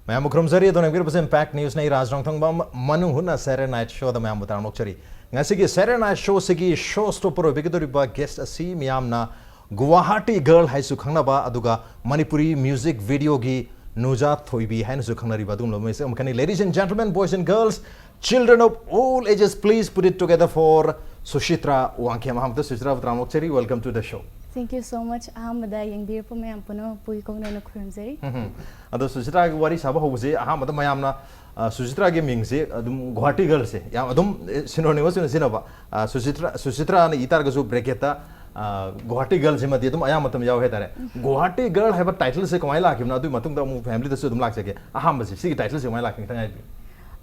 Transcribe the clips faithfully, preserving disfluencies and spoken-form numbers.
ꯃꯌꯥꯝꯕꯨ ꯈꯨꯔꯨꯝꯖꯔꯤ꯫ ꯑꯗꯣ ꯌꯦꯡꯕꯤꯔꯤꯕꯁꯤ Impact Newsꯅꯤ, ꯔꯥꯖ ꯔꯣꯡꯊꯣꯡꯕꯝ, ꯃꯅꯨꯡ ꯍꯨꯠꯅ Saturday Night Showꯗ ꯃꯌꯥꯝꯕꯨ ꯇꯔꯥꯝꯅ ꯑꯣꯛꯆꯔꯤ꯫ ꯉꯁꯤꯒꯤ Saturday Night Showꯁꯤꯒꯤ show stopper ꯑꯣꯏꯕꯤꯒꯗꯧꯔꯤꯕ guest ꯑꯁꯤ ꯃꯤꯌꯥꯝꯅ Guwahati Girl ꯍꯥꯏꯁꯨ ꯈꯪꯅꯕ, ꯑꯗꯨꯒ ꯃꯅꯤꯄꯨꯔꯤ music videoꯒꯤ ꯅꯨꯖꯥ ꯊꯣꯏꯕꯤ ꯍꯥꯏꯅꯁꯨ ꯈꯪꯅꯔꯤꯕ ꯑꯗꯨꯒꯨꯝꯂꯕ ꯃꯤꯁꯛ ꯑꯃꯈꯛꯅꯤ꯫ Ladies and gentlemen, boys and girls, children of all ages, please put it together for Suchitra Wangkhem꯫ ꯑꯍꯥꯟꯕꯗ ꯁꯨꯆꯤꯇ꯭ꯔꯥꯕꯨ ꯇꯔꯥꯝꯅ ꯑꯣꯛꯆꯔꯤ꯫ Welcome to the show. Thank you so much. ꯑꯍꯥꯟꯕꯗ ꯌꯦꯡꯕꯤꯔꯛꯄ ꯃꯌꯥꯝ ꯄꯨꯝꯅꯃꯛꯄꯨ ꯏꯀꯣꯛꯅꯅ ꯈꯨꯔꯨꯝꯖꯔꯤ꯫ ꯎꯝ꯫ ꯑꯗꯣ ꯁꯨꯆꯤꯇ꯭ꯔꯥꯒꯤ ꯋꯥꯔꯤ ꯁꯥꯕ ꯍꯧꯕꯁꯦ ꯑꯍꯥꯟꯕꯗ ꯃꯌꯥꯝꯅ, ꯑ, ꯁꯨꯆꯤꯇ꯭ꯔꯥꯒꯤ ꯃꯤꯡꯁꯦ ꯑꯗꯨꯝ Guwahati Girlꯁꯦ ꯌꯥꯝ ꯑꯗꯨꯝ, ꯑ, synonymous ꯑꯣꯏꯅ ꯁꯤꯖꯤꯟꯅꯕ꯫ ꯑ, ꯁꯨꯆꯤꯇ꯭ꯔꯥ, ꯁꯨꯆꯤꯇ꯭ꯔꯥꯅ ꯏ ꯇꯥꯔꯒꯁꯨ bracketꯇ, ꯑ, Guwahati Girlꯁꯤꯃꯗꯤ ꯑꯗꯨꯝ ꯑꯌꯥꯝꯕ ꯃꯇꯝ ꯌꯥꯎꯋꯦ ꯍꯥꯏꯇꯥꯔꯦ꯫ Guwahati Girl ꯍꯥꯏꯕ titleꯁꯦ ꯀꯃꯥꯏꯅ ꯂꯥꯛꯈꯤꯕꯅꯣ? ꯑꯗꯨꯒꯤ ꯃꯇꯨꯡꯗ ꯑꯃꯨꯛ familyꯗꯁꯨ ꯑꯗꯨꯝ ꯂꯥꯛꯆꯒꯦ꯫ ꯑꯍꯥꯟꯕꯁꯦ, ꯁꯤꯒꯤ titleꯁꯦ ꯀꯃꯥꯏꯅ ꯂꯥꯛꯈꯤꯕꯅꯣ ꯈꯤꯇꯪ ꯍꯥꯏꯕꯤꯌꯨ꯫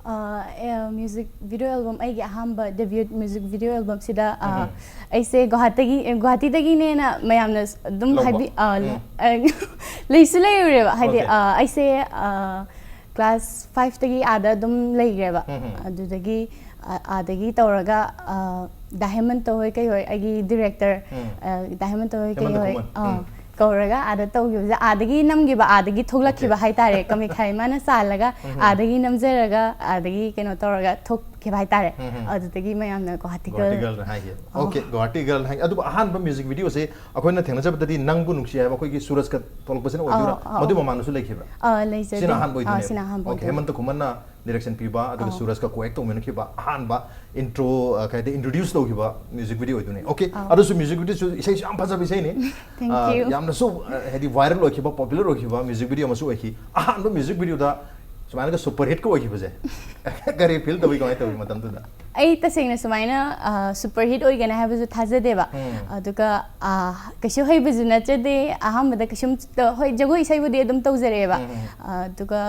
ꯑ, ꯑꯦ, music video album, ꯑꯩꯒꯤ ꯑꯍꯥꯟꯕ debut music video albumꯁꯤꯗ, ꯑ, ꯎꯝ꯫ ꯑꯩꯁꯦ ꯒꯨꯋꯥꯍꯥꯇꯤꯒꯤ, ꯑꯦ, ꯒꯨꯋꯥꯍꯥꯇꯤꯗꯒꯤꯅꯦꯅ ꯃꯌꯥꯝꯅ ꯑꯗꯨꯝ ꯂꯧꯕ꯫ ꯍꯥꯏꯕꯤ-, ꯑ, ꯎꯝ꯫ ꯑ, ꯂꯩꯁꯨ ꯂꯩꯔꯨꯔꯦꯕ꯫ ꯍꯥꯏꯗꯤ, Okay꯫ ꯑ, ꯑꯩꯁꯦ, ꯑ, class fiveꯇꯒꯤ ꯑꯥꯗ ꯑꯗꯨꯝ ꯂꯩꯈ꯭ꯔꯦꯕ꯫ ꯎꯝ, ꯎꯝ꯫ ꯑꯗꯨꯗꯒꯤ, ꯑ, ꯑꯥꯗꯒꯤ ꯇꯧꯔꯒ, ꯑ, ꯗꯥ ꯍꯦꯃꯟꯇ ꯍꯣꯏ ꯀꯩ ꯍꯣꯏ, ꯑꯩꯒꯤ director, ꯎꯝ꯫ ꯑ, ꯗꯥ ꯍꯦꯃꯟꯇ ꯍꯣꯏ ꯀꯩ ꯍꯦꯃꯟꯇ ꯍꯣꯏ, ꯈꯨꯃꯟ꯫ ꯑ, ꯎꯝ꯫ ꯀꯧꯔꯒ ꯑꯥꯗ ꯇꯧꯈꯤꯕꯁꯦ, ꯑꯥꯗꯒꯤ ꯅꯝꯈꯤꯕ, ꯑꯥꯗꯒꯤ ꯊꯣꯛꯂꯛꯈꯤꯕ Okay꯫ ꯍꯥꯏꯇꯥꯔꯦ꯫ ꯀꯃꯤꯈꯥꯏ ꯃꯥꯅ ꯆꯥꯜꯂꯒ ꯎꯝ꯫ ꯑꯥꯗꯒꯤ ꯅꯝꯖꯔꯒ ꯑꯥꯗꯒꯤ ꯀꯩꯅꯣ ꯇꯧꯔꯒ ꯊꯣꯛꯈꯤꯕ ꯍꯥꯏꯇꯥꯔꯦ꯫ ꯎꯝ꯫ ꯑꯗꯨꯗꯒꯤ ꯃꯌꯥꯝꯅ Guwahati Guwahati Girl꯫ Girl ꯍꯥꯏꯈꯤ꯫ ꯑꯣ꯫ Okay, Guwahati Girl ꯍꯥꯏ꯫ ꯑꯗꯨꯕꯨ ꯑꯍꯥꯟꯕ music videoꯁꯦ ꯑꯩꯈꯣꯏꯅ ꯊꯦꯡꯅꯖꯕꯗꯗꯤ ꯅꯪꯕꯨ ꯅꯨꯡꯁꯤ ꯍꯥꯏꯕ ꯑꯩꯈꯣꯏꯒꯤ ꯁꯨꯔꯖꯀ ꯊꯣꯛꯂꯛꯄꯁꯤꯅ ꯑꯣꯏꯗꯣꯏꯔꯥ? ꯑꯥꯎ, ꯑꯥꯎ꯫ ꯃꯗꯨ ꯃꯃꯥꯡꯗꯁꯨ ꯂꯩꯈꯤꯕ꯭ꯔꯥ? ꯑ, ꯂꯩꯖꯗꯦ꯫ ꯁꯤꯅ ꯑꯍꯥꯟꯕ ꯑ, ꯑꯣꯏꯗꯣꯏꯅꯦꯕ? ꯁꯤꯅ ꯑꯍꯥꯟꯕ Okay, ꯑꯣꯏꯗꯣꯏꯅꯦ꯫ ꯍꯦꯃꯟꯇ ꯈꯨꯃꯟꯅ direction ꯄꯤꯕ, ꯑꯗꯨꯒ ꯑꯥꯎ꯫ ꯁꯨꯔꯖꯀ co-act ꯇꯧꯃꯤꯟꯅꯈꯤꯕ ꯑꯍꯥꯟꯕ intro, ꯑ, ꯀꯩ ꯍꯥꯏꯗꯤ, introduce ꯇꯧꯈꯤꯕ music video ꯑꯣꯏꯗꯣꯏꯅꯦ꯫ Okay, ꯑꯥꯎ꯫ ꯑꯗꯨꯁꯨ music videoꯁꯨ ꯏꯁꯩꯁꯨ ꯌꯥꯝ ꯐꯖꯕ ꯏꯁꯩꯅꯤ꯫ Thank ꯑ, you꯫ ꯌꯥꯝꯅꯁꯨ, ꯑ, ꯍꯥꯏꯗꯤ, viral ꯑꯣꯏꯈꯤꯕ, popular ꯑꯣꯏꯈꯤꯕ music video ꯑꯃꯁꯨ ꯑꯣꯏꯈꯤ꯫ ꯑꯍꯥꯟꯕ music videoꯗ ꯁꯨꯃꯥꯏꯅꯒ super hitꯀ ꯑꯣꯏꯈꯤꯕꯁꯦ ꯀꯔꯤ feel ꯇꯧꯏ, ꯀꯃꯥꯏꯅ ꯇꯧꯏ ꯃꯇꯝꯗꯨꯗ? ꯑꯩ ꯇꯁꯦꯡꯅ ꯁꯨꯃꯥꯏꯅ, ꯑ, super hit ꯑꯣꯏꯒꯅꯤ ꯍꯥꯏꯕꯁꯨ ꯊꯥꯖꯗꯦꯕ꯫ ꯎꯝ꯫ ꯑꯗꯨꯒ, ꯑ, ꯀꯩꯁꯨ ꯍꯩꯕꯁꯨ ꯅꯠꯆꯗꯦ꯫ ꯑꯍꯥꯟꯕꯗ ꯀꯩꯁꯨꯝ ꯇ-, ꯍꯣꯏ, ꯖꯒꯣꯏ ꯏꯁꯩꯕꯨꯗꯤ ꯑꯗꯨꯝ ꯇꯧꯖꯔꯛꯑꯦꯕ꯫ ꯎꯝ, ꯎꯝ꯫ ꯑꯗꯨꯒ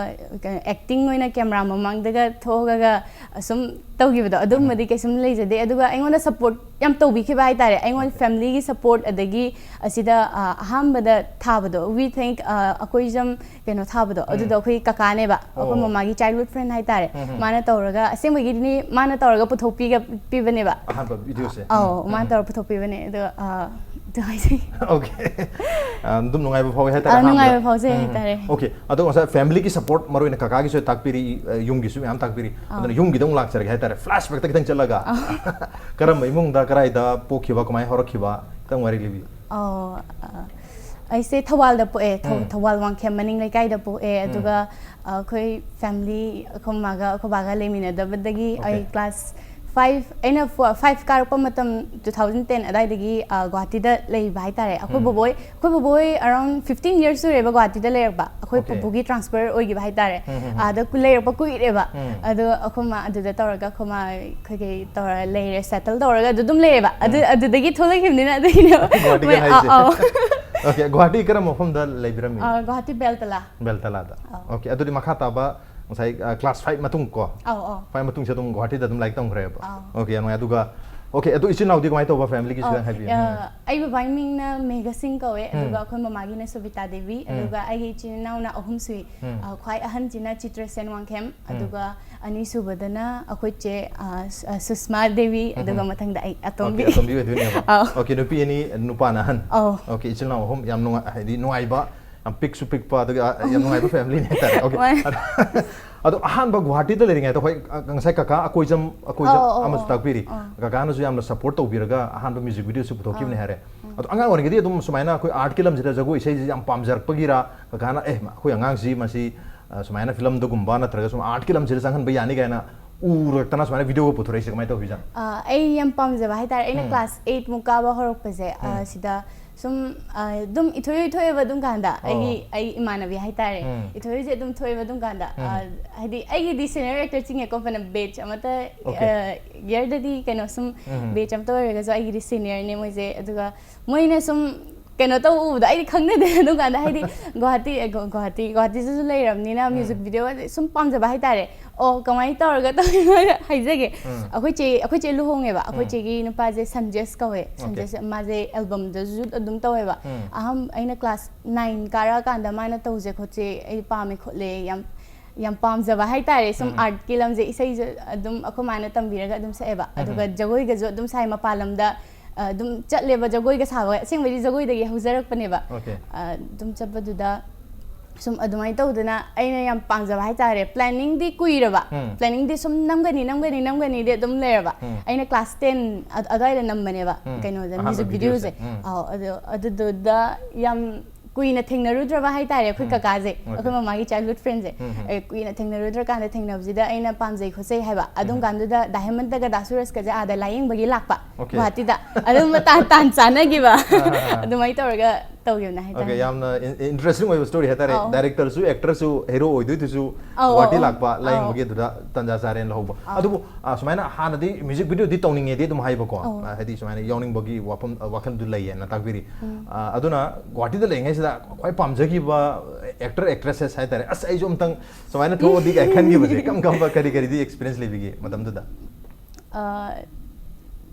acting ꯑꯣꯏꯅ camera ꯃꯃꯥꯡꯗꯒ ꯊꯣꯛꯑꯒ ꯑꯁꯨꯝ ꯇꯧꯈꯤꯕꯗꯣ, ꯑꯗꯨꯝꯕꯗꯤ ꯀꯩꯁꯨꯝ ꯂꯩꯖꯗꯦ꯫ ꯑꯗꯨꯒ ꯑꯩꯉꯣꯟꯗ support ꯌꯥꯝ ꯇꯧꯕꯤꯈꯤꯕ ꯍꯥꯏꯇꯥꯔꯦ꯫ ꯑꯩꯉꯣꯟꯗ Okay꯫ familyꯒꯤ support, ꯑꯗꯒꯤ ꯑꯁꯤꯗ, ꯑ, ꯑꯍꯥꯟꯕꯗ ꯊꯥꯕꯗꯣ, We Think, ꯑ, ꯑꯩꯈꯣꯏ ꯖꯝ ꯀꯩꯅꯣ ꯊꯥꯕꯗꯣ, ꯎꯝ꯫ ꯑꯗꯨꯗꯣ ꯑꯩꯈꯣꯏ ꯀꯀꯥꯅꯦꯕ, ꯑꯩꯈꯣꯏ ꯑꯣ꯫ ꯃꯃꯥꯒꯤ childhood friend ꯍꯥꯏꯇꯥꯔꯦ꯫ ꯎꯝ, ꯎꯝ꯫ ꯃꯥꯅ ꯇꯧꯔꯒ, ꯑꯁꯦꯡꯕꯒꯤꯗꯤ ꯃꯥꯅ ꯇꯧꯔꯒ ꯄꯨꯊꯣꯛꯄꯤꯒ-, ꯄꯤꯕꯅꯦꯕ꯫ ꯑꯍꯥꯟꯕ videoꯁꯦ꯫ ꯑꯧ, ꯎꯝ, ꯃꯥꯅ ꯎꯝ꯫ ꯇꯧꯔꯒ ꯄꯨꯊꯣꯛꯄꯤꯕꯅꯦ꯫ ꯑꯗꯣ, ꯑ, ꯑꯗꯨ ꯍꯥꯏꯖꯩ꯫ Okay꯫ ꯑꯗꯨꯝ ꯅꯨꯡꯉꯥꯏꯕ ꯐꯥꯎꯋꯤ ꯍꯥꯏꯇꯥꯔꯦ ꯑꯥ, ꯑꯍꯥꯟꯕꯗ꯫ ꯅꯨꯡꯉꯥꯏꯕ ꯐꯥꯎꯖꯩ ꯎꯝ. ꯍꯥꯏꯇꯥꯔꯦ꯫ Okay, ꯑꯗꯣ ꯉꯁꯥꯏ family ꯒꯤ support ꯃꯔꯨ ꯑꯣꯏꯅ ꯀꯀꯥꯒꯤꯁꯨ ꯇꯥꯛꯄꯤꯔꯤ, ꯑ, ꯌꯨꯝꯒꯤꯁꯨ ꯃꯌꯥꯝ ꯇꯥꯛꯄꯤꯔꯤ꯫ ꯑꯥ꯫ ꯑꯗꯨꯅ ꯌꯨꯝꯒꯤꯗ ꯑꯃꯨꯛ ꯂꯥꯛꯆꯔꯒꯦ ꯍꯥꯏꯇꯥꯔꯦ, flashback ꯇ ꯈꯤꯇꯪ ꯆꯠꯂꯒ꯫ ꯀꯔꯝꯕ ꯏꯃꯨꯡꯗ, ꯀꯗꯥꯏꯗ ꯄꯣꯛꯈꯤꯕ, ꯀꯃꯥꯏꯅ ꯍꯧꯔꯛꯈꯤꯕ, ꯈꯤꯇꯪ ꯋꯥꯔꯤ ꯂꯤꯕꯤꯌꯨ꯫ ꯑꯣ, ꯑ, ꯑꯩꯁꯦ ꯊꯧꯕꯥꯜꯗ ꯄꯣꯛꯑꯦ꯫ ꯊꯧ-, ꯎꯝ. ꯊꯧꯕꯥꯜ ꯋꯥꯡꯈꯦꯝ ꯃꯅꯤꯡ ꯂꯩꯀꯥꯏꯗ ꯄꯣꯛꯑꯦ꯫ ꯑꯗꯨꯒ, ꯑ, ꯑꯩꯈꯣꯏ family, ꯑꯩꯈꯣꯏ ꯃꯥꯒ ꯑꯩꯈꯣꯏ ꯕꯥꯒ ꯂꯩꯃꯤꯟꯅꯗꯕꯗꯒꯤ ꯑꯩ Okay. class five, ꯑꯩꯅ ꯐꯣ-, five ꯀꯥꯔꯛꯄ ꯃꯇꯝ two thousand ten ꯑꯗꯥꯏꯗꯒꯤ, ꯑ, ꯒꯨꯍꯥꯇꯤꯗ ꯂꯩꯕ ꯍꯥꯏꯇꯥꯔꯦ꯫ ꯑꯩꯈꯣꯏ ꯎꯝ. ꯕꯣꯕꯣꯏ, ꯑꯩꯈꯣꯏ ꯕꯣꯕꯣꯏ around fifteen years ꯁꯨꯔꯦꯕ ꯒꯨꯍꯥꯇꯤꯗ ꯂꯩꯔꯛꯄ꯫ ꯑꯩꯈꯣꯏ Okay. ꯄꯨꯄꯨꯒꯤ transfer ꯑꯣꯏꯈꯤꯕ ꯍꯥꯏꯇꯥꯔꯦ꯫ ꯎꯝ, ꯎꯝ, ꯎꯝ. ꯑꯥꯗ ꯀꯨ-, ꯂꯩꯔꯛꯄ ꯀꯨꯏꯔꯦꯕ꯫ ꯎꯝ. ꯑꯗꯣ ꯑꯩꯈꯣꯏ ꯃꯥ ꯑꯗꯨꯗ ꯇꯧꯔꯒ ꯑꯩꯈꯣꯏ ꯃꯥ ꯑꯩꯈꯣꯏ ꯀꯩ ꯇꯧꯔ ꯂꯩꯔꯦ, settle ꯇꯧꯔꯒ ꯑꯗꯨ ꯑꯗꯨꯝ ꯂꯩꯔꯦꯕ꯫ ꯑꯗꯨ, ꯎꯝ. ꯑꯗꯨꯗꯒꯤ ꯊꯣꯛꯂꯛꯈꯤꯕꯅꯤꯅ ꯑꯗꯨꯒꯤꯅꯦꯕ꯫ ꯒꯨꯍꯥꯇꯤꯒ ꯃꯣꯏ-, ꯍꯥꯏꯁꯦ꯫ ꯑꯥ, ꯑꯥꯎ꯫ Okay, ꯒꯨꯍꯥꯇꯤ ꯀꯔꯝꯕ ꯃꯐꯝꯗ ꯂꯩꯕꯤꯔꯝꯃꯤ? ꯑꯥ, ꯒꯨꯍꯥꯇꯤ ꯕꯦꯜꯇꯂꯥ꯫ ꯕꯦꯜꯇꯂꯥꯗ꯫ ꯑꯥꯎ꯫ Okay, ꯑꯗꯨꯗꯤ ꯃꯈꯥ ꯇꯥꯕ ꯉꯁꯥꯏ, ꯑ, class five ꯃꯇꯨꯡ ꯀꯣ? ꯑꯥꯎ, ꯑꯥꯎ꯫ Five ꯃꯇꯨꯡꯁꯦ ꯑꯗꯨꯝ ꯒꯨꯍꯥꯇꯤꯗ ꯑꯗꯨꯝ ꯂꯥꯏꯔꯤꯛ ꯇꯝꯈ꯭ꯔꯦꯕ? ꯑꯥꯎ꯫ Okay, ꯌꯥꯝ ꯅꯨꯡꯉꯥꯏ꯫ ꯑꯗꯨꯒ, okay, ꯑꯗꯨ ꯏꯆꯤꯜ ꯏꯅꯥꯎꯗꯤ ꯀꯃꯥꯏꯅ ꯇꯧꯕ family ꯒꯤꯁꯨ ꯑꯥꯎ, ꯈꯤꯇꯪ ꯍꯥꯏꯕꯤꯌꯨ꯫ ꯑ, ꯎꯝ. ꯑꯩ ꯕꯕꯥꯒꯤ ꯃꯤꯡꯅ ꯃꯦꯘ ꯁꯤꯡ ꯀꯧꯋꯦ, ꯎꯝ. ꯑꯗꯨꯒ ꯑꯩꯈꯣꯏ ꯃꯃꯥꯒꯤꯅ ꯁꯨꯕꯤꯇꯥ ꯗꯦꯕꯤ, ꯎꯝ. ꯑꯗꯨꯒ ꯑꯩꯒꯤ ꯏꯆꯤꯟ ꯏꯅꯥꯎꯅ ꯑꯍꯨꯝ ꯁꯨꯏ꯫ ꯎꯝ. ꯑ, ꯈ꯭ꯋꯥꯏ ꯑꯍꯟꯁꯤꯅ ꯆꯤꯇ꯭ꯔꯁꯦꯟ ꯋꯥꯡꯈꯦꯝ, ꯎꯝ. ꯑꯗꯨꯒ ꯑꯅꯤꯁꯨꯕꯗꯅ ꯑꯩꯈꯣꯏ ꯆꯦ, ꯑ, ꯁ-, ꯑ, ꯁꯨꯁꯃꯥ ꯗꯦꯕꯤ, ꯎꯝ. ꯑꯗꯨꯒ ꯃꯊꯪꯗ ꯑꯩ ꯑꯇꯣꯝꯕꯤ꯫ Okay, ꯑꯇꯣꯝꯕꯤ ꯑꯣꯏꯗꯣꯏꯅꯦꯕ꯫ ꯑꯥꯎ꯫ Okay, ꯅꯨꯄꯤ ꯑꯅꯤ, ꯅꯨꯄꯥꯅ ꯑꯍꯟ꯫ ꯑꯧ꯫ Okay, ꯏꯆꯤꯜ ꯏꯅꯥꯎ ꯑꯍꯨꯝ, ꯌꯥꯝ ꯅꯨꯡꯉꯥꯏ, ꯍꯥꯏꯗꯤ ꯅꯨꯡꯉꯥꯏꯕ, ꯌꯥꯝ ꯄꯤꯛꯁꯨ ꯄꯤꯛꯄ, ꯑꯗꯨꯒ ꯌꯥꯝ ꯅꯨꯡꯉꯥꯏꯕ family ꯅꯦ ꯍꯥꯏꯇꯥꯔꯦ꯫ Okay. ꯃꯥꯅꯦ꯫ ꯑꯗꯣ ꯑꯍꯥꯟꯕ ꯒꯨꯍꯥꯇꯤꯗ ꯂꯩꯔꯤꯉꯩꯗ, ꯍꯣꯏ, ꯑ, ꯉꯁꯥꯏ ꯀꯀꯥ ꯑꯀꯣꯏꯖꯝ, ꯑꯀꯣꯏꯖꯝ ꯑꯧ, ꯑꯧ, ꯑꯃꯁꯨ ꯑꯧ, ꯇꯥꯛꯄꯤꯔꯤ꯫ ꯑꯧ꯫ ꯀꯀꯥꯅꯁꯨ ꯌꯥꯝꯅ support ꯇꯧꯕꯤꯔꯒ ꯑꯍꯥꯟꯕ music video ꯁꯨ ꯄꯨꯊꯣꯛꯈꯤꯕꯅꯦ ꯑꯧ꯫ ꯍꯥꯏꯔꯦ꯫ ꯑꯗꯣ ꯑꯉꯥꯡ ꯑꯣꯏꯔꯤꯉꯩꯗꯤ ꯑꯗꯨꯝ ꯁꯨꯃꯥꯏꯅ ꯑꯩꯈꯣꯏ art ꯀꯤ ꯂꯝꯁꯤꯗ ꯖꯒꯣꯏ ꯏꯁꯩꯁꯤ ꯌꯥꯝ ꯄꯥꯝꯖꯔꯛꯄꯒꯤꯔꯥ, ꯀꯀꯥꯅ, "ꯑꯦ, ꯑꯩꯈꯣꯏ ꯑꯉꯥꯡꯁꯤ ꯃꯁꯤ, ꯑ, ꯁꯨꯃꯥꯏꯅ film ꯗꯒꯨꯝꯕ ꯅꯠꯇ꯭ꯔꯒ ꯁꯨꯝ art ꯀꯤ ꯂꯝꯁꯤꯗ ꯆꯪꯍꯟꯕ ꯌꯥꯅꯤ" ꯀꯥꯏꯅ ꯎꯔꯛꯇꯅ ꯁꯨꯃꯥꯏꯅ video ꯒ ꯄꯨꯊꯣꯔꯛꯏꯁꯦ ꯀꯃꯥꯏꯅ ꯇꯧꯕꯤꯖꯥꯠꯅꯣ? ꯑ, ꯑꯩ ꯌꯥꯝ ꯄꯥꯝꯖꯕ ꯍꯥꯏꯇꯥꯔꯦ꯫ ꯑꯩꯅ ꯎꯝ꯫ Class eight ꯃꯨꯛ ꯀꯥꯕ ꯍꯧꯔꯛꯄꯁꯦ, ꯑ, ꯎꯝ꯫ ꯁꯤꯗ ꯁꯨꯝ, ꯑ, ꯑꯗꯨꯝ ꯏꯊꯣꯏ ꯊꯣꯛꯑꯦꯕ ꯑꯗꯨꯝ ꯀꯥꯟꯗ꯫ ꯑꯣ꯫ ꯑꯩꯒꯤ, ꯑꯩ ꯏꯃꯥꯟꯅꯕꯤ ꯍꯥꯏꯇꯥꯔꯦ꯫ ꯎꯝ꯫ ꯏꯊꯣꯏꯁꯦ ꯑꯗꯨꯝ ꯊꯣꯛꯑꯦꯕ ꯑꯗꯨꯝ ꯀꯥꯟꯗ꯫ ꯑ, ꯎꯝ꯫ ꯍꯥꯏꯗꯤ ꯑꯩꯒꯤꯗꯤ senior actor ꯆꯤꯡꯉꯦꯀꯣ, ꯐꯅ batch ꯑꯃꯠꯇ, Okay. ꯑ, year ꯗꯗꯤ ꯀꯩꯅꯣ ꯁꯨꯝ ꯎꯝ꯫ Batch ꯑꯃꯠꯇ ꯑꯣꯏꯔꯒꯁꯨ ꯑꯩꯒꯤꯗꯤ senior ꯅꯦ ꯃꯣꯏꯁꯦ꯫ ꯑꯗꯨꯒ ꯃꯣꯏꯅ ꯁꯨꯝ ꯀꯩꯅꯣ ꯇꯧꯕ ꯎꯕꯗꯣ ꯑꯩꯗꯤ ꯈꯪꯅꯗꯦ ꯑꯗꯨꯝ ꯀꯥꯟꯗ, ꯍꯥꯏꯗꯤ ꯒꯨꯍꯥꯇꯤ, ꯑ, ꯒꯨ-, ꯒꯨꯍꯥꯇꯤ, ꯒꯨꯍꯥꯇꯤꯗꯁꯨ ꯂꯩꯔꯕꯅꯤꯅ ꯎꯝ꯫ Music video ꯁꯨꯝ ꯄꯥꯝꯖꯕ ꯍꯥꯏꯇꯥꯔꯦ꯫ ꯑꯣ, ꯀꯃꯥꯏꯅ ꯇꯧꯔꯒ ꯇꯧꯔꯤꯅꯣ ꯍꯥꯏꯖꯒꯦ꯫ ꯎꯝ꯫ ꯑꯩꯈꯣꯏ ꯆꯦ, ꯑꯩꯈꯣꯏ ꯆꯦ ꯂꯨꯍꯣꯡꯉꯦꯕ꯫ ꯑꯩꯈꯣꯏ ꯎꯝ꯫ ꯆꯦꯒꯤ ꯅꯨꯄꯥꯁꯦ ꯁꯟꯖꯦꯁ ꯀꯧꯋꯦ꯫ Okay. ꯁꯟꯖꯦꯁ, ꯃꯥꯁꯦ album ꯗꯁꯨ ꯑꯗꯨꯝ ꯇꯧꯋꯦꯕ꯫ ꯎꯝ꯫ ꯑꯍꯝ-, ꯑꯩꯅ class nine ꯀꯥꯔꯛꯑꯀꯥꯟꯗ ꯃꯥꯅ ꯇꯧꯁꯦ ꯈꯣꯠꯁꯦ, ꯑꯩ ꯄꯥꯝꯃꯦ ꯈꯣꯠꯂꯦ, ꯌꯥꯝ, ꯌꯥꯝ ꯄꯥꯝꯖꯕ ꯍꯥꯏꯇꯥꯔꯦ꯫ ꯁꯨꯝ ꯎꯝ꯫ Art ꯀꯤ ꯂꯝꯁꯦ, ꯏꯁꯩꯁꯨ ꯑꯗꯨꯝ ꯑꯩꯈꯣꯏ ꯃꯥꯅ ꯇꯝꯕꯤꯔꯒ ꯑꯗꯨꯝ ꯁꯛꯑꯦꯕ꯫ ꯎꯝ꯫ ꯑꯗꯨꯒ ꯖꯒꯣꯏꯒꯁꯨ ꯑꯗꯨꯝ ꯁꯥꯏ, ꯃꯄꯥꯟ ꯂꯝꯗ ꯑꯗꯨꯝ ꯆꯠꯂꯦꯕ ꯖꯒꯣꯏꯒ ꯁꯥꯕ꯫ ꯑꯁꯦꯡꯕꯩꯗꯤ ꯖꯒꯣꯏꯗꯒꯤ ꯍꯧꯖꯔꯛꯄꯅꯦꯕ꯫ Okay. ꯑꯗꯨꯝ ꯆꯠꯄꯗꯨꯗ ꯁꯨꯝ ꯑꯗꯨꯃꯥꯏꯅ ꯇꯧꯗꯅ ꯑꯩꯅ ꯌꯥꯝ ꯄꯥꯝꯖꯕ ꯍꯥꯏꯇꯥꯔꯦ꯫ Planningꯗꯤ ꯀꯨꯏꯔꯕ꯫ ꯎꯝ. Planningꯗꯤ ꯁꯨꯝ ꯅꯝꯒꯅꯤ ꯅꯝꯒꯅꯤ ꯅꯝꯒꯅꯤꯗꯤ ꯑꯗꯨꯝ ꯂꯩꯔꯕ꯫ ꯎꯝ. ꯑꯩꯅ class ten ꯑꯗ- ꯑꯗꯨꯋꯥꯏꯗ ꯅꯝꯕꯅꯦꯕ꯫ ꯎꯝ. ꯀꯩꯅꯣꯁꯦ, ꯑꯍꯥꯟꯕ music videoꯁꯦ. videoꯁꯦ꯫ ꯎꯝ. ꯑꯧ, ꯑꯗꯨ ꯑꯗꯨꯗꯨꯗ ꯌꯥꯝ ꯀꯨꯏꯅ ꯊꯦꯡꯅꯔꯨꯗ꯭ꯔꯕ ꯍꯥꯏꯇꯥꯔꯦ ꯑꯩꯈꯣꯏ ꯎꯝ. ꯀꯀꯥꯁꯦ꯫ Okay. ꯑꯩꯈꯣꯏ ꯃꯃꯥꯒꯤ childhood friendꯁꯦ꯫ ꯎꯝ, ꯎꯝ. ꯑꯦ, ꯀꯨꯏꯅ ꯊꯦꯡꯅꯔꯨꯗ꯭ꯔꯀꯥꯟꯗ ꯊꯦꯡꯅꯕꯁꯤꯗ ꯑꯩꯅ ꯄꯥꯝꯖꯩ ꯈꯣꯠꯆꯩ ꯍꯥꯏꯕ꯫ ꯑꯗꯨꯝ ꯎꯝ. ꯀꯥꯟꯗꯨꯗ Diamondꯒ ꯗꯥ ꯁꯨꯔꯖꯀꯁꯦ ꯑꯥꯗ ꯂꯥꯏꯌꯦꯡꯕꯒꯤ ꯂꯥꯛꯄ꯫ Okay. ꯒꯨꯍꯥꯇꯤꯗ꯫ ꯑꯗꯨꯝ ꯃꯇꯥꯡ ꯇꯥꯟ ꯆꯥꯅꯈꯤꯕ꯫ ꯑꯥ, ꯑꯥ, ꯑꯥ. ꯑꯗꯨꯃꯥꯏꯅ ꯇꯧꯔꯒ ꯇꯧꯈꯤꯕꯅꯦ ꯍꯥꯏꯇꯥꯔꯦ꯫ Okay, ꯌꯥꯝꯅ interesting ꯑꯣꯏꯕ story ꯍꯥꯏꯇꯥꯔꯦ꯫ ꯑꯧ. Directorꯁꯨ, actorꯁꯨ, hero ꯑꯣꯏꯗꯣꯏꯗꯨꯁꯨ ꯑꯧ, ꯒꯨꯍꯥꯇꯤ ꯑꯧ, ꯂꯥꯛꯄ, ꯑꯧ. ꯂꯥꯏꯌꯦꯡꯕꯒꯤ ꯑꯗꯨꯗ ꯇꯟꯖꯥ ꯆꯥꯔꯦꯅ ꯂꯧꯍꯧꯕ꯫ ꯑꯧ. ꯑꯗꯨꯕꯨ, ꯑ, ꯁꯨꯃꯥꯏꯅ ꯍꯥꯟꯅꯗꯤ music videoꯗꯤ ꯇꯧꯅꯤꯡꯉꯦꯗꯤ ꯑꯗꯨꯝ ꯍꯥꯏꯕꯀꯣ꯫ ꯑꯧ. ꯑ, ꯍꯥꯏꯗꯤ ꯁꯨꯃꯥꯏꯅ ꯌꯥꯎꯅꯤꯡꯕꯒꯤ ꯋꯥꯐꯝ, ꯑ, ꯋꯥꯈꯜꯗꯨ ꯂꯩꯌꯦꯅ ꯇꯥꯛꯄꯤꯔꯤ꯫ ꯎꯝ. ꯑ, ꯑꯗꯨꯅ ꯒꯨꯍꯥꯇꯤꯗ ꯂꯩꯔꯤꯉꯩꯁꯤꯗ ꯈ꯭ꯋꯥꯏ ꯄꯥꯝꯖꯈꯤꯕ actor, actresses ꯍꯥꯏꯇꯥꯔꯦ, "ꯑꯁ, ꯑꯩꯁꯨ ꯑꯝꯇꯪ ꯁꯨꯃꯥꯏꯅ ꯊꯣꯛꯑꯗꯤ" ꯀꯥꯏ ꯈꯟꯈꯤꯕꯁꯦ ꯀꯔꯝ ꯀꯔꯝꯕ, ꯀꯔꯤ ꯀꯔꯤꯗꯤ experience ꯂꯩꯕꯤꯒꯦ ꯃꯇꯝꯗꯨꯗ? ꯑ,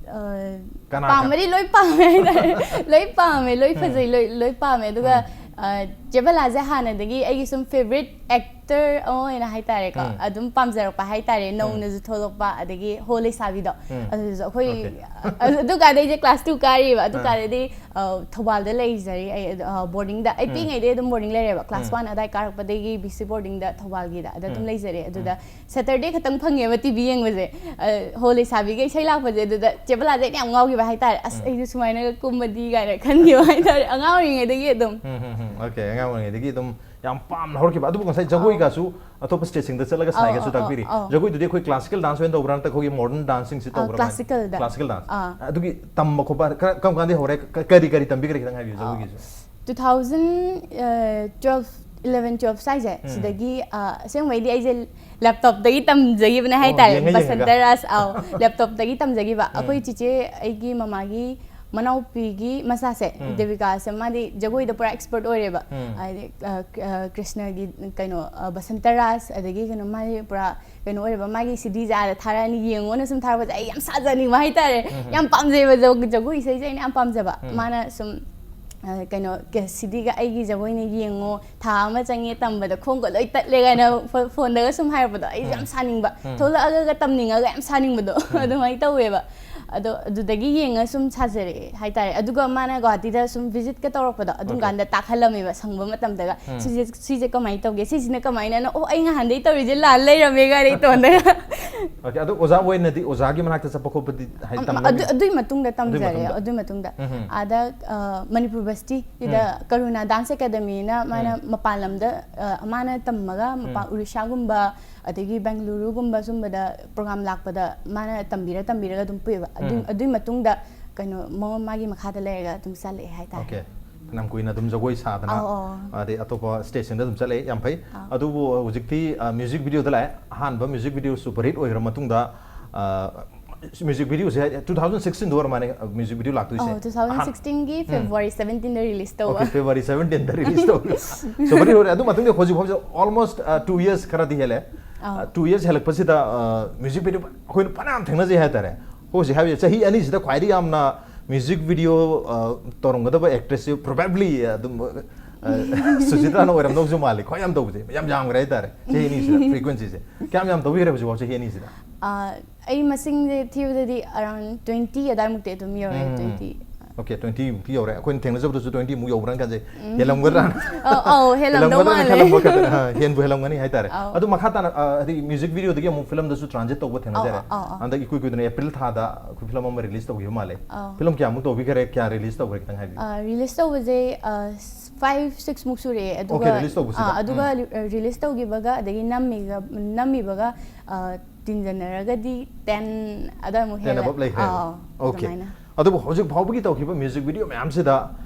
ꯑ, ꯀꯅꯥ, ꯄꯥꯝꯕꯗꯤ ꯂꯣꯏ ꯄꯥꯝꯃꯦ ꯍꯥꯏꯇꯥꯔꯦ꯫ ꯂꯣꯏ ꯄꯥꯝꯃꯦ, ꯂꯣꯏ ꯎꯝ. ꯐꯖꯩ, ꯂꯣꯏ ꯂꯣꯏ ꯄꯥꯝꯃꯦ꯫ ꯑꯗꯨꯒ ꯎꯝ. ꯑ, ꯆꯦ ꯕꯂꯥꯁꯦ ꯍꯥꯟꯅꯗꯒꯤ ꯑꯩꯒꯤ ꯁꯨꯝ favourite actor ꯑꯃ ꯑꯣꯏꯅ ꯍꯥꯏꯇꯥꯔꯦꯀꯣ, ꯎꯝ. ꯑꯗꯨꯝ ꯄꯥꯝꯖꯔꯛꯄ ꯍꯥꯏꯇꯥꯔꯦ꯫ ꯎꯝ. ꯅꯧꯅꯁꯨ ꯊꯣꯛꯂꯛꯄ, ꯑꯗꯒꯤ ꯍꯣꯂꯤ ꯁꯥꯕꯤꯗꯣ, ꯎꯝ. ꯑꯗꯨꯁꯨ ꯑꯩꯈꯣꯏ Okay. ꯑ- ꯑꯗꯨꯀꯥꯟꯗ ꯑꯩꯁꯦ class two ꯀꯥꯔꯤꯕ꯫ ꯑꯥ. ꯑꯗꯨꯀꯥꯟꯗꯗꯤ ꯑ, ꯊꯧꯕꯥꯜꯗ ꯂꯩꯖꯔꯤ ꯑꯩ, ꯑ, boardingꯗ꯫ ꯑꯩ ꯎꯝ. ꯄꯤꯛꯏꯉꯩꯗꯩ ꯑꯗꯨꯝ boarding ꯂꯩꯔꯦꯕ꯫ Class ꯎꯝ. one ꯑꯗꯥꯏ ꯀꯥꯔꯛꯄꯗꯒꯤ B C boardingꯗ, ꯊꯧꯕꯥꯜꯒꯤꯗ ꯑꯗ ꯑꯗꯨꯝ ꯎꯝ. ꯂꯩꯖꯔꯦ꯫ ꯑꯗꯨꯗ ꯎꯝ. Saturday ꯈꯛꯇꯪ ꯐꯪꯉꯦꯕ T V ꯌꯦꯡꯕꯁꯦ꯫ ꯑ, ꯍꯣ ꯂꯩꯁꯥꯕꯤꯒ ꯏꯁꯩ ꯂꯥꯛꯄꯁꯦ꯫ ꯑꯗꯨꯗ ꯆꯦ ꯕꯂꯥꯁꯦ ꯑꯩꯅ ꯌꯥꯝ ꯉꯥꯎꯈꯤꯕ ꯍꯥꯏꯇꯥꯔꯦ꯫ "ꯑꯁ, ꯎꯝ. ꯑꯩꯁꯨ ꯁꯨꯃꯥꯏꯅꯒ ꯀꯨꯝꯃꯗꯤ" ꯀꯥꯏꯅ ꯈꯟꯈꯤꯕ ꯍꯥꯏꯇꯥꯔꯦ, ꯑꯉꯥꯡ ꯑꯣꯏꯔꯤꯉꯩꯗꯒꯤ ꯑꯗꯨꯝ꯫ ꯎꯝ, ꯎꯝ, ꯎꯝ. Okay, ꯑꯉꯥꯡ ꯑꯣꯏꯔꯤꯉꯩꯗꯒꯤ ꯑꯗꯨꯝ ꯌꯥꯝ ꯄꯥꯝꯅ ꯍꯧꯔꯛꯈꯤꯕ꯫ ꯑꯗꯨꯕꯨ ꯉꯁꯥꯏ ꯖꯒꯣꯏꯒꯁꯨ ꯑꯇꯣꯞꯄ stateꯁꯤꯡꯗ ꯆꯠꯂꯒ ꯑꯧ, ꯁꯥꯏꯒꯁꯨ ꯑꯧ, ꯇꯥꯛꯄꯤꯔꯤ꯫ ꯑꯧ, ꯑꯧ. ꯖꯒꯣꯏꯗꯨꯗꯤ ꯑꯩꯈꯣꯏ classical dance ꯑꯣꯏꯅ ꯇꯧꯕ꯭ꯔꯥ, ꯅꯠꯇ꯭ꯔꯒ ꯑꯩꯈꯣꯏꯒꯤ modern danceꯁꯤꯡꯁꯤ ꯑ, ꯇꯧꯕ꯭ꯔꯥ? classicalꯗ. Classical dance. ꯑꯥ. ꯑꯗꯨꯒꯤ ꯇꯝꯕ ꯈꯣꯠꯄ ꯈꯔ ꯀꯔꯝ ꯀꯥꯟꯗ ꯍꯧꯔꯦ? ꯀ-, ꯀꯔꯤ ꯀꯔꯤ ꯇꯝꯕꯤꯈ꯭ꯔꯦ? ꯈꯤꯇꯪ ꯍꯥꯏꯕꯤꯌꯨ, ꯖꯒꯣꯏꯒꯤꯁꯨ꯫ Two thousand twelve, eleven twelve ꯁ꯭ꯋꯥꯏꯁꯦ, ꯎꯝ. ꯁꯤꯗꯒꯤ, ꯑ, ꯑꯁꯦꯡꯕꯩꯗꯤ ꯑꯩꯁꯦ laptopꯇꯒꯤ ꯇꯝꯖꯈꯤꯕꯅꯦ ꯑꯣ, ꯍꯥꯏꯇꯥꯔꯦ꯫ ꯌꯦꯡꯉ ꯌꯦꯡꯉꯒ꯫ ꯕꯁꯟꯇ ꯔꯥꯖ, ꯑꯧ, laptopꯇꯒꯤ ꯇꯝꯖꯈꯤꯕ꯫ ꯎꯝ. ꯑꯩꯈꯣꯏ ꯆꯤꯆꯦ, ꯑꯩꯒꯤ ꯃꯃꯥꯒꯤ ꯃꯅꯥꯎꯄꯤꯒꯤ ꯃꯆꯥꯁꯦ, ꯎꯝ. ꯗꯦꯕꯤꯀꯥꯁꯦ, ꯃꯥꯗꯤ ꯖꯒꯣꯏꯗ ꯄꯨꯔꯥ expert ꯑꯣꯏꯔꯦꯕ꯫ ꯎꯝ. ꯍꯥꯏꯗꯤ, ꯑ, ꯑ, ꯀ꯭ꯔꯤꯁꯅꯒꯤ ꯀꯩꯅꯣ, ꯑ, ꯕꯁꯟꯇ ꯔꯥꯖ, ꯑꯗꯒꯤ ꯀꯩꯅꯣ, ꯃꯥꯗꯤ ꯄꯨꯔꯥ ꯀꯩꯅꯣ ꯑꯣꯏꯔꯕ, ꯃꯥꯒꯤ CDꯁꯦ ꯑꯥꯗ ꯊꯥꯔꯛꯑꯅꯤ, ꯌꯦꯡꯉꯣꯅ ꯁꯨꯝ ꯊꯥꯔꯛꯄꯁꯦ ꯑꯩ ꯌꯥꯝ ꯁꯥꯖꯅꯤꯡꯕ ꯍꯥꯏꯇꯥꯔꯦ꯫ ꯎꯝ. ꯌꯥꯝ ꯄꯥꯝꯖꯩꯕ ꯖꯒ-, ꯖꯒꯣꯏ ꯏꯁꯩꯁꯦ ꯑꯩꯅ ꯌꯥꯝ ꯄꯥꯝꯖꯕ꯫ ꯎꯝ. ꯃꯥꯅ ꯁꯨꯝ, ꯑ, ꯀꯩꯅꯣ, ꯀꯦ-, CDꯒ "ꯑꯩꯒꯤ ꯖꯒꯣꯏꯅ ꯌꯦꯡꯉꯣ, ꯊꯥ ꯑꯃ ꯆꯪꯉꯦ ꯇꯝꯕꯗ, ꯈꯣꯡꯒ ꯂꯣꯏ ꯇꯠꯂꯦ" ꯀꯥꯏꯅ ꯐꯣ-, phoneꯗꯒ ꯁꯨꯝ ꯍꯥꯏꯔꯛꯄꯗꯣ ꯑꯩꯁꯦ ꯎꯝ. ꯌꯥꯝ ꯁꯥꯅꯤꯡꯕ꯫ ꯎꯝ. ꯊꯣꯛꯂꯛꯑꯒ ꯇꯝꯅꯤꯡꯉꯒ ꯌꯥꯝ ꯁꯥꯅꯤꯡꯕꯗꯣ ꯎꯝ. ꯑꯗꯨꯃꯥꯏꯅ ꯇꯧꯋꯦꯕ꯫ ꯑꯗꯣ ꯑꯗꯨꯗꯒꯤ ꯌꯦꯡꯉ ꯁꯨꯝ ꯁꯥꯖꯔꯛꯑꯦ ꯍꯥꯏꯇꯥꯔꯦ꯫ ꯑꯗꯨꯒ ꯃꯥꯅ ꯒꯨꯍꯥꯇꯤꯗ ꯁꯨꯝ ꯚꯤꯖꯤꯠꯀ ꯇꯧꯔꯛꯄꯗꯣ, ꯑꯗꯨꯝ Okay. ꯀꯥꯟꯗ ꯇꯥꯛꯍꯜꯂꯝꯃꯦꯕ ꯁꯪꯕ ꯃꯇꯝꯗꯒ꯫ ꯎꯝ꯫ "ꯁꯤꯁꯦ, ꯁꯤꯁꯦ ꯀꯃꯥꯏꯅ ꯇꯧꯒꯦ? ꯁꯤꯁꯤꯅ ꯀꯃꯥꯏꯅꯅꯣ? ꯑꯣ, ꯑꯩ ꯉꯍꯥꯟꯗꯩ ꯇꯧꯔꯤꯁꯦ ꯂꯥꯟ ꯂꯩꯔꯝꯃꯦ" ꯀꯥꯏꯅ ꯏꯇꯣꯟꯗꯒ꯫ Okay, ꯑꯗꯣ ꯑꯣꯖꯥ ꯑꯣꯏꯅꯗꯤ, ꯑꯣꯖꯥꯒꯤ ꯃꯅꯥꯛꯇ ꯆꯠꯄ ꯈꯣꯠꯄꯗꯤ ꯍꯥꯏꯗꯤ ꯑꯝ, ꯇꯝꯂꯝꯃꯤ? ꯑꯗꯨ, ꯑꯗꯨꯏ ꯃꯇꯨꯡꯗ ꯑꯗꯨꯏ ꯇꯝꯖꯔꯦ, ꯃꯇꯨꯡꯗ? ꯑꯗꯨꯏ ꯃꯇꯨꯡꯗ꯫ ꯎꯝ, ꯎꯝ꯫ ꯑꯥꯗ, ꯑ, ꯃꯅꯤꯄꯨꯔ ꯚꯔꯁꯤꯇꯤꯗ ꯎꯝ꯫ ꯀꯔꯨꯅꯥ ꯗꯥꯟꯁ ꯑꯦꯀꯥꯗꯃꯤꯅ ꯃꯥꯅ ꯎꯝ꯫ ꯃꯄꯥꯟ ꯂꯝꯗ, ꯑ, ꯃꯥꯅ ꯇꯝꯃꯒ ꯃꯄꯥꯟ ꯎꯝ꯫ ꯎꯔꯤꯁꯥꯒꯨꯝꯕ, ꯑꯗꯒꯤ ꯕꯦꯡꯒꯂꯨꯔꯨꯒꯨꯝꯕ ꯁꯨꯝꯕꯗ ꯄ꯭ꯔꯣꯒ꯭ꯔꯥꯝ ꯂꯥꯛꯄꯗ ꯃꯥꯅ ꯇꯝꯕꯤꯔ ꯇꯝꯕꯤꯔꯒ ꯑꯗꯨꯝ ꯄꯨꯏꯕ꯫ ꯑꯗꯨꯏ, ꯎꯝ꯫ ꯑꯗꯨꯏ ꯃꯇꯨꯡꯗ ꯀꯩꯅꯣ, ꯃꯉꯣꯟ-, ꯃꯥꯒꯤ ꯃꯈꯥꯗ ꯂꯩꯔꯒ ꯑꯗꯨꯝ ꯆꯠꯂꯛꯑꯦ ꯍꯥꯏꯇꯥꯔꯦ꯫ Okay. ꯐꯅꯌꯥꯝ ꯀꯨꯏꯅ ꯑꯗꯨꯝ ꯖꯒꯣꯏ ꯁꯥꯗꯅ, ꯑꯧ, ꯑꯧ꯫ ꯑꯗꯩ ꯑꯇꯣꯞꯄ stageꯁꯤꯡꯗ ꯑꯗꯨꯝ ꯆꯠꯂꯛꯑꯦ, ꯌꯥꯝ ꯐꯩ꯫ ꯑꯧ꯫ ꯑꯗꯨꯕꯨ ꯍꯧꯖꯤꯛꯇꯤ, ꯑ, music videoꯗ ꯂꯥꯛꯑꯦ꯫ ꯑꯍꯥꯟꯕ music video super hit ꯑꯣꯏꯈ꯭ꯔ ꯃꯇꯨꯡꯗ, ꯑ, music videoꯁꯦ ꯍꯥꯏꯗꯤ two thousand sixteenꯗ ꯑꯣꯏꯔ ꯃꯥꯜꯂꯦ, music video ꯂꯥꯛꯇꯣꯏꯁꯦ꯫ ꯑꯧ, two thousand sixteenꯒꯤ ꯑꯍꯥꯟ-, ꯎꯝ꯫ February seventeenꯗ release ꯇꯧꯕ꯫ Okay, February seventeenꯗ release ꯇꯧꯕ꯫ Super hit ꯑꯣꯏꯔꯦ꯫ ꯑꯗꯨ ꯃꯇꯨꯡꯗ ꯍꯧꯖꯤꯛ ꯐꯥꯎꯁꯦ almost, ꯑ, two years ꯈꯔꯗꯤ ꯍꯦꯜꯂꯦ꯫ ꯑꯧ꯫ ꯑ, two years ꯍꯦꯜꯂꯛꯄꯁꯤꯗ, ꯑ, music video ꯑꯩꯈꯣꯏꯅ ꯐꯅꯌꯥꯝ ꯊꯦꯡꯅꯖꯩ ꯍꯥꯏꯇꯥꯔꯦ꯫ ꯍꯧꯖꯤꯛ ꯍꯥꯏꯕꯗꯤ ꯆꯍꯤ ꯑꯅꯤꯁꯤꯗ ꯈ꯭ꯋꯥꯏꯗꯒꯤ ꯌꯥꯝꯅ music video, ꯑ, ꯇꯧꯔꯝꯒꯗꯕ actressꯁꯦ probably ꯑꯗꯨꯝ, ꯑ, ꯁꯨꯆꯤꯇ꯭ꯔꯥꯅ ꯑꯣꯏꯔꯝꯗꯧꯁꯨ ꯃꯥꯜꯂꯤ꯫ ꯈ꯭ꯋꯥꯏ ꯌꯥꯝ ꯇꯧꯕꯁꯦ, ꯌꯥꯝ ꯌꯥꯝꯈ꯭ꯔꯦ ꯍꯥꯏꯇꯥꯔꯦ꯫ ꯆꯍꯤ ꯑꯅꯤꯁꯤꯗ frequencyꯁꯦ꯫ ꯀꯌꯥꯝ ꯌꯥꯝ ꯇꯧꯕꯤꯈ꯭ꯔꯦ ꯍꯧꯖꯤꯛꯐꯥꯎ ꯆꯍꯤ ꯑꯅꯤꯁꯤꯗ? ꯑ, ꯑꯩ ꯃꯁꯤꯡꯁꯦ ꯊꯤꯕꯗꯗꯤ around twenty ꯑꯗꯥꯏꯃꯨꯛꯇꯤ ꯑꯗꯨꯝ ꯌꯧꯔꯦ, ꯎꯝ꯫ Twenty꯫ Okay, twentyꯃꯨꯛꯇꯤ ꯌꯧꯔꯦ꯫ ꯑꯩꯈꯣꯏꯅ ꯊꯦꯡꯅꯖꯕꯗꯁꯨ twentyꯃꯨꯛ ꯌꯧꯕ꯭ꯔꯥꯅ ꯈꯟꯖꯩ꯫ ꯎꯝ꯫ ꯍꯦꯜꯂꯝꯒꯗ꯭ꯔꯥ? ꯑꯧ, ꯑꯧ, ꯍꯦꯜꯂꯝꯗꯧ ꯍꯦꯜꯂꯝꯒꯗ꯭ꯔꯥ? ꯃꯥꯜꯂꯦ꯫ ꯍꯦꯜꯂꯝꯕ ꯈꯛꯇ-, ꯑ, ꯍꯦꯟꯕꯨ ꯍꯦꯜꯂꯝꯒꯅꯤ ꯍꯥꯏꯇꯥꯔꯦ꯫ ꯑꯧ꯫ ꯑꯗꯨ ꯃꯈꯥ ꯇꯥꯅ, ꯑ, ꯍꯥꯏꯗꯤ music videoꯗꯒꯤ ꯑꯃꯨꯛ filmꯗꯁꯨ transit ꯇꯧꯕ ꯊꯦꯡꯅꯖꯔꯦ꯫ ꯑꯧ, ꯑꯧ, ꯑꯧ꯫ ꯍꯟꯗꯛ ꯏꯀꯨꯏ ꯀꯨꯏꯗꯅ April ꯊꯥꯗ ꯑꯩꯈꯣꯏ film ꯑꯃ release ꯇꯧꯈꯤꯕ ꯃꯥꯜꯂꯦ꯫ ꯑꯧ꯫ Film ꯀꯌꯥꯃꯨꯛ ꯇꯧꯕꯤꯈꯔꯦ? ꯀꯌꯥ release ꯇꯧꯈ꯭ꯔꯦ? ꯈꯤꯇꯪ ꯍꯥꯏꯕꯤꯌꯨ꯫ ꯑ, release ꯇꯧꯕꯁꯦ, ꯑ, five, six ꯃꯨꯛ ꯁꯨꯔꯛꯑꯦ꯫ ꯑꯗꯨꯒ, Okay, release ꯇꯧꯕꯁꯤꯗ꯫ ꯑ, ꯑꯗꯨꯒ ꯎꯝ꯫ ꯔꯤ-, release ꯇꯧꯈꯤꯕꯒ ꯑꯗꯒꯤ ꯅꯝꯃꯤꯒ-, ꯅꯝꯃꯤꯕꯒ, ꯑ, ꯇꯤꯟꯖꯟꯅꯔꯒꯗꯤ ten ꯑꯗꯥꯏꯃꯨꯛ ten ꯍꯦꯜꯂꯦ꯫ Above ꯂꯩꯈ꯭ꯔꯦꯕ꯫ ꯑꯥ, Okay꯫ ꯑꯗꯨꯃꯥꯏꯅ꯫ ꯑꯗꯨꯕꯨ ꯍꯧꯖꯤꯛ ꯐꯥꯎꯕꯒꯤ ꯇꯧꯈꯤꯕ music video ꯃꯌꯥꯝꯁꯤꯗ,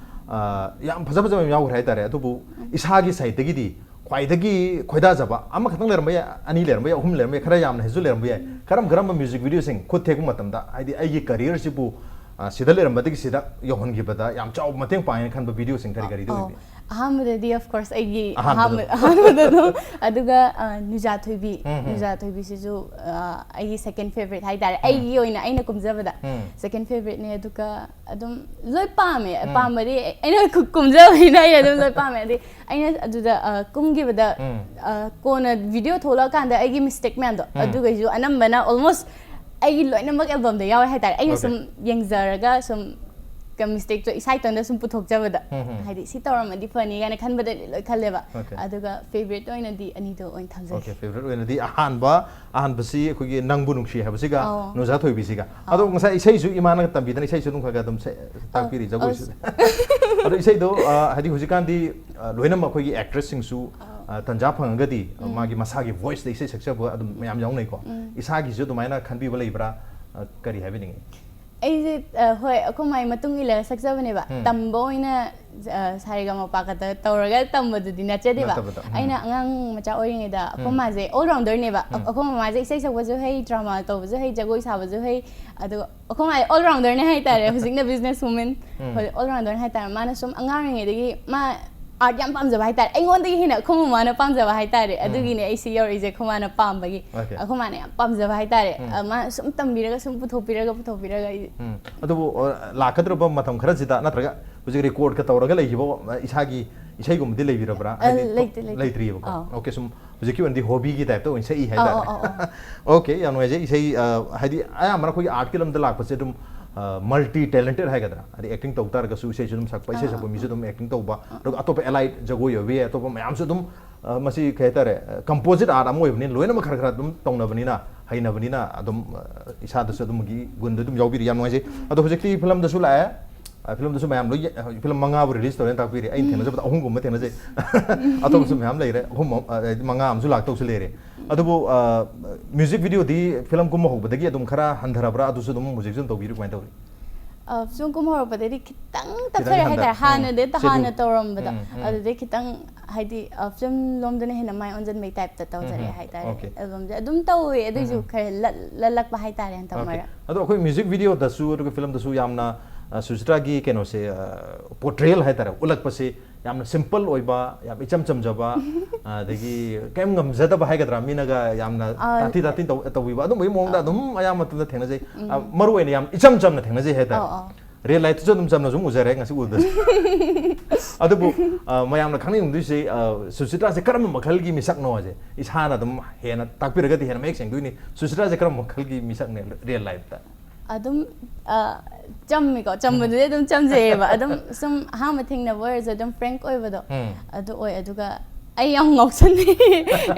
ꯑ, ꯌꯥꯝ ꯐꯖ ꯐꯖꯕ ꯌꯥꯝ ꯌꯥꯎꯈ꯭ꯔꯦ ꯍꯥꯏꯇꯥꯔꯦ꯫ ꯑꯗꯨꯕꯨ ꯎꯝ꯫ ꯏꯁꯥꯒꯤ sideꯇꯒꯤꯗꯤ ꯈ꯭ꯋꯥꯏꯗꯒꯤ ꯈꯣꯏꯗꯥꯖꯕ ꯑꯃꯈꯛꯇꯪ ꯂꯩꯔꯝꯕ ꯌꯥꯏ, ꯑꯅꯤ ꯂꯩꯔꯝꯕ ꯌꯥꯏ, ꯑꯍꯨꯝ ꯂꯩꯔꯝꯕ ꯌꯥꯏ, ꯈꯔ ꯌꯥꯝꯅ ꯍꯦꯟꯁꯨ ꯂꯩꯔꯝꯕ ꯌꯥꯏ꯫ ꯀꯔꯝ ꯀꯔꯝꯕ music videoꯁꯤꯡ ꯈꯨꯠ ꯊꯦꯛꯄ ꯃꯇꯝꯗ, ꯍꯥꯏꯗꯤ ꯑꯩꯒꯤ careerꯁꯤꯕꯨ, ꯑ, ꯁꯤꯗ ꯂꯩꯔꯝꯕꯗꯒꯤ ꯁꯤꯗ ꯌꯧꯍꯟꯈꯤꯕꯗ ꯌꯥꯝ ꯆꯥꯎꯕ ꯃꯇꯦꯡ ꯄꯥꯡꯉꯦꯅ ꯈꯟꯕ videoꯁꯤꯡ ꯀꯔꯤ ꯀꯔꯤꯗꯤ ꯑꯧ꯫ ꯑꯣꯏꯕꯤ? ꯑꯍꯥꯟꯕꯗꯗꯤ, of course, ꯑꯩꯒꯤ ꯑꯍꯥꯟꯕꯗ꯫ ꯑꯍꯥꯟꯕ-, ꯑꯍꯥꯟꯕꯗ ꯑꯗꯨꯝ, ꯑꯗꯨꯒ, ꯑ, ꯅꯨꯖꯥ ꯊꯣꯏꯕꯤ, ꯎꯝ, ꯎꯝ꯫ ꯅꯨꯖꯥ ꯊꯣꯏꯕꯤꯁꯤꯁꯨ, ꯑ, ꯑꯩꯒꯤ second favourite ꯍꯥꯏꯇꯥꯔꯦ, ꯎꯝ꯫ ꯑꯩꯒꯤ ꯑꯣꯏꯅ ꯑꯩꯅ ꯀꯨꯝꯖꯕꯗ ꯎꯝ꯫ Second favouriteꯅꯦ꯫ ꯑꯗꯨꯒ ꯑꯗꯨꯝ ꯂꯣꯏ ꯄꯥꯝꯃꯦ꯫ ꯎꯝ꯫ ꯄꯥꯝꯕꯗꯤ ꯑꯩꯅ ꯀꯨ-, ꯀꯨꯝꯖꯕꯅꯤꯅ ꯑꯩ ꯑꯗꯨꯝ ꯂꯣꯏ ꯄꯥꯝꯃꯦ꯫ ꯑꯗꯩ ꯑꯩꯅ ꯑꯗꯨꯗ, ꯑ, ꯀꯨꯝꯈꯤꯕꯗ, ꯎꯝ꯫ ꯑ, ꯀꯣꯟꯅ video ꯊꯣꯛꯂꯛꯑꯀꯥꯟꯗ ꯑꯩꯒꯤ mistake ꯃꯌꯥꯝꯗꯣ, ꯎꯝ꯫ ꯑꯗꯨꯒꯩꯁꯨ ꯑꯅꯝꯕꯅ almost ꯑꯩꯒꯤ ꯂꯣꯏꯅꯃꯛ ꯑꯦꯜꯕꯝꯗ ꯌꯥꯎꯋꯦ ꯍꯥꯏꯇꯥꯔꯦ꯫ ꯑꯩꯅ Okay. ꯁꯨꯝ ꯌꯦꯡꯖꯔꯒ ꯁꯨꯝ ꯃꯤꯁꯇꯦꯛꯇꯣ ꯏꯁꯥ ꯏꯇꯣꯝꯗ ꯁꯨꯝ ꯄꯨꯊꯣꯛꯆꯕꯗ, ꯎꯝ, ꯎꯝ. ꯍꯥꯏꯗꯤ ꯁꯤ ꯇꯧꯔꯝꯃꯗꯤ ꯐꯅꯤ ꯀꯥꯏꯅ ꯈꯟꯕꯗꯗꯤ ꯂꯣꯏ ꯈꯜꯂꯦꯕ꯫ Okay. ꯑꯗꯨꯒ ꯐꯦꯕꯔꯤꯠ ꯑꯣꯏꯅꯗꯤ ꯑꯅꯤꯗꯣ ꯑꯣꯏꯅ ꯊꯝꯖꯒꯦ꯫ Okay, ꯐꯦꯕꯔꯤꯠ ꯑꯣꯏꯅꯗꯤ ꯑꯍꯥꯟꯕ ꯑꯍꯥꯟꯕꯁꯤ ꯑꯩꯈꯣꯏꯒꯤ ꯅꯪꯕꯨ ꯅꯨꯡꯁꯤ ꯍꯥꯏꯕꯁꯤꯒ ꯑꯧ꯫ ꯅꯣꯡꯖꯥ ꯊꯣꯏꯕꯤꯁꯤꯒ꯫ ꯑꯗꯣ ꯉꯁꯥꯏ ꯏꯁꯩꯁꯨ ꯏꯃꯥꯅꯒ ꯇꯝꯕꯤꯗꯅ ꯏꯁꯩꯁꯨ ꯑꯗꯨꯝ ꯈꯔ ꯈꯔ ꯑꯗꯨꯝ ꯁꯦ- ꯇꯥꯛꯄꯤꯔꯤ, ꯑꯧ, ꯖꯒꯣꯏꯁꯨ꯫ ꯑꯗꯣ ꯏꯁꯩꯗꯣ ꯑ, ꯍꯥꯏꯗꯤ ꯍꯧꯖꯤꯛꯀꯥꯟꯗꯤ ꯑ, ꯂꯣꯏꯅꯃꯛ ꯑꯩꯈꯣꯏꯒꯤ ꯑꯦꯛꯇ꯭ꯔꯦꯁꯁꯤꯡꯁꯨ ꯑ, ꯇꯟꯖꯥ ꯐꯪꯉꯒꯗꯤ ꯑ, ꯎꯝ꯫ ꯃꯥꯒꯤ ꯃꯁꯥꯒꯤ ꯚꯣꯏꯁꯇ ꯏꯁꯩ ꯁꯛꯆꯕ ꯑꯗꯨꯝ ꯃꯌꯥꯝ ꯌꯥꯎꯅꯩꯀꯣ꯫ ꯎꯝ꯫ ꯏꯁꯥꯒꯤꯁꯨ ꯑꯗꯨꯃꯥꯏꯅ ꯈꯟꯕꯤꯕ ꯂꯩꯕ꯭ꯔꯥ? ꯑ, ꯀꯔꯤ ꯍꯥꯏꯕꯤꯅꯤꯡꯉꯤ? ꯑꯩꯁꯦ ꯑ, ꯍꯣꯏ, ꯑꯩꯈꯣꯏ ꯃꯥꯏ ꯃꯇꯨꯡ ꯏꯜꯂꯒ ꯁꯛꯆꯕꯅꯦꯕ꯫ ꯎꯝ꯫ ꯇꯝꯕ ꯑꯣꯏꯅ ꯑ, ꯁꯥꯔꯦꯒꯃꯄꯥ ꯈꯛꯇ ꯇꯧꯔꯒ ꯇꯝꯕꯗꯨꯗꯤ ꯅꯠꯆꯗꯦꯕ꯫ ꯅꯠꯇꯕꯗ, ꯎꯝ꯫ ꯑꯩꯅ ꯑꯉꯥꯡ ꯃꯆꯥ ꯑꯣꯏꯔꯤꯉꯩꯗ ꯑꯩꯈꯣꯏ ꯎꯝ꯫ ꯃꯥꯁꯦ ꯑꯣꯜ ꯔꯥꯎꯟꯗꯔꯅꯦꯕ꯫ ꯎꯝ꯫ ꯑꯩꯈꯣꯏ ꯃꯃꯥꯁꯦ ꯏꯁꯩ ꯁꯛꯄꯁꯨ ꯍꯩ, ꯗ꯭ꯔꯃꯥ ꯇꯧꯕꯁꯨ ꯍꯩ, ꯖꯒꯣꯏ ꯁꯥꯕꯁꯨ ꯍꯩ꯫ ꯑꯗꯨꯒ ꯑꯩꯈꯣꯏ ꯃꯥꯁꯦ ꯑꯣꯜ ꯔꯥꯎꯟꯗꯔꯅꯦ ꯍꯥꯏꯇꯥꯔꯦ꯫ ꯍꯧꯖꯤꯛꯅ ꯕꯤꯖꯤꯅꯦꯁ ꯋꯨꯃꯦꯟ, ꯎꯝ꯫ ꯍꯧꯖꯤꯛ ꯑꯣꯜ ꯔꯥꯎꯟꯗꯔꯅꯦ ꯍꯥꯏꯇꯥꯔꯦ꯫ ꯃꯥꯅ ꯁꯨꯝ ꯑꯉꯥꯡ ꯑꯣꯏꯔꯤꯉꯩꯗꯒꯤ ꯃꯥ ꯑꯥꯔꯠ ꯌꯥꯝ ꯄꯥꯝꯖꯕ ꯍꯥꯏꯇꯥꯔꯦ꯫ ꯑꯩꯉꯣꯟꯗꯒꯤ ꯍꯦꯟꯅ ꯑꯩꯈꯣꯏ ꯃꯃꯥꯅ ꯄꯥꯝꯖꯕ ꯍꯥꯏꯇꯥꯔꯦ꯫ ꯎꯝ꯫ ꯑꯗꯨꯒꯤꯅꯦ ꯑꯩ ꯁꯤ ꯌꯧꯔꯛꯏꯁꯦ, ꯑꯩꯈꯣꯏ ꯃꯥꯅ ꯄꯥꯝꯕꯒꯤ꯫ Okay. ꯑꯩꯈꯣꯏ ꯃꯥꯅ ꯌꯥꯝ ꯄꯥꯝꯖꯕ ꯍꯥꯏꯇꯥꯔꯦ꯫ ꯎꯝ꯫ ꯑ, ꯃꯥꯅ ꯁꯨꯝ ꯇꯝꯕꯤꯔꯒ, ꯁꯨꯝ ꯄꯨꯊꯣꯛꯄꯤꯔꯒ, ꯄꯨꯊꯣꯛꯄꯤꯔꯒ ꯑꯩ ꯎꯝ꯫ ꯑꯗꯨꯕꯨ ꯑ, ꯂꯥꯛꯀꯗꯧꯔꯕ ꯃꯇꯝ ꯈꯔꯁꯤꯗ ꯅꯠꯇ꯭ꯔꯒ ꯍꯧꯖꯤꯛ ꯔꯦꯀꯣꯔꯗꯀ ꯇꯧꯔꯒ ꯂꯩꯈꯤꯕ ꯑ, ꯏꯁꯥꯒꯤ ꯏꯁꯩꯒꯨꯝꯕꯗꯤ ꯂꯩꯕꯤꯔꯕ꯭ꯔꯥ? ꯑ, ꯍꯥꯏꯗꯤ ꯂꯩꯇꯦ, ꯂꯩꯇꯦ꯫ ꯂꯩꯇ꯭ꯔꯤꯕꯀꯣ꯫ ꯑꯥ꯫ Okay, ꯁꯨꯝ ꯍꯧꯖꯤꯛꯀꯤ ꯑꯣꯏꯅꯗꯤ ꯍꯣꯕꯤꯒꯤ ꯇꯥꯏꯞꯇ ꯑꯣꯏꯅ ꯁꯛꯏ ꯑꯥ, ꯍꯥꯏꯇꯥꯔꯦ꯫ ꯑꯥ, ꯑꯥ, ꯑꯥ꯫ Okay, ꯌꯥꯝ ꯅꯨꯡꯉꯥꯏꯖꯩ꯫ ꯏꯁꯩ ꯑ, ꯍꯥꯏꯗꯤ ꯑꯌꯥꯝꯕꯅ ꯑꯩꯈꯣꯏꯒꯤ ꯑꯥꯔꯠꯀꯤ ꯂꯝꯗ ꯂꯥꯛꯄꯁꯦ ꯑꯗꯨꯝ ꯃꯜꯇꯤ ꯇꯦꯂꯦꯟꯇꯦꯠ ꯍꯥꯏꯒꯗ꯭ꯔꯥ, ꯍꯥꯏꯗꯤ ꯑꯦꯛꯇꯤꯡ ꯇꯧ ꯇꯥꯔꯒꯁꯨ ꯏꯁꯩꯁꯨ ꯑꯗꯨꯝ ꯁꯛꯄ, ꯏꯁꯩ ꯑꯥ, ꯁꯛꯄ ꯑꯥ, ꯃꯤꯁꯨ ꯑꯥ꯫ ꯑꯗꯨꯝ ꯑꯦꯛꯇꯤꯡ ꯇꯧꯕ, ꯑꯗꯨꯒ ꯑꯇꯣꯞꯄ ꯑꯦꯂꯥꯏꯠ ꯖꯒꯣꯏ ꯑꯣꯏꯕ ꯌꯥꯏ, ꯑꯇꯣꯞꯄ ꯃꯌꯥꯝꯁꯨ ꯑꯗꯨꯝ ꯑ, ꯃꯁꯤ ꯀꯩ ꯍꯥꯏꯇꯥꯔꯦ, ꯀꯝꯄꯣꯖꯤꯠ ꯑꯥꯔꯠ ꯑꯃ ꯑꯣꯏꯕꯅꯤꯅ ꯂꯣꯏꯅꯃꯛ ꯈꯔ ꯈꯔ ꯑꯗꯨꯝ ꯇꯧꯅꯕꯅꯤꯅ, ꯍꯩꯅꯕꯅꯤꯅ ꯑꯗꯨꯝ ꯑ, ꯏꯁꯥꯗꯁꯨ ꯑꯗꯨꯝꯒꯤ ꯒꯨꯟꯗꯣ ꯑꯗꯨꯝ ꯌꯥꯎꯕꯤꯔꯤ꯫ ꯌꯥꯝ ꯅꯨꯡꯉꯥꯏꯖꯩ꯫ ꯑꯗꯣ ꯍꯧꯖꯤꯛꯇꯤ ꯐꯤꯂꯝꯗꯁꯨ ꯂꯥꯛꯑꯦ꯫ ꯑ, ꯐꯤꯂꯝꯗꯁꯨ ꯃꯌꯥꯝ ꯂꯣꯏ ꯌꯦ-, ꯐꯤꯂꯝ ꯃꯉꯥꯕꯨ ꯔꯤꯂꯤꯁ ꯇꯧꯔꯦꯅ ꯇꯥꯛꯄꯤꯔꯤ꯫ ꯑꯩꯅ ꯊꯦꯡꯅꯖꯕꯗ ꯑꯍꯨꯝꯒꯨꯝꯕ ꯊꯦꯡꯅꯖꯩ꯫ ꯑꯇꯣꯞꯄꯁꯨ ꯃꯌꯥꯝ ꯂꯩꯔꯦ꯫ ꯑꯍꯨꯝ ꯑꯃ, ꯑ, ꯍꯥꯏꯗꯤ ꯃꯉꯥ ꯑꯃꯁꯨ ꯂꯥꯛꯇꯧꯁꯨ ꯂꯩꯔꯦ꯫ ꯑꯗꯨꯕꯨ, ꯑ, ꯃ꯭ꯌꯨꯖꯤꯛ ꯚꯤꯗꯤꯑꯣꯗꯤ ꯐꯤꯂꯝ ꯀꯨꯝꯕ ꯍꯧꯕꯗꯒꯤ ꯑꯗꯨꯝ ꯈꯔ ꯍꯟꯊꯔꯕ꯭ꯔꯥ? ꯑꯗꯨꯁꯨ ꯑꯗꯨꯝ ꯍꯧꯖꯤꯛꯁꯨ ꯑꯗꯨꯝ ꯇꯧꯕꯤꯔꯤ? ꯀꯃꯥꯏꯅ ꯇꯧꯔꯤ? ꯑ, ꯁꯨꯝ ꯀꯨꯝ ꯍꯧꯔꯛꯄꯗꯩꯗꯤ ꯈꯤꯇꯪ ꯈꯤꯇꯪ ꯇꯞꯊꯔꯦ ꯍꯟꯊꯔꯦ꯫ ꯍꯥꯏꯇꯥꯔꯦ꯫ ꯎꯝ꯫ ꯍꯥꯟꯅꯗꯤ Schedule. ꯍꯥꯟꯅ ꯇꯧꯔꯝꯕꯗꯣ, ꯎꯝ, ꯎꯝ꯫ ꯑꯗꯨꯗꯩ ꯈꯤꯇꯪ, ꯍꯥꯏꯗꯤ, ꯑ, ꯐꯤꯂꯝ ꯂꯣꯝꯗꯅ ꯍꯦꯟꯅ ꯃꯥꯏ ꯑꯣꯟꯁꯤꯟꯕꯩ ꯇꯥꯏꯞꯇ ꯇꯧꯖꯔꯛꯑꯦ ꯎꯝ, ꯎꯝ꯫ ꯍꯥꯏꯇꯥꯔꯦ꯫ Okay. ꯑꯦꯜꯕꯝꯁꯦ ꯑꯗꯨꯝ ꯇꯧꯋꯦ, ꯑꯗꯨꯏꯁꯨ ꯎꯝ, ꯎꯝ꯫ ꯈꯔ ꯂꯠ-, ꯂꯠꯂꯛꯄ ꯍꯥꯏꯇꯥꯔꯦ ꯍꯟꯗꯛ Okay. ꯃꯔꯛ꯫ ꯑꯗꯣ ꯑꯩꯈꯣꯏ ꯃ꯭ꯌꯨꯖꯤꯛ ꯚꯤꯗꯤꯑꯣꯗꯁꯨ ꯑꯗꯨꯒ ꯐꯤꯂꯝꯗꯁꯨ ꯌꯥꯝꯅ, ꯑ, ꯁꯨꯆꯤꯇ꯭ꯔꯥꯒꯤ ꯀꯩꯅꯣꯁꯦ, ꯑ, ꯄꯣꯔꯇ꯭ꯔꯦꯜ ꯍꯥꯏꯇꯥꯔꯦ, ꯎꯠꯂꯛꯄꯁꯦ ꯌꯥꯝꯅ ꯁꯤꯝꯄꯜ ꯑꯣꯏꯕ, ꯌꯥꯝ ꯏꯆꯝ ꯆꯝꯖꯕ, ꯑꯗꯒꯤ ꯀꯩꯝ ꯉꯝꯖꯗꯕ ꯍꯥꯏꯒꯗ꯭ꯔꯥ, ꯃꯤꯅꯒ ꯌꯥꯝꯅ ꯑ, ꯇꯥꯊꯤ ꯇꯥꯊꯤ ꯇꯧ-, ꯇꯧꯕꯤꯕ, ꯑꯗꯨꯝꯕꯒꯤ ꯃꯑꯣꯡꯗ ꯑ꯫ ꯑꯗꯨꯝ ꯑꯌꯥꯝꯕ ꯃꯇꯝꯗ ꯊꯦꯡꯅꯖꯩ꯫ ꯎꯝ꯫ ꯑ, ꯃꯔꯨ ꯑꯣꯏꯅ ꯌꯥꯝ ꯏꯆꯝ ꯆꯝꯅ ꯊꯦꯡꯅꯖꯩ ꯍꯥꯏꯇꯥꯔꯦ꯫ ꯑꯧ, ꯑꯧ꯫ ꯔꯤꯌꯦꯜ ꯂꯥꯏꯐꯇꯁꯨ ꯑꯗꯨꯝ ꯆꯝꯅ ꯁꯨꯝ ꯎꯖꯔꯦ ꯉꯁꯤ ꯎꯕꯗꯁꯨ꯫ ꯑꯗꯨꯕꯨ ꯑ, ꯃꯌꯥꯝꯅ ꯈꯪꯅꯤꯡꯗꯣꯏꯁꯦ, ꯑ, ꯁꯨꯆꯤꯇ꯭ꯔꯥꯁꯦ ꯀꯔꯝꯕ ꯃꯈꯜꯒꯤ ꯃꯤꯁꯛꯅꯣ ꯍꯥꯏꯁꯦ ꯏꯁꯥꯅ ꯑꯗꯨꯝ ꯍꯦꯟꯅ ꯇꯥꯛꯄꯤꯔꯒꯗꯤ ꯍꯦꯟꯅ ꯃꯌꯦꯛ ꯁꯦꯡꯗꯣꯏꯅꯤ꯫ ꯁꯨꯆꯤꯇ꯭ꯔꯥꯁꯦ ꯀꯔꯝꯕ ꯃꯈꯜꯒꯤ ꯃꯤꯁꯛꯅꯦ ꯔꯤꯌꯦꯜ ꯂꯥꯏꯐꯇ? ꯑꯗꯨꯝ ꯑ, ꯆꯝꯃꯤꯀꯣ, ꯆꯝꯕꯗꯨꯗꯤ ꯑꯗꯨꯝ ꯆꯝꯖꯩꯌꯦꯕ꯫ ꯑꯗꯨꯝ ꯁꯨꯝ ꯑꯍꯥꯟꯕ ꯊꯦꯡꯅꯕ ꯑꯣꯏꯔꯁꯨ ꯑꯗꯨꯝ ꯐ꯭ꯔꯦꯡꯛ ꯑꯣꯏꯕꯗꯣ ꯎꯝ꯫ ꯑꯗꯨ ꯑꯣꯏ꯫ ꯑꯗꯨꯒ ꯑꯩ ꯌꯥꯝ ꯉꯥꯎꯁꯟꯅꯩ꯫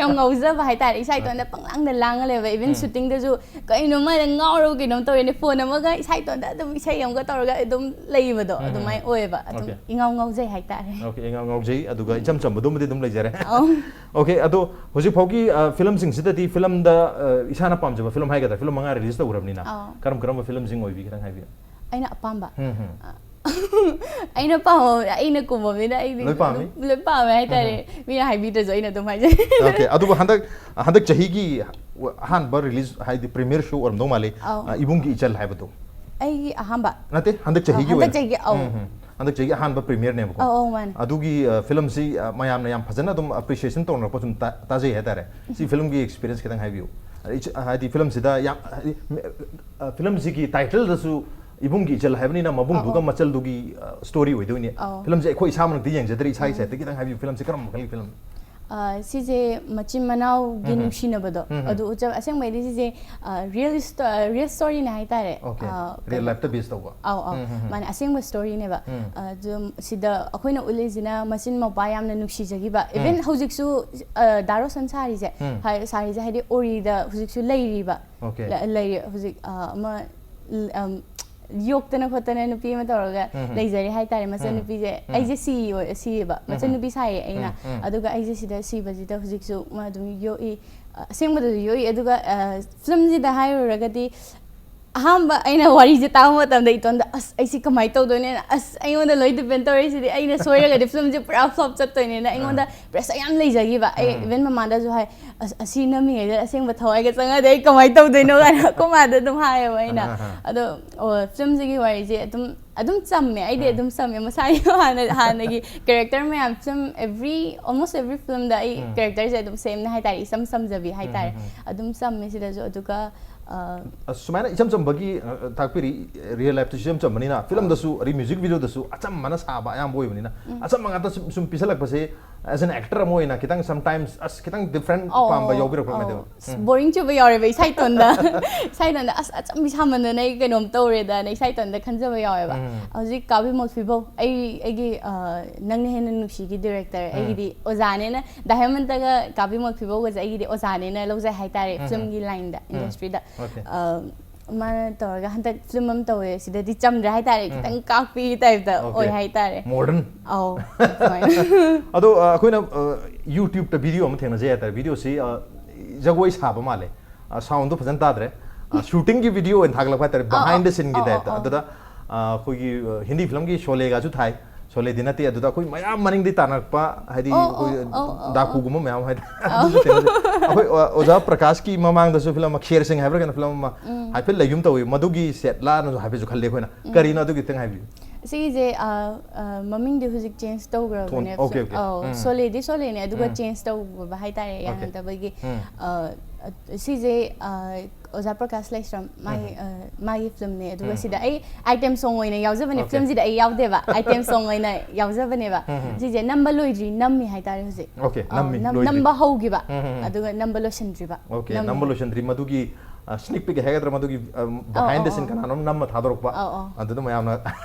ꯌꯥꯝ ꯉꯥꯎꯖꯕ ꯍꯥꯏꯇꯥꯔꯦ꯫ ꯏꯁꯥ ꯏꯇꯣꯟꯗ ꯄꯪꯂꯥꯡꯗ ꯂꯥꯡꯉ ꯂꯩꯕ꯫ ꯏꯚꯟ ꯎꯝ꯫ ꯁꯨꯇꯤꯡꯗꯁꯨ ꯀꯩꯅꯣ ꯃꯥꯅ ꯉꯥꯎꯔꯕ ꯀꯩꯅꯣꯝ ꯇꯧꯔꯦꯅꯦ꯫ ꯐꯣꯟ ꯑꯃꯒ ꯏꯁꯥ ꯏꯇꯣꯟꯗ ꯑꯗꯨꯝ ꯏꯁꯩ ꯑꯃꯒ ꯇꯧꯔꯒ ꯑꯗꯨꯝ ꯂꯩꯕꯗꯣ ꯎꯝ, ꯎꯝ, ꯑꯗꯨꯃꯥꯏꯅ ꯎꯝ꯫ ꯑꯣꯏꯌꯦꯕ꯫ ꯑꯗꯨꯝ Okay꯫ ꯏꯉꯥꯎ ꯉꯥꯎꯖꯩ ꯍꯥꯏꯇꯥꯔꯦ꯫ Okay, ꯏꯉꯥꯎ ꯉꯥꯎꯖꯩ꯫ ꯑꯗꯨꯒ ꯏꯆꯝ ꯆꯝꯕꯗꯨꯃꯗꯤ ꯑꯗꯨꯝ ꯂꯩꯖꯔꯦ꯫ ꯑꯧ꯫ Okay, ꯑꯗꯣ ꯍꯧꯖꯤꯛ ꯐꯥꯎꯒꯤ, ꯑ, ꯐꯤꯂꯝꯁꯤꯡꯁꯤꯗꯗꯤ ꯐꯤꯂꯝꯗ, ꯑ, ꯏꯁꯥꯅ ꯄꯥꯝꯖꯕ ꯐꯤꯂꯝ ꯍꯥꯏꯒꯗ꯭ꯔꯥ, ꯐꯤꯂꯝ ꯃꯉꯥ ꯔꯤꯂꯤꯁ ꯇꯧꯈ꯭ꯔꯕꯅꯤꯅ ꯑꯧ꯫ ꯀꯔꯝ ꯀꯔꯝꯕ ꯐꯤꯂꯝꯁꯤꯡ ꯑꯣꯏꯕꯤ ꯈꯤꯇꯪ ꯍꯥꯏꯕꯤꯌꯨ꯫ ꯑꯩꯅ ꯑꯄꯥꯝꯕ ꯎꯝ, ꯎꯝ꯫ ꯑꯩꯅ ꯄꯥꯝꯕ ꯑꯩꯅ ꯀꯨꯝꯕ ꯃꯤꯅ ꯑꯩꯗꯤ ꯂꯣꯏ ꯄꯥꯝꯃꯤ? ꯑꯗꯨꯝ ꯂꯣꯏ ꯄꯥꯝꯃꯦ ꯍꯥꯏꯇꯥꯔꯦ꯫ ꯃꯤꯅ ꯍꯥꯏꯕꯤꯗ꯭ꯔꯁꯨ ꯑꯩꯅ ꯑꯗꯨꯝ ꯍꯥꯏꯖꯩ꯫ Okay, ꯑꯗꯨꯕꯨ ꯍꯟꯗꯛ, ꯍꯟꯗꯛ ꯆꯍꯤꯒꯤ ꯑꯍꯥꯟꯕ ꯔꯤꯂꯤꯁ ꯍꯥꯏꯗꯤ ꯄ꯭ꯔꯤꯃꯤꯌꯔ ꯁꯣ ꯑꯣꯏꯔꯝꯗꯧ ꯃꯥꯜꯂꯤ, ꯑꯧ꯫ ꯑ, ꯏꯕꯨꯡꯒꯤ ꯏꯆꯜ ꯍꯥꯏꯕꯗꯣ꯫ ꯑꯩꯒꯤ ꯑꯍꯥꯟꯕ ꯅꯠꯇꯦ, ꯍꯟꯗꯛ ꯆꯍꯤꯒꯤ ꯍꯟꯗꯛ ꯑꯣꯏꯅ꯫ ꯆꯍꯤꯒꯤ, ꯑꯧ꯫ ꯎꯝ, ꯎꯝ꯫ ꯍꯟꯗꯛ ꯆꯍꯤꯒꯤ ꯑꯍꯥꯟꯕ ꯄ꯭ꯔꯤꯃꯤꯌꯔꯅꯦꯕꯀꯣ꯫ ꯑꯧ, ꯑꯧ, ꯃꯥꯅꯦ꯫ ꯑꯗꯨꯒꯤ, ꯑ, ꯐꯤꯂꯝꯁꯤ, ꯑ, ꯃꯌꯥꯝꯅ ꯌꯥꯝ ꯐꯖꯅ ꯑꯗꯨꯝ ꯑꯦꯄ꯭ꯔꯤꯁꯤꯌꯦꯁꯟ ꯇꯧꯅꯔꯛꯄ ꯁꯨꯝ ꯇꯥ-, ꯇꯥꯖꯩ ꯍꯥꯏꯇꯥꯔꯦ꯫ ꯁꯤ ꯐꯤꯂꯝꯒꯤ ꯑꯦꯛꯁꯄꯤꯔꯤꯌꯦꯟꯁ ꯈꯤꯇꯪ ꯍꯥꯏꯕꯤꯌꯨ꯫ ꯑ, ꯏꯆ-, ꯍꯥꯏꯗꯤ ꯐꯤꯂꯝꯁꯤꯗ ꯌꯥꯝ, ꯍꯥꯏꯗꯤ, ꯃ-, ꯑ, ꯐꯤꯂꯝꯁꯤꯒꯤ ꯇꯥꯏꯇꯜꯗꯁꯨ ꯏꯕꯨꯡꯒꯤ ꯏꯆꯜ ꯍꯥꯏꯕꯅꯤꯅ ꯃꯕꯨꯡꯗꯨꯒ ꯑꯧ, ꯑꯧ꯫ ꯃꯆꯜꯗꯨꯒꯤ, ꯑ, ꯁ꯭ꯇꯣꯔꯤ ꯑꯣꯏꯗꯣꯏꯅꯤ꯫ ꯑꯧ꯫ ꯐꯤꯂꯝꯁꯦ ꯑꯩꯈꯣꯏ ꯏꯁꯥꯃꯛꯇꯤ ꯌꯦꯡꯖꯗ꯭ꯔꯤ, ꯏꯁꯥꯒꯤ ꯎꯝ꯫ ꯁꯥꯏꯠꯇ ꯈꯤꯇꯪ ꯍꯥꯏꯕꯤꯌꯨ, ꯐꯤꯂꯝꯁꯦ ꯀꯔꯝꯕ ꯃꯈꯜꯒꯤ ꯐꯤꯂꯝ? ꯑ, ꯁꯤꯁꯦ ꯃꯆꯤꯟ ꯃꯅꯥꯎꯒꯤ ꯎꯝ, ꯎꯝ꯫ ꯅꯨꯡꯁꯤꯅꯕꯗꯣ ꯎꯝ, ꯎꯝ꯫ ꯑꯗꯨ ꯎꯠꯆꯕ꯫ ꯑꯁꯦꯡꯕꯩꯗꯤ ꯁꯤꯁꯦ, ꯑ, ꯔꯤꯌꯦꯜ ꯏꯁꯇꯣ-, ꯑ, ꯔꯤꯌꯦꯜ ꯁ꯭ꯇꯣꯔꯤꯅꯦ ꯍꯥꯏꯇꯥꯔꯦ꯫ Okay꯫ ꯑ, ꯔꯤꯌꯦꯜ ꯀꯩꯅꯣ ꯂꯥꯏꯐꯇ ꯕꯦꯁ ꯇꯧꯕ꯫ ꯑꯧ, ꯑꯧ꯫ ꯎꯝ, ꯎꯝ, ꯎꯝ꯫ ꯃꯥꯅꯦ, ꯑꯁꯦꯡꯕ ꯁ꯭ꯇꯣꯔꯤꯅꯦꯕ꯫ ꯎꯝ꯫ ꯑꯗꯨꯝ ꯁꯤꯗ ꯑꯩꯈꯣꯏꯅ ꯎꯠꯂꯤꯁꯤꯅ ꯃꯆꯤꯟ ꯃꯧꯄꯥ ꯌꯥꯝꯅ ꯅꯨꯡꯁꯤꯖꯈꯤꯕ꯫ ꯎꯝ꯫ ꯏꯚꯟ ꯍꯧꯖꯤꯛꯁꯨ, ꯑ, ꯗꯥ ꯔꯣꯁꯟ ꯁꯥꯔꯤꯁꯦ, ꯎꯝ꯫ ꯍꯥꯏ-, ꯁꯥꯔꯤꯁꯦ ꯍꯥꯏꯗꯤ ꯑꯣꯔꯤꯗ ꯍꯧꯖꯤꯛꯁꯨ ꯂꯩꯔꯤꯕ꯫ Okay꯫ ꯂ-, ꯂꯩꯔꯤ ꯍꯧꯖꯤꯛ, ꯑ, ꯑꯃ, ꯎꯝ, ꯌꯣꯛꯇꯅ ꯈꯣꯠꯇꯅ ꯅꯨꯄꯤ ꯑꯃ ꯇꯧꯔꯒ ꯎꯝ, ꯎꯝ꯫ ꯂꯩꯖꯔꯤ ꯍꯥꯏꯇꯥꯔꯦ꯫ ꯎꯝ, ꯃꯆꯟꯅꯨꯄꯤꯁꯦ ꯎꯝ꯫ ꯑꯩꯁꯦ ꯁꯤꯌꯦ, ꯁꯤꯌꯦꯕ꯫ ꯎꯝ, ꯃꯆꯟꯅꯨꯄꯤ ꯁꯥꯏꯌꯦ ꯑꯩꯅ꯫ ꯎꯝ, ꯎꯝ꯫ ꯑꯗꯨꯒ ꯑꯩꯁꯦ ꯁꯤꯗ ꯁꯤꯕꯁꯤꯗ ꯍꯧꯖꯤꯛꯁꯨ ꯃꯥ ꯑꯗꯨꯝ ꯌꯣꯛꯏ, ꯑ, ꯑꯁꯦꯡꯕꯗꯁꯨ ꯌꯣꯛꯏ꯫ ꯑꯗꯨꯒ, ꯑ, ꯐꯤꯂꯝꯁꯤꯗ ꯍꯥꯏꯔꯨꯔꯒꯗꯤ ꯑꯍꯥꯟꯕ ꯑꯩꯅ ꯋꯥꯔꯤꯁꯦ ꯇꯥꯕ ꯃꯇꯝꯗ ꯏꯇꯣꯝꯗ, "ꯑꯁ, ꯑꯩꯁꯤ ꯀꯃꯥꯏꯅ ꯇꯧꯗꯣꯏꯅꯦꯅ? ꯑꯁ, ꯑꯩꯉꯣꯟꯗ ꯂꯣꯏ ꯗꯤꯄꯦꯟ ꯇꯧꯔꯤꯁꯤꯗꯤ꯫ ꯑꯩꯅ ꯁꯣꯏꯔꯒꯗꯤ ꯐꯤꯂꯝꯁꯦ ꯄꯨꯔꯥ ꯐ꯭ꯂꯣꯞ ꯆꯠꯇꯣꯏꯅꯦꯅ" ꯑꯩꯉꯣꯟꯗ ꯑꯥ꯫ ꯄ꯭ꯔꯦꯁꯔ ꯌꯥꯝ ꯂꯩꯖꯈꯤꯕ꯫ ꯑꯩ ꯎꯝ꯫ ꯏꯚꯟ ꯃꯃꯥꯗꯁꯨ ꯍꯥꯏ, "ꯑꯁ, ꯑꯁꯤ ꯅꯝꯃꯤꯉꯩꯗ ꯑꯁꯦꯡꯕ ꯊꯋꯥꯏꯒ ꯆꯪꯉꯗꯤ ꯑꯩ ꯀꯃꯥꯏꯅ ꯇꯧꯗꯣꯏꯅꯣ?" ꯀꯥꯏꯅ ꯑꯩꯈꯣꯏ ꯃꯥꯗ ꯑꯗꯨꯝ ꯍꯥꯏꯌꯦꯕ ꯑꯩꯅ꯫ ꯑꯥ, ꯑꯥ, ꯑꯥ꯫ ꯑꯗꯣ, ꯑꯣ, ꯐꯤꯂꯝꯁꯤꯒꯤ ꯋꯥꯔꯤꯁꯦ ꯑꯗꯨꯝ, ꯑꯗꯨꯝ ꯆꯝꯃꯦ꯫ ꯑꯩꯗꯤ ꯎꯝ꯫ ꯑꯗꯨꯝ ꯆꯝꯃꯦ꯫ ꯃꯁꯥꯒꯤ ꯍꯥꯟꯅ, ꯍꯥꯟꯅꯒꯤ ꯀꯦꯔꯦꯛꯇꯔ ꯃꯌꯥꯝ, ꯐꯤꯂꯝ every, almost every ꯐꯤꯂꯝꯗ ꯑꯩ ꯎꯝ꯫ ꯀꯦꯔꯦꯛꯇꯔꯁꯦ ꯑꯗꯨꯝ ꯁꯦꯝꯅ ꯍꯥꯏꯇꯥꯔꯦ, ꯏꯆꯝ ꯆꯝꯖꯕꯤ ꯍꯥꯏꯇꯥꯔꯦ꯫ ꯎꯝ, ꯎꯝ, ꯎꯝ꯫ ꯑꯗꯨꯝ ꯆꯝꯃꯦ ꯁꯤꯗꯁꯨ꯫ ꯑꯗꯨꯒ, ꯑ, ꯁꯨꯃꯥꯏꯅ ꯏꯆꯝ ꯆꯝꯕꯒꯤ, ꯑ, ꯇꯥꯛꯄꯤꯔꯤ, ꯔꯤꯌꯦꯜ ꯂꯥꯏꯐꯇꯁꯨ ꯏꯆꯝ ꯆꯝꯕꯅꯤꯅ, ꯐꯤꯂꯝꯗꯁꯨ ꯑꯗꯩ ꯃ꯭ꯌꯨꯖꯤꯛ ꯚꯤꯗꯤꯑꯣꯗꯁꯨ ꯑꯆꯝꯕꯅ ꯁꯥꯕ ꯑꯌꯥꯝꯕ ꯑꯣꯏꯕꯅꯤꯅ, ꯑꯆꯝꯕ ꯉꯥꯛꯇ ꯁꯨꯝ, ꯁꯨꯝ ꯄꯤꯁꯜꯂꯛꯄꯁꯦ, as an actor ꯑꯃ ꯑꯣꯏꯅ ꯈꯤꯇꯪ sometimes ꯑꯁ ꯈꯤꯇꯪ different ꯑꯧ, ꯄꯥꯝꯕ ꯑꯧ, ꯌꯥꯎꯕꯤꯔꯛꯄ꯭ꯔꯥ ꯀꯃꯥꯏꯅ ꯑꯧ꯫ ꯇꯧꯋꯤ? ꯑꯁ, ꯎꯝ꯫ Boring ꯆꯨꯕ ꯌꯥꯎꯔꯦꯕ ꯏꯁꯥ ꯏꯇꯣꯟꯗ꯫ ꯏꯁꯥ ꯏꯇꯣꯟꯗ "ꯑꯁ, ꯑꯆꯝꯕꯤ ꯁꯥꯃꯟꯗꯅ ꯑꯩ ꯀꯩꯅꯣꯝ ꯇꯧꯔꯦꯗꯅ" ꯏꯁꯥ ꯏꯇꯣꯟꯗ ꯈꯟꯖꯕ ꯌꯥꯎꯋꯦꯕ꯫ ꯎꯝ꯫ ꯍꯧꯖꯤꯛ ꯀꯥꯕꯤꯃꯣꯜ ꯐꯤꯕꯧ, ꯑꯩ, ꯑꯩꯒꯤ, ꯑ, "ꯅꯪꯅ ꯍꯦꯟꯅ ꯅꯨꯡꯁꯤꯒꯤ" director, ꯎꯝ꯫ ꯑꯩꯒꯤꯗꯤ ꯑꯣꯖꯥꯅꯦꯅ, ꯗꯥꯏꯃꯟꯇꯒ ꯀꯥꯕꯤꯃꯣꯜ ꯐꯤꯕꯧꯒꯁꯦ ꯑꯩꯒꯤꯗꯤ ꯑꯣꯖꯥꯅꯦꯅ ꯂꯧꯖꯩ ꯍꯥꯏꯇꯥꯔꯦ, ꯎꯝ꯫ Filmꯒꯤ lineꯗ, ꯎꯝ꯫ Industryꯗ꯫ Okay꯫ ꯑ, ꯃꯥꯅ ꯇꯧꯔꯒ ꯍꯟꯗꯛ film ꯑꯃ ꯇꯧꯋꯦ, ꯁꯤꯗꯗꯤ ꯆꯝꯗ꯭ꯔꯦ ꯍꯥꯏꯇꯥꯔꯦ, ꯎꯝ꯫ ꯈꯤꯇꯪ ꯀꯥꯛꯄꯤ typeꯇ Okay꯫ ꯑꯣꯏ ꯍꯥꯏꯇꯥꯔꯦ꯫ Modern꯫ ꯑꯧ, ꯑꯗꯨꯃꯥꯏꯅ꯫ ꯑꯗꯣ, ꯑ, ꯑꯩꯈꯣꯏꯅ, ꯑ, YouTubeꯇ video ꯑꯃ ꯊꯦꯡꯅꯖꯩ ꯍꯥꯏꯇꯥꯔꯦ, videoꯁꯤ, ꯑ, ꯖꯒꯣꯏ ꯁꯥꯕ ꯃꯥꯜꯂꯦ, ꯑ, soundꯗꯣ ꯐꯖꯅ ꯇꯥꯗ꯭ꯔꯦ, ꯑ, shootingꯒꯤ video ꯑꯣꯏꯅ ꯊꯥꯒꯠꯂꯛꯄ ꯍꯥꯏꯇꯥꯔꯦ, ꯑꯧ, behind the sceneꯒꯤ ꯑꯧ, ꯑꯧ, typeꯇ꯫ ꯑꯧ꯫ ꯑꯗꯨꯗ, ꯑ, ꯑꯩꯈꯣꯏꯒꯤ, ꯑ, ꯍꯤꯟꯗꯤ filmꯒꯤ ꯁꯣꯂꯦꯒꯁꯨ ꯊꯥꯏ, ꯁꯣꯂꯦꯗꯤ ꯅꯠꯇꯦ, ꯑꯗꯨꯗ ꯑꯩꯈꯣꯏ ꯃꯌꯥꯝ ꯃꯅꯤꯡꯗꯤ ꯇꯥꯟꯅꯔꯛꯄ, ꯍꯥꯏꯗꯤ ꯑꯣ, ꯑꯣ, ꯑꯩꯈꯣꯏ ꯑꯣ, ꯑꯣ, ꯑꯣ꯫ ꯗꯥꯀꯨꯒꯨꯝꯕ ꯃꯌꯥꯝ ꯍꯥꯏꯇꯥꯔꯦ, ꯑꯣ꯫ ꯑꯗꯨꯁꯨ ꯊꯦꯡꯅꯖꯩ꯫ ꯑꯩꯈꯣꯏ, ꯑ, ꯑꯣꯖꯥ ꯄ꯭ꯔꯀꯥꯁꯀꯤ ꯃꯃꯥꯡꯗꯁꯨ film ꯑꯃ, ꯈꯦꯔ ꯁꯤꯡ ꯍꯥꯏꯕ꯭ꯔꯥ ꯀꯩꯅꯣ, film ꯑꯃ ꯎꯝ꯫ ꯍꯥꯏꯐꯦꯠ ꯂꯩꯒꯨꯝ ꯇꯧꯋꯤ, ꯃꯗꯨꯒꯤ set ꯂꯥꯅꯁꯨ ꯍꯥꯏꯐꯦꯠꯁꯨ ꯈꯜꯂꯤ ꯑꯩꯈꯣꯏꯅ꯫ ꯎꯝ꯫ ꯀꯔꯤꯅꯣ ꯑꯗꯨꯒꯤ ꯈꯤꯇꯪ ꯍꯥꯏꯕꯤꯌꯨ꯫ ꯁꯤꯒꯤꯁꯦ, ꯑ, ꯑ, ꯃꯃꯤꯡꯗꯤ ꯍꯧꯖꯤꯛ change ꯇꯧꯈ꯭ꯔꯕꯅꯦ꯫ ꯊꯣꯟ-, okay, okay꯫ ꯑꯧ, ꯎꯝ꯫ ꯁꯣꯂꯦꯗꯤ ꯁꯣꯂꯦꯅꯦ, ꯑꯗꯨꯒ ꯎꯝ꯫ Change ꯇꯧꯕ ꯍꯥꯏꯇꯥꯔꯦ, Okay꯫ ꯌꯥꯅꯗꯕꯒꯤ꯫ ꯎꯝ꯫ ꯑ, ꯑ, ꯁꯤꯁꯦ, ꯑ, ꯑꯣꯖꯥ ꯄ꯭ꯔꯀꯥꯁ ꯂꯩꯁ꯭ꯔꯝ, ꯃꯥꯒꯤ, ꯎꯝ꯫ ꯑ, ꯃꯥꯒꯤ filmꯅꯦ, ꯑꯗꯨꯒ ꯎꯝ꯫ ꯁꯤꯗ ꯑꯩ item song ꯑꯣꯏꯅ ꯌꯥꯎꯖꯕꯅꯦ, Okay꯫ Filmꯁꯤꯗ ꯑꯩ ꯌꯥꯎꯗꯦꯕ, item song ꯑꯣꯏꯅ ꯌꯥꯎꯖꯕꯅꯦꯕ꯫ ꯎꯝ, ꯎꯝ꯫ ꯁꯤꯁꯦ ꯅꯝꯕ ꯂꯣꯏꯗ꯭ꯔꯤ, ꯅꯝꯃꯤ ꯍꯥꯏꯇꯥꯔꯦ ꯍꯧꯖꯤꯛ꯫ Okay, ꯑꯧ, ꯅꯝꯃꯤ, ꯅꯝ-, ꯂꯣꯏꯗ꯭ꯔꯤ꯫ ꯅꯝꯕ ꯍꯧꯈꯤꯕ, ꯎꯝ, ꯎꯝ, ꯎꯝ꯫ ꯑꯗꯨꯒ ꯅꯝꯕ ꯂꯣꯏꯁꯤꯟꯗ꯭ꯔꯤꯕ꯫ Okay, ꯅꯝꯃꯤ꯫ ꯅꯝꯕ ꯂꯣꯏꯁꯤꯟꯗ꯭ꯔꯤ, ꯃꯗꯨꯒꯤ, ꯑ, sneak peek ꯍꯥꯏꯒꯗ꯭ꯔꯥ, ꯃꯗꯨꯒꯤ, ꯑ, ꯑꯧ, behind the ꯑꯧ, scene ꯑꯧ꯫ ꯀꯅꯥꯅꯣꯝ ꯅꯝꯃ ꯊꯥꯗꯣꯔꯛꯄ, ꯑꯧ, ꯑꯧ꯫ ꯑꯗꯨꯗ ꯃꯌꯥꯝꯅ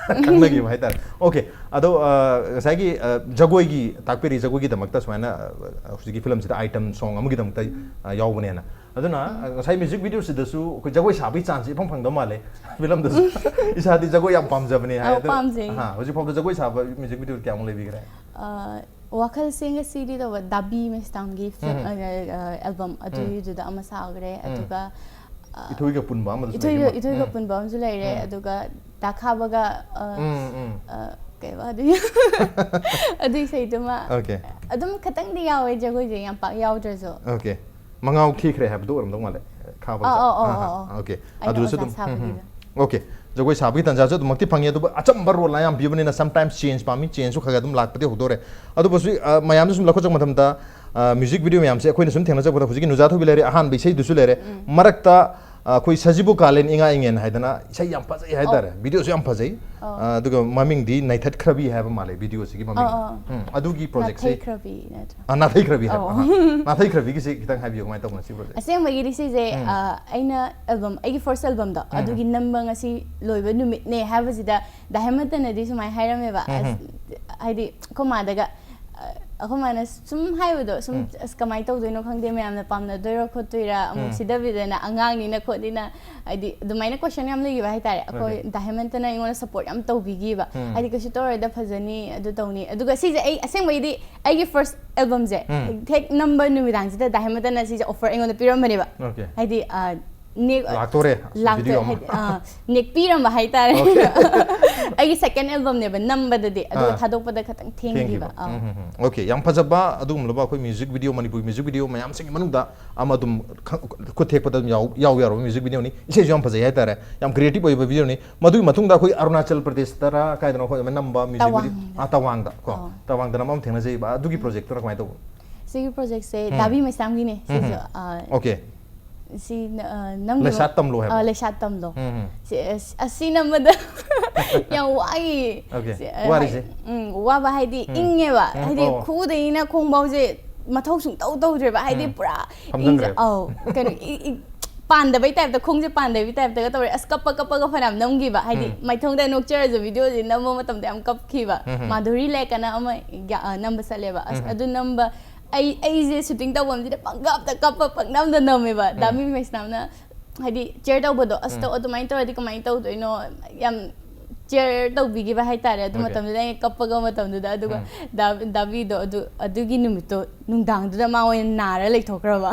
ꯈꯪꯅꯈꯤꯕ ꯍꯥꯏꯇꯥꯔꯦ꯫ Okay, ꯑꯗꯣ, ꯑ, ꯉꯁꯥꯏꯒꯤ, ꯑ, ꯖꯒꯣꯏꯒꯤ ꯇꯥꯛꯄꯤꯔꯤ, ꯖꯒꯣꯏꯒꯤꯗꯃꯛꯇ ꯁꯨꯃꯥꯏꯅ, ꯑ, ꯍꯧꯖꯤꯛꯀꯤ filmꯁꯤꯗ item song ꯑꯃꯒꯤꯗꯃꯛꯇ, ꯑ, ꯌꯥꯎꯕꯅꯦꯅ꯫ ꯑꯗꯨꯅ, ꯎꯝ꯫ ꯑ, ꯉꯁꯥꯏ music videoꯁꯤꯗꯁꯨ ꯑꯩꯈꯣꯏ ꯖꯒꯣꯏ ꯁꯥꯕꯒꯤ chance ꯏꯐꯪ ꯐꯪꯗꯕ ꯃꯥꯜꯂꯦ filmꯗꯁꯨ꯫ ꯏꯁꯥꯗꯤ ꯖꯒꯣꯏ ꯌꯥꯝ ꯄꯥꯝꯖꯕꯅꯦ ꯍꯥꯏ꯫ ꯑꯧ, ꯑꯗꯨ, ꯄꯥꯝꯖꯩ꯫ ꯑꯍꯥ, ꯍꯧꯖꯤꯛ ꯐꯥꯎꯗ ꯖꯒꯣꯏ ꯁꯥꯕ music video ꯀꯌꯥꯃꯨꯛ ꯂꯩꯕꯤꯈ꯭ꯔꯦ? ꯑ, ꯋꯥꯈꯜꯁꯦ ꯉꯁꯤꯗꯤ ꯇꯧꯕ, ꯗꯥꯕꯤ ꯃꯦꯁꯇꯥꯝꯒꯤ film, ꯎꯝ꯫ ꯑ, ꯑ, album ꯎꯝ꯫ ꯑꯗꯨꯒꯤꯗꯨꯗ ꯑꯃ ꯁꯥꯈ꯭ꯔꯦ, ꯎꯝ꯫ ꯑꯗꯨꯒ, ꯑ, ꯏꯊꯣꯏꯒ ꯄꯨꯟꯕ ꯑꯃꯗꯁꯨ ꯏꯊꯣꯏꯒ, ꯂꯩꯕ꯫ ꯏꯊꯣꯏꯒ ꯎꯝ꯫ ꯄꯨꯟꯕ ꯑꯃꯁꯨ ꯂꯩꯔꯦ, ꯎꯝ꯫ ꯑꯗꯨꯒ ꯗꯥ ꯈꯥꯕꯒ, ꯑ, ꯎꯝ, ꯎꯝ꯫ ꯑ, ꯀꯩꯕ ꯑꯗꯨꯒꯤ ꯑꯗꯨ ꯏꯁꯩꯗꯨꯃ Okay꯫ ꯑꯗꯨꯝ ꯈꯇꯪꯗꯤ ꯌꯥꯎꯋꯦ, ꯖꯒꯣꯏꯁꯦ ꯌꯥꯝ ꯄꯥꯛ ꯌꯥꯎꯗ꯭ꯔꯁꯨ꯫ Okay꯫ ꯃꯉꯥꯎ ꯊꯤꯈ꯭ꯔꯦ ꯍꯥꯏꯕꯗꯣ ꯑꯣꯏꯔꯝꯗꯧ ꯃꯥꯜꯂꯦ, ꯈꯥꯕꯒ ꯑꯥ, ꯆꯠ-, ꯑꯥ, ꯑꯥ, ꯑꯥ, ꯑꯥ, ꯑꯥ꯫ Okay꯫ ꯑꯩꯅ ꯑꯗꯨꯗꯁꯨ ꯑꯣꯖꯥ ꯑꯗꯨꯝ, ꯎꯝ, ꯎꯝ꯫ ꯁꯥꯕꯒꯤꯗꯣ꯫ Okay꯫ ꯖꯒꯣꯏ ꯁꯥꯕꯒꯤ ꯇꯥꯟꯖꯥꯁꯨ ꯑꯗꯨꯃꯛꯇꯤ ꯐꯪꯉꯤ, ꯑꯗꯨꯕꯨ ꯑꯆꯝꯕ role ꯑꯌꯥꯝ ꯄꯤꯕꯅꯤꯅ sometimes change ꯄꯥꯝꯃꯤ, changeꯁꯨ ꯈꯔ ꯈꯔ ꯑꯗꯨꯝ ꯂꯥꯛꯄꯗꯤ ꯍꯧꯗꯣꯔꯦ꯫ ꯑꯗꯨꯕꯨꯁꯨ, ꯑ, ꯃꯌꯥꯝꯅ ꯁꯨꯝ ꯂꯧꯈꯠꯆꯔꯛꯄ ꯃꯇꯝꯗ, ꯑ, music video ꯃꯌꯥꯝꯁꯦ ꯑꯩꯈꯣꯏꯅ ꯁꯨꯝ ꯊꯦꯡꯅꯖꯔꯛꯄꯗ ꯍꯧꯖꯤꯛꯀꯤ ꯅꯨꯖꯥ ꯊꯣꯏꯕꯤ ꯂꯩꯔꯦ, ꯑꯍꯥꯟꯕ ꯏꯁꯩꯗꯨꯁꯨ ꯂꯩꯔꯦ, ꯎꯝ꯫ ꯃꯔꯛꯇ ꯑꯩꯈꯣꯏ ꯁꯖꯤꯕꯨ ꯀꯥꯂꯦꯟ ꯏꯉꯥ ꯏꯉꯦꯟ ꯍꯥꯏꯗꯅ ꯏꯁꯩ ꯌꯥꯝ ꯐꯖꯩ ꯍꯥꯏꯇꯥꯔꯦ꯫ ꯚꯤꯗꯤꯑꯣꯁꯨ ꯌꯥꯝ ꯐꯖꯩ꯫ ꯑꯣ꯫ ꯑ, ꯑꯗꯨꯒ ꯃꯃꯤꯡꯗꯤ ꯅꯩꯊꯠꯈ꯭ꯔꯕꯤ ꯍꯥꯏꯕ ꯃꯥꯜꯂꯦ ꯚꯤꯗꯤꯑꯣꯁꯤꯒꯤ ꯃꯃꯤꯡ꯫ ꯑꯣ, ꯑꯣ꯫ ꯎꯝ, ꯑꯗꯨꯒꯤ ꯄ꯭ꯔꯣꯖꯦꯛꯁꯦ ꯅꯥꯊꯩꯈ꯭ꯔꯕꯤ ꯅꯠꯇ꯭ꯔꯣ? ꯑ, ꯅꯥꯊꯩꯈ꯭ꯔꯕꯤ ꯍꯥꯏꯕ꯫ ꯑꯣ꯫ ꯑꯍꯥ꯫ ꯅꯥꯊꯩꯈ꯭ꯔꯕꯤꯒꯤꯁꯦ ꯈꯤꯇꯪ ꯍꯥꯏꯕꯤꯌꯨ, ꯀꯃꯥꯏꯅ ꯇꯧꯕꯅꯣ ꯁꯤ ꯄ꯭ꯔꯣꯖꯦꯛ? ꯑꯁꯦꯡꯕꯒꯤꯗꯤ ꯁꯤꯁꯦ, ꯎꯝ꯫ ꯑ, ꯑꯩꯅ ꯑꯦꯜꯕꯝ, ꯑꯩꯒꯤ ꯐꯥꯔꯁ ꯑꯦꯜꯕꯝꯗꯣ, ꯎꯝ꯫ ꯑꯗꯨꯒꯤ ꯅꯝꯕ ꯉꯁꯤ ꯂꯣꯏꯕ ꯅꯨꯃꯤꯠꯅꯦ ꯍꯥꯏꯕꯁꯤꯗ ꯗꯥꯏꯍꯦꯃꯟꯇꯅꯗꯤ ꯁꯨꯃꯥꯏꯅ ꯍꯥꯏꯔꯝꯃꯦꯕ꯫ ꯎꯝ, ꯑꯁ, ꯎꯝ꯫ ꯍꯥꯏꯗꯤ ꯑꯩꯈꯣꯏ ꯃꯥꯗꯒ, ꯑ, ꯑꯩꯈꯣꯏ ꯃꯥꯅ ꯁꯨꯝ ꯍꯥꯏꯕꯗꯣ, ꯁꯨꯝ, ꯎꯝ꯫ "ꯑꯁ, ꯀꯃꯥꯏꯅ ꯇꯧꯗꯣꯏꯅꯣ ꯈꯪꯗꯦ, ꯃꯌꯥꯝꯅ ꯄꯥꯝꯅꯗꯣꯏꯔꯥ ꯈꯣꯠꯇꯣꯏꯔꯥ, ꯑꯃꯨꯛ ꯎꯝ꯫ ꯁꯤꯗꯕꯤꯗꯅ ꯑꯉꯥꯡꯅꯤꯅ ꯈꯣꯠꯅꯤꯅ", ꯍꯥꯏꯗꯤ ꯑꯗꯨꯃꯥꯏꯅ ꯀꯣꯏꯁꯟ ꯌꯥꯝ ꯂꯩꯈꯤꯕ ꯍꯥꯏꯇꯥꯔꯦ꯫ ꯑꯩꯈꯣꯏ ꯑꯣꯀꯦ꯫ ꯗꯥꯏꯍꯦꯃꯟꯇꯅ ꯑꯩꯉꯣꯟꯗ ꯁꯄꯣꯔꯠ ꯌꯥꯝ ꯇꯧꯕꯤꯈꯤꯕ꯫ ꯎꯝ꯫ ꯍꯥꯏꯗꯤ, "ꯀꯩꯁꯨ ꯇꯧꯔꯣꯏꯗ, ꯐꯖꯅꯤ, ꯑꯗꯨ ꯇꯧꯅꯤ"꯫ ꯑꯗꯨꯒ ꯁꯤꯁꯦ ꯑꯩ ꯑꯁꯦꯡꯕꯩꯗꯤ ꯑꯩꯒꯤ ꯐꯥꯔꯁ ꯑꯦꯜꯕꯝꯁꯦ ꯎꯝ꯫ ꯍꯦꯛ ꯅꯝꯕ ꯅꯨꯃꯤꯗꯥꯡꯁꯤꯗ ꯗꯥꯏꯍꯦꯃꯟꯇꯅ ꯁꯤꯁꯦ ꯑꯣꯐꯔ ꯑꯩꯉꯣꯟꯗ ꯄꯤꯔꯝꯕꯅꯦꯕ꯫ ꯑꯣꯀꯦ꯫ ꯍꯥꯏꯗꯤ, ꯑ, ꯅꯦꯛ-, ꯂꯥꯛꯇꯣꯔꯦ, ꯂꯥꯛꯇꯣ-, ꯚꯤꯗꯤꯑꯣ ꯑꯃ꯫ ꯍꯥꯏꯗꯤ, ꯑ, ꯅꯦꯛꯄꯤꯔꯝꯕ ꯍꯥꯏꯇꯥꯔꯦ꯫ ꯑꯣꯀꯦ꯫ ꯑꯩꯒꯤ ꯁꯦꯀꯦꯟ ꯑꯦꯜꯕꯝꯅꯦꯕ ꯅꯝꯕꯗꯗꯤ, ꯑꯗꯨꯒ ꯑꯥ꯫ ꯊꯥꯗꯣꯛꯄꯗ ꯈꯇꯪ ꯊꯦꯡꯈꯤꯕ꯫ ꯊꯦꯡꯈꯤꯕ꯫ ꯑꯥ꯫ ꯎꯝ, ꯎꯝ, ꯎꯝ꯫ ꯑꯣꯀꯦ, ꯌꯥꯝ ꯐꯖꯕ ꯑꯗꯨꯒꯨꯝꯂꯕ ꯑꯩꯈꯣꯏ music video Manipuri music video ꯃꯌꯥꯝꯁꯤꯡꯒꯤ ꯃꯅꯨꯡꯗ ꯑꯃ ꯑꯗꯨꯝ ꯈ-, ꯈꯨꯠ ꯊꯦꯛꯄꯗ ꯑꯗꯨꯝ ꯌꯥꯎ-, ꯌꯥꯎ ꯌꯥꯎꯔꯕ ꯃ꯭ꯌꯨꯖꯤꯛ ꯚꯤꯗꯤꯑꯣꯅꯤ꯫ ꯏꯁꯩꯁꯨ ꯌꯥꯝ ꯐꯖꯩ ꯍꯥꯏꯇꯥꯔꯦ꯫ ꯌꯥꯝ ꯀ꯭ꯔꯤꯌꯦꯇꯤꯚ ꯑꯣꯏꯕ ꯚꯤꯗꯤꯑꯣꯅꯤ꯫ ꯃꯗꯨꯒꯤ ꯃꯇꯨꯡꯗ ꯑꯩꯈꯣꯏ ꯑꯔꯨꯅꯥꯆꯜ ꯄ꯭ꯔꯗꯦꯁꯇꯔ ꯀꯥꯏꯗꯅꯣ ꯑꯩꯈꯣꯏ ꯑꯃ ꯅꯝꯕ ꯃ꯭ꯌꯨꯖꯤꯛ ꯚꯤꯗꯤꯑꯣ, ꯇꯋꯥꯡꯗ꯫ ꯑꯥ, ꯇꯋꯥꯡꯗ ꯀꯣ꯫ ꯑꯥ꯫ ꯇꯋꯥꯡꯗ ꯅꯝꯕ ꯑꯃ ꯊꯦꯡꯅꯖꯩꯕ꯫ ꯑꯗꯨꯒꯤ ꯎꯝ꯫ ꯄ꯭ꯔꯣꯖꯦꯛꯇꯨꯅ ꯀꯃꯥꯏꯅ ꯇꯧꯕꯅꯣ? ꯁꯤꯒꯤ ꯄ꯭ꯔꯣꯖꯦꯛꯁꯦ ꯎꯝ꯫ ꯗꯥꯕꯤ ꯃꯩꯁꯅꯥꯝꯒꯤꯅꯦ꯫ ꯎꯝ, ꯁꯤꯁꯨ, ꯎꯝ꯫ ꯑꯥ, ꯑꯣꯀꯦ꯫ ꯁꯤ ꯅ-, ꯑ, ꯅꯝꯈꯤꯕ-, ꯂꯩꯁꯥꯠ ꯇꯝꯂꯣ ꯍꯥꯏꯕ? ꯑ, ꯂꯩꯁꯥꯠ ꯇꯝꯂꯣ꯫ ꯎꯝ, ꯎꯝ꯫ ꯁꯤ, ꯑ, ꯑꯁꯤ ꯅꯝꯕꯗ ꯌꯥꯝ ꯋꯥꯏꯌꯦ꯫ ꯑꯣꯀꯦ꯫ ꯁꯤ, ꯑ, ꯋꯥꯔꯤꯁꯦ? ꯍꯥꯏ-, ꯎꯝ, ꯋꯥꯕ ꯍꯥꯏꯗꯤ ꯎꯝ꯫ ꯏꯪꯉꯦꯕ꯫ ꯎꯝ, ꯍꯥꯏꯗꯤ ꯑꯣ, ꯑꯣ꯫ ꯈꯨꯗꯩꯅ ꯈꯣꯡꯐꯥꯎꯁꯦ ꯃꯊꯧ ꯁꯨꯡꯇꯧ ꯇꯧꯗ꯭ꯔꯦꯕ꯫ ꯍꯥꯏꯗꯤ ꯎꯝ꯫ ꯄꯨꯔꯥ ꯐꯝꯖꯟꯈ꯭ꯔꯦ꯫ ꯏꯪꯖ-, ꯑꯧ, ꯀꯩꯅꯣ, ꯏ-, ꯏ-, ꯄꯥꯟꯗꯕꯩ ꯇꯥꯏꯞꯇ, ꯈꯣꯡꯁꯦ ꯄꯥꯟꯗꯕꯩ ꯇꯥꯏꯞꯇꯒ ꯇꯧꯔꯦ꯫ ꯑꯁ, ꯀꯞꯄ ꯀꯞꯄꯒ ꯐꯅꯌꯥꯝ ꯅꯝꯈꯤꯕ꯫ ꯍꯥꯏꯗꯤ ꯎꯝ꯫ ꯃꯥꯏꯊꯣꯡꯗ ꯅꯣꯛꯆꯔꯁꯨ ꯚꯤꯗꯤꯑꯣꯁꯦ ꯅꯝꯕ ꯃꯇꯝꯗ ꯌꯥꯝ ꯀꯞꯈꯤꯕ꯫ ꯎꯝ, ꯎꯝ꯫ ꯃꯥꯙꯨꯔꯤ ꯂꯦꯛ ꯑꯅ ꯑꯃ ꯌꯥ-, ꯑ, ꯅꯝꯕ ꯆꯠꯂꯦꯕ꯫ ꯑꯁ, ꯎꯝ꯫ ꯑꯗꯨ ꯅꯝꯕ ꯑꯩ, ꯑꯩꯁꯦ ꯁꯨꯇꯤꯡ ꯇꯧꯐꯝꯁꯤꯗ ꯄꯪꯀꯞꯇ ꯀꯞꯄ, ꯄꯪꯅꯝꯗ ꯅꯝꯃꯦꯕ꯫ ꯎꯝ꯫ ꯗꯥꯕꯤ ꯃꯩꯁꯅꯥꯝꯅ ꯍꯥꯏꯗꯤ ꯆꯤꯌꯔ ꯇꯧꯕꯗꯣ, "ꯑꯁ, ꯎꯝ꯫ ꯇꯧ-, ꯑꯗꯨꯃꯥꯏꯅ ꯇꯧꯔꯗꯤ ꯀꯃꯥꯏꯅ ꯇꯧꯗꯣꯏꯅꯣ?" ꯌꯥꯝ ꯆꯤꯌꯔ ꯇꯧꯕꯤꯈꯤꯕ ꯍꯥꯏꯇꯥꯔꯦ ꯑꯗꯨ ꯑꯣꯀꯦ꯫ ꯃꯇꯝꯗꯨꯗ ꯑꯩꯅ ꯀꯞꯄꯒ ꯃꯇꯝꯗꯨꯗ꯫ ꯑꯗꯨꯒ ꯎꯝ꯫ ꯗꯥ-, ꯗꯥꯕꯤꯗꯣ ꯑꯗꯨ, ꯑꯗꯨꯒꯤ ꯅꯨꯃꯤꯠꯇꯣ ꯅꯨꯡꯗꯥꯡꯗꯨꯗ ꯃꯥ ꯑꯣꯏꯅ ꯅꯥꯔ ꯂꯩꯊꯣꯛꯈ꯭ꯔꯕ꯫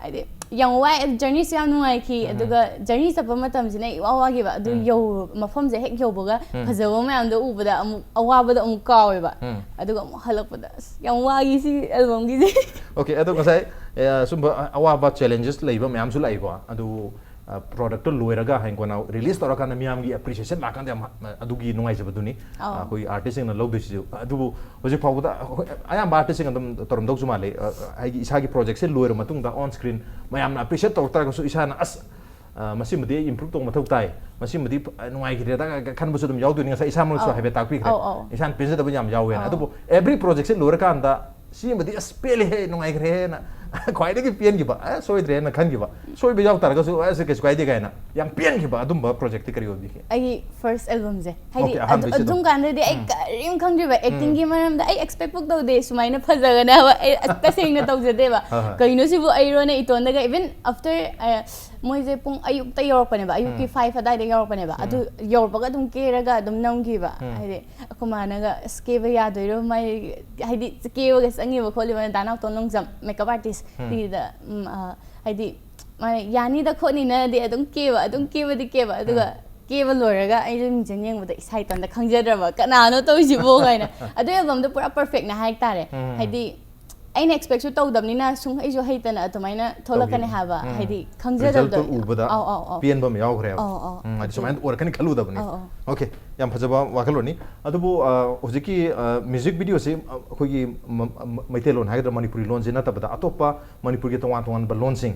ꯍꯥꯏꯗꯤ ꯌꯥꯝ ꯋꯥꯏ, ꯖꯔꯅꯤꯁꯨ ꯌꯥꯝ ꯅꯨꯡꯉꯥꯏꯈꯤ꯫ ꯎꯝ, ꯎꯝ꯫ ꯑꯗꯨꯒ ꯖꯔꯅꯤ ꯆꯠꯄ ꯃꯇꯝꯁꯤꯅ ꯏꯋꯥ ꯋꯥꯈꯤꯕ꯫ ꯑꯗꯨ ꯎꯝ꯫ ꯌꯧ-, ꯃꯐꯝꯁꯦ ꯍꯦꯛ ꯌꯧꯕꯒ ꯎꯝ꯫ ꯐꯖꯕ ꯃꯌꯥꯝꯗꯣ ꯎꯕꯗ ꯑꯃꯨꯛ ꯑꯋꯥꯕꯗꯣ ꯑꯃꯨꯛ ꯀꯥꯎꯋꯦꯕ꯫ ꯎꯝ꯫ ꯑꯗꯨꯒ ꯑꯃꯨꯛ ꯍꯜꯂꯛꯄꯗ, "ꯑꯁ, ꯌꯥꯝ ꯋꯥꯈꯤ ꯁꯤ ꯑꯦꯜꯕꯝꯒꯤꯁꯦ"꯫ ꯑꯣꯀꯦ, ꯑꯗꯣ ꯉꯁꯥꯏ, ꯑꯦ, ꯁꯨꯝꯕ ꯑꯋꯥꯕ, ꯆꯦꯂꯦꯟꯖꯦꯁ ꯂꯩꯕ ꯃꯌꯥꯝꯁꯨ ꯂꯥꯛꯏꯀꯣ꯫ ꯑꯗꯨ ꯄ꯭ꯔꯣꯗꯛꯇꯣ ꯂꯣꯏꯔꯒ ꯍꯌꯦꯡ ꯀꯣꯟꯅ ꯔꯤꯂꯤꯁ ꯇꯧꯔꯀꯥꯟꯗ ꯃꯤꯌꯥꯝꯒꯤ ꯑꯦꯄ꯭ꯔꯤꯁꯤꯌꯦꯁꯟ ꯂꯥꯛꯀꯥꯟꯗ ꯌꯥꯝ ꯑꯗꯨꯒꯤ ꯅꯨꯡꯉꯥꯏꯖꯕꯗꯨꯅꯤ꯫ ꯑꯧ꯫ ꯑꯩꯈꯣꯏ ꯑꯥꯔꯇꯤꯁꯁꯤꯡꯅ ꯂꯧꯗꯣꯏꯁꯤꯁꯨ꯫ ꯑꯗꯨꯕꯨ ꯍꯧꯖꯤꯛ ꯐꯥꯎꯕꯗ ꯑꯩꯈꯣꯏ ꯑꯌꯥꯝꯕ ꯑꯥꯔꯇꯤꯁꯁꯤꯡ ꯑꯗꯨꯝ ꯇꯧꯔꯝꯗꯧꯁꯨ ꯃꯥꯜꯂꯤ꯫ ꯍꯥꯏꯗꯤ ꯏꯁꯥꯒꯤ ꯄ꯭ꯔꯣꯖꯦꯛꯁꯦ ꯂꯣꯏꯔ ꯃꯇꯨꯡꯗ ꯑꯣꯟ ꯁ꯭ꯀ꯭ꯔꯤꯟ ꯃꯌꯥꯝꯅ ꯑꯦꯄ꯭ꯔꯤꯁꯤꯌꯦꯠ ꯇꯧꯔꯛ ꯇꯥꯔꯒꯁꯨ ꯏꯁꯥꯅ ꯑꯁ ꯃꯁꯤꯃꯗꯤ ꯑꯩ ꯏꯝꯄ꯭ꯔꯨꯞ ꯇꯧꯕ ꯃꯊꯧ ꯇꯥꯏ, ꯃꯁꯤꯃꯗꯤ ꯅꯨꯡꯉꯥꯏꯈꯤꯗ꯭ꯔꯦꯗ ꯈꯟꯕꯁꯨ ꯑꯗꯨꯝ ꯌꯥꯎꯗꯣꯏꯅꯤ꯫ ꯉꯁꯥꯏ ꯏꯁꯥꯃꯛꯁꯨ ꯑꯧ꯫ ꯍꯥꯏꯐꯦꯠ ꯇꯥꯛꯄꯤꯈ꯭ꯔꯦ꯫ ꯑꯧ, ꯑꯧ꯫ ꯏꯁꯥꯅ ꯄꯦꯟꯖꯗꯕ ꯌꯥꯝ ꯌꯥꯎꯋꯦꯅ꯫ ꯑꯧ꯫ ꯑꯗꯨꯕꯨ ꯑꯦꯚ꯭ꯔꯤ ꯄ꯭ꯔꯣꯖꯦꯛꯁꯦ ꯂꯣꯏꯔꯀꯥꯟꯗ ꯁꯤꯃꯗꯤ ꯑꯁ ꯄꯦꯜꯂꯦꯍꯦ, ꯅꯨꯡꯉꯥꯏꯈ꯭ꯔꯦꯍꯦꯅ ꯈ꯭ꯋꯥꯏꯗꯒꯤ ꯄꯦꯟꯈꯤꯕ, ꯑꯦ ꯁꯣꯏꯗ꯭ꯔꯦꯅ ꯈꯟꯈꯤꯕ, ꯁꯣꯏꯕ ꯌꯥꯎ ꯇꯥꯔꯒꯁꯨ ꯑꯁ ꯀꯩꯁꯨ ꯀꯥꯏꯗꯦ ꯀꯥꯏꯅ ꯌꯥꯝ ꯄꯦꯟꯈꯤꯕ ꯑꯗꯨꯝꯕ ꯄ꯭ꯔꯣꯖꯦꯛꯇꯤ ꯀꯔꯤ ꯑꯣꯏꯕꯤꯒꯦ? ꯑꯩꯒꯤ ꯐꯥꯔꯁ ꯑꯦꯜꯕꯝꯁꯦ ꯍꯥꯏꯗꯤ Okay, ꯑꯍꯥꯟꯕꯩꯁꯤꯗ꯫ ꯑꯗꯨꯝ ꯀꯥꯟꯗꯗꯤ ꯑꯩ ꯀꯔꯤꯝ ꯈꯪꯗ꯭ꯔꯤꯕ, ꯑꯦꯛꯇꯤꯡꯒꯤ ꯃꯔꯝꯗ ꯑꯩ ꯑꯦꯛꯁꯄꯦꯛ ꯐꯥꯎ ꯇꯧꯗꯦ ꯁꯨꯃꯥꯏꯅ ꯐꯖꯒꯅꯤ ꯍꯥꯏꯕ ꯑꯩ ꯇꯁꯦꯡꯅ ꯇꯧꯖꯗꯦꯕ꯫ ꯍꯣꯏ, ꯍꯣꯏ꯫ ꯀꯩꯅꯣ ꯁꯤꯕꯨ ꯑꯩꯔꯣꯅ ꯏꯇꯣꯟꯗꯒ, ꯏꯚꯟ ꯑꯐꯇꯔ ꯃꯣꯏꯁꯦ ꯄꯨꯡ ꯑꯌꯨꯛꯇ ꯌꯧꯔꯛꯄꯅꯦꯕ, ꯑꯌꯨꯛꯀꯤ ꯐꯥꯏꯚ ꯑꯗꯥꯏꯗ ꯌꯧꯔꯛꯄꯅꯦꯕ꯫ ꯑꯗꯨ ꯌꯧꯔꯛꯄꯒ ꯑꯗꯨꯝ ꯀꯦꯔꯒ ꯑꯗꯨꯝ ꯅꯝꯈꯤꯕ꯫ ꯍꯥꯏꯗꯤ ꯑꯩꯈꯣꯏ ꯃꯥꯅꯒ ꯑꯁ ꯀꯦꯕ ꯌꯥꯗꯣꯏꯔꯣ ꯃꯥꯏ, ꯍꯥꯏꯗꯤ ꯀꯦꯕꯒ ꯆꯪꯉꯤꯕ ꯈꯣꯠꯂꯤꯕ ꯗꯥ ꯅꯥꯎꯇꯣꯟ ꯅꯣꯡꯖꯝ ꯃꯦꯀꯞ ꯑꯥꯔꯇꯤꯁ꯫ ꯁꯤꯗ ꯎꯝ, ꯑ, ꯍꯥꯏꯗꯤ ꯃꯥꯅ ꯌꯥꯅꯤꯗ ꯈꯣꯠꯅꯤꯅꯗꯤ ꯑꯗꯨꯝ ꯀꯦꯕ, ꯑꯗꯨꯝ ꯀꯦꯕꯗꯤ ꯀꯦꯕ, ꯑꯗꯨꯒ ꯀꯦꯕ ꯂꯣꯏꯔꯒ ꯑꯩꯁꯨ ꯃꯤꯡꯁꯦꯜ ꯌꯦꯡꯕꯗ ꯏꯁꯥ ꯏꯇꯣꯝꯇ ꯈꯪꯖꯗ꯭ꯔꯕ, ꯀꯅꯥꯅꯣ ꯇꯧꯔꯤꯁꯤꯕꯣ ꯀꯥꯏꯅ꯫ ꯑꯗꯨ ꯑꯦꯜꯕꯝꯗꯣ ꯄꯨꯔꯥ ꯄꯔꯐꯦꯛꯅꯦ ꯍꯥꯏꯇꯥꯔꯦ꯫ ꯍꯥꯏꯗꯤ ꯑꯩꯅ ꯑꯦꯛꯁꯄꯦꯛꯁꯨ ꯇꯧꯗꯕꯅꯤꯅ ꯁꯨꯝ ꯑꯩꯁꯨ ꯍꯩꯇꯅ ꯑꯗꯨꯃꯥꯏꯅ ꯊꯣꯛꯂꯛꯀꯅꯤ ꯍꯥꯏꯕ꯫ ꯍꯥꯏꯗꯤ ꯈꯪꯖꯗꯕꯗꯣ꯫ ꯔꯤꯖꯜꯇꯣ ꯎꯕꯗ ꯑꯧ, ꯑꯧ, ꯑꯧ꯫ ꯄꯦꯟꯕ ꯑꯃ ꯌꯥꯎꯈ꯭ꯔꯦꯕ꯫ ꯑꯧ, ꯑꯧ꯫ ꯎꯝ, ꯍꯥꯏꯗꯤ ꯁꯨꯃꯥꯏꯅ ꯑꯣꯏꯔꯛꯀꯅꯤ ꯈꯜꯂꯨꯗꯕꯅꯤ꯫ ꯑꯧ, ꯑꯧ꯫ Okay, ꯌꯥꯝ ꯐꯖꯕ ꯋꯥꯈꯜꯂꯣꯟꯅꯤ꯫ ꯑꯗꯨꯕꯨ ꯑ, ꯍꯧꯖꯤꯛꯀꯤ ꯃ꯭ꯌꯨꯖꯤꯛ ꯚꯤꯗꯤꯑꯣꯁꯤ ꯑ, ꯑꯩꯈꯣꯏꯒꯤ ꯃ- ꯃ- ꯃꯩꯇꯩꯂꯣꯟ ꯍꯥꯏꯒꯗ꯭ꯔꯥ, ꯃꯅꯤꯄꯨꯔꯤ ꯂꯣꯟꯁꯤ ꯅꯠꯇꯕꯗ ꯑꯇꯣꯞꯄ ꯃꯅꯤꯄꯨꯔꯒꯤ ꯇꯣꯉꯥꯟ ꯇꯣꯉꯥꯟꯕ ꯂꯣꯟꯁꯤꯡ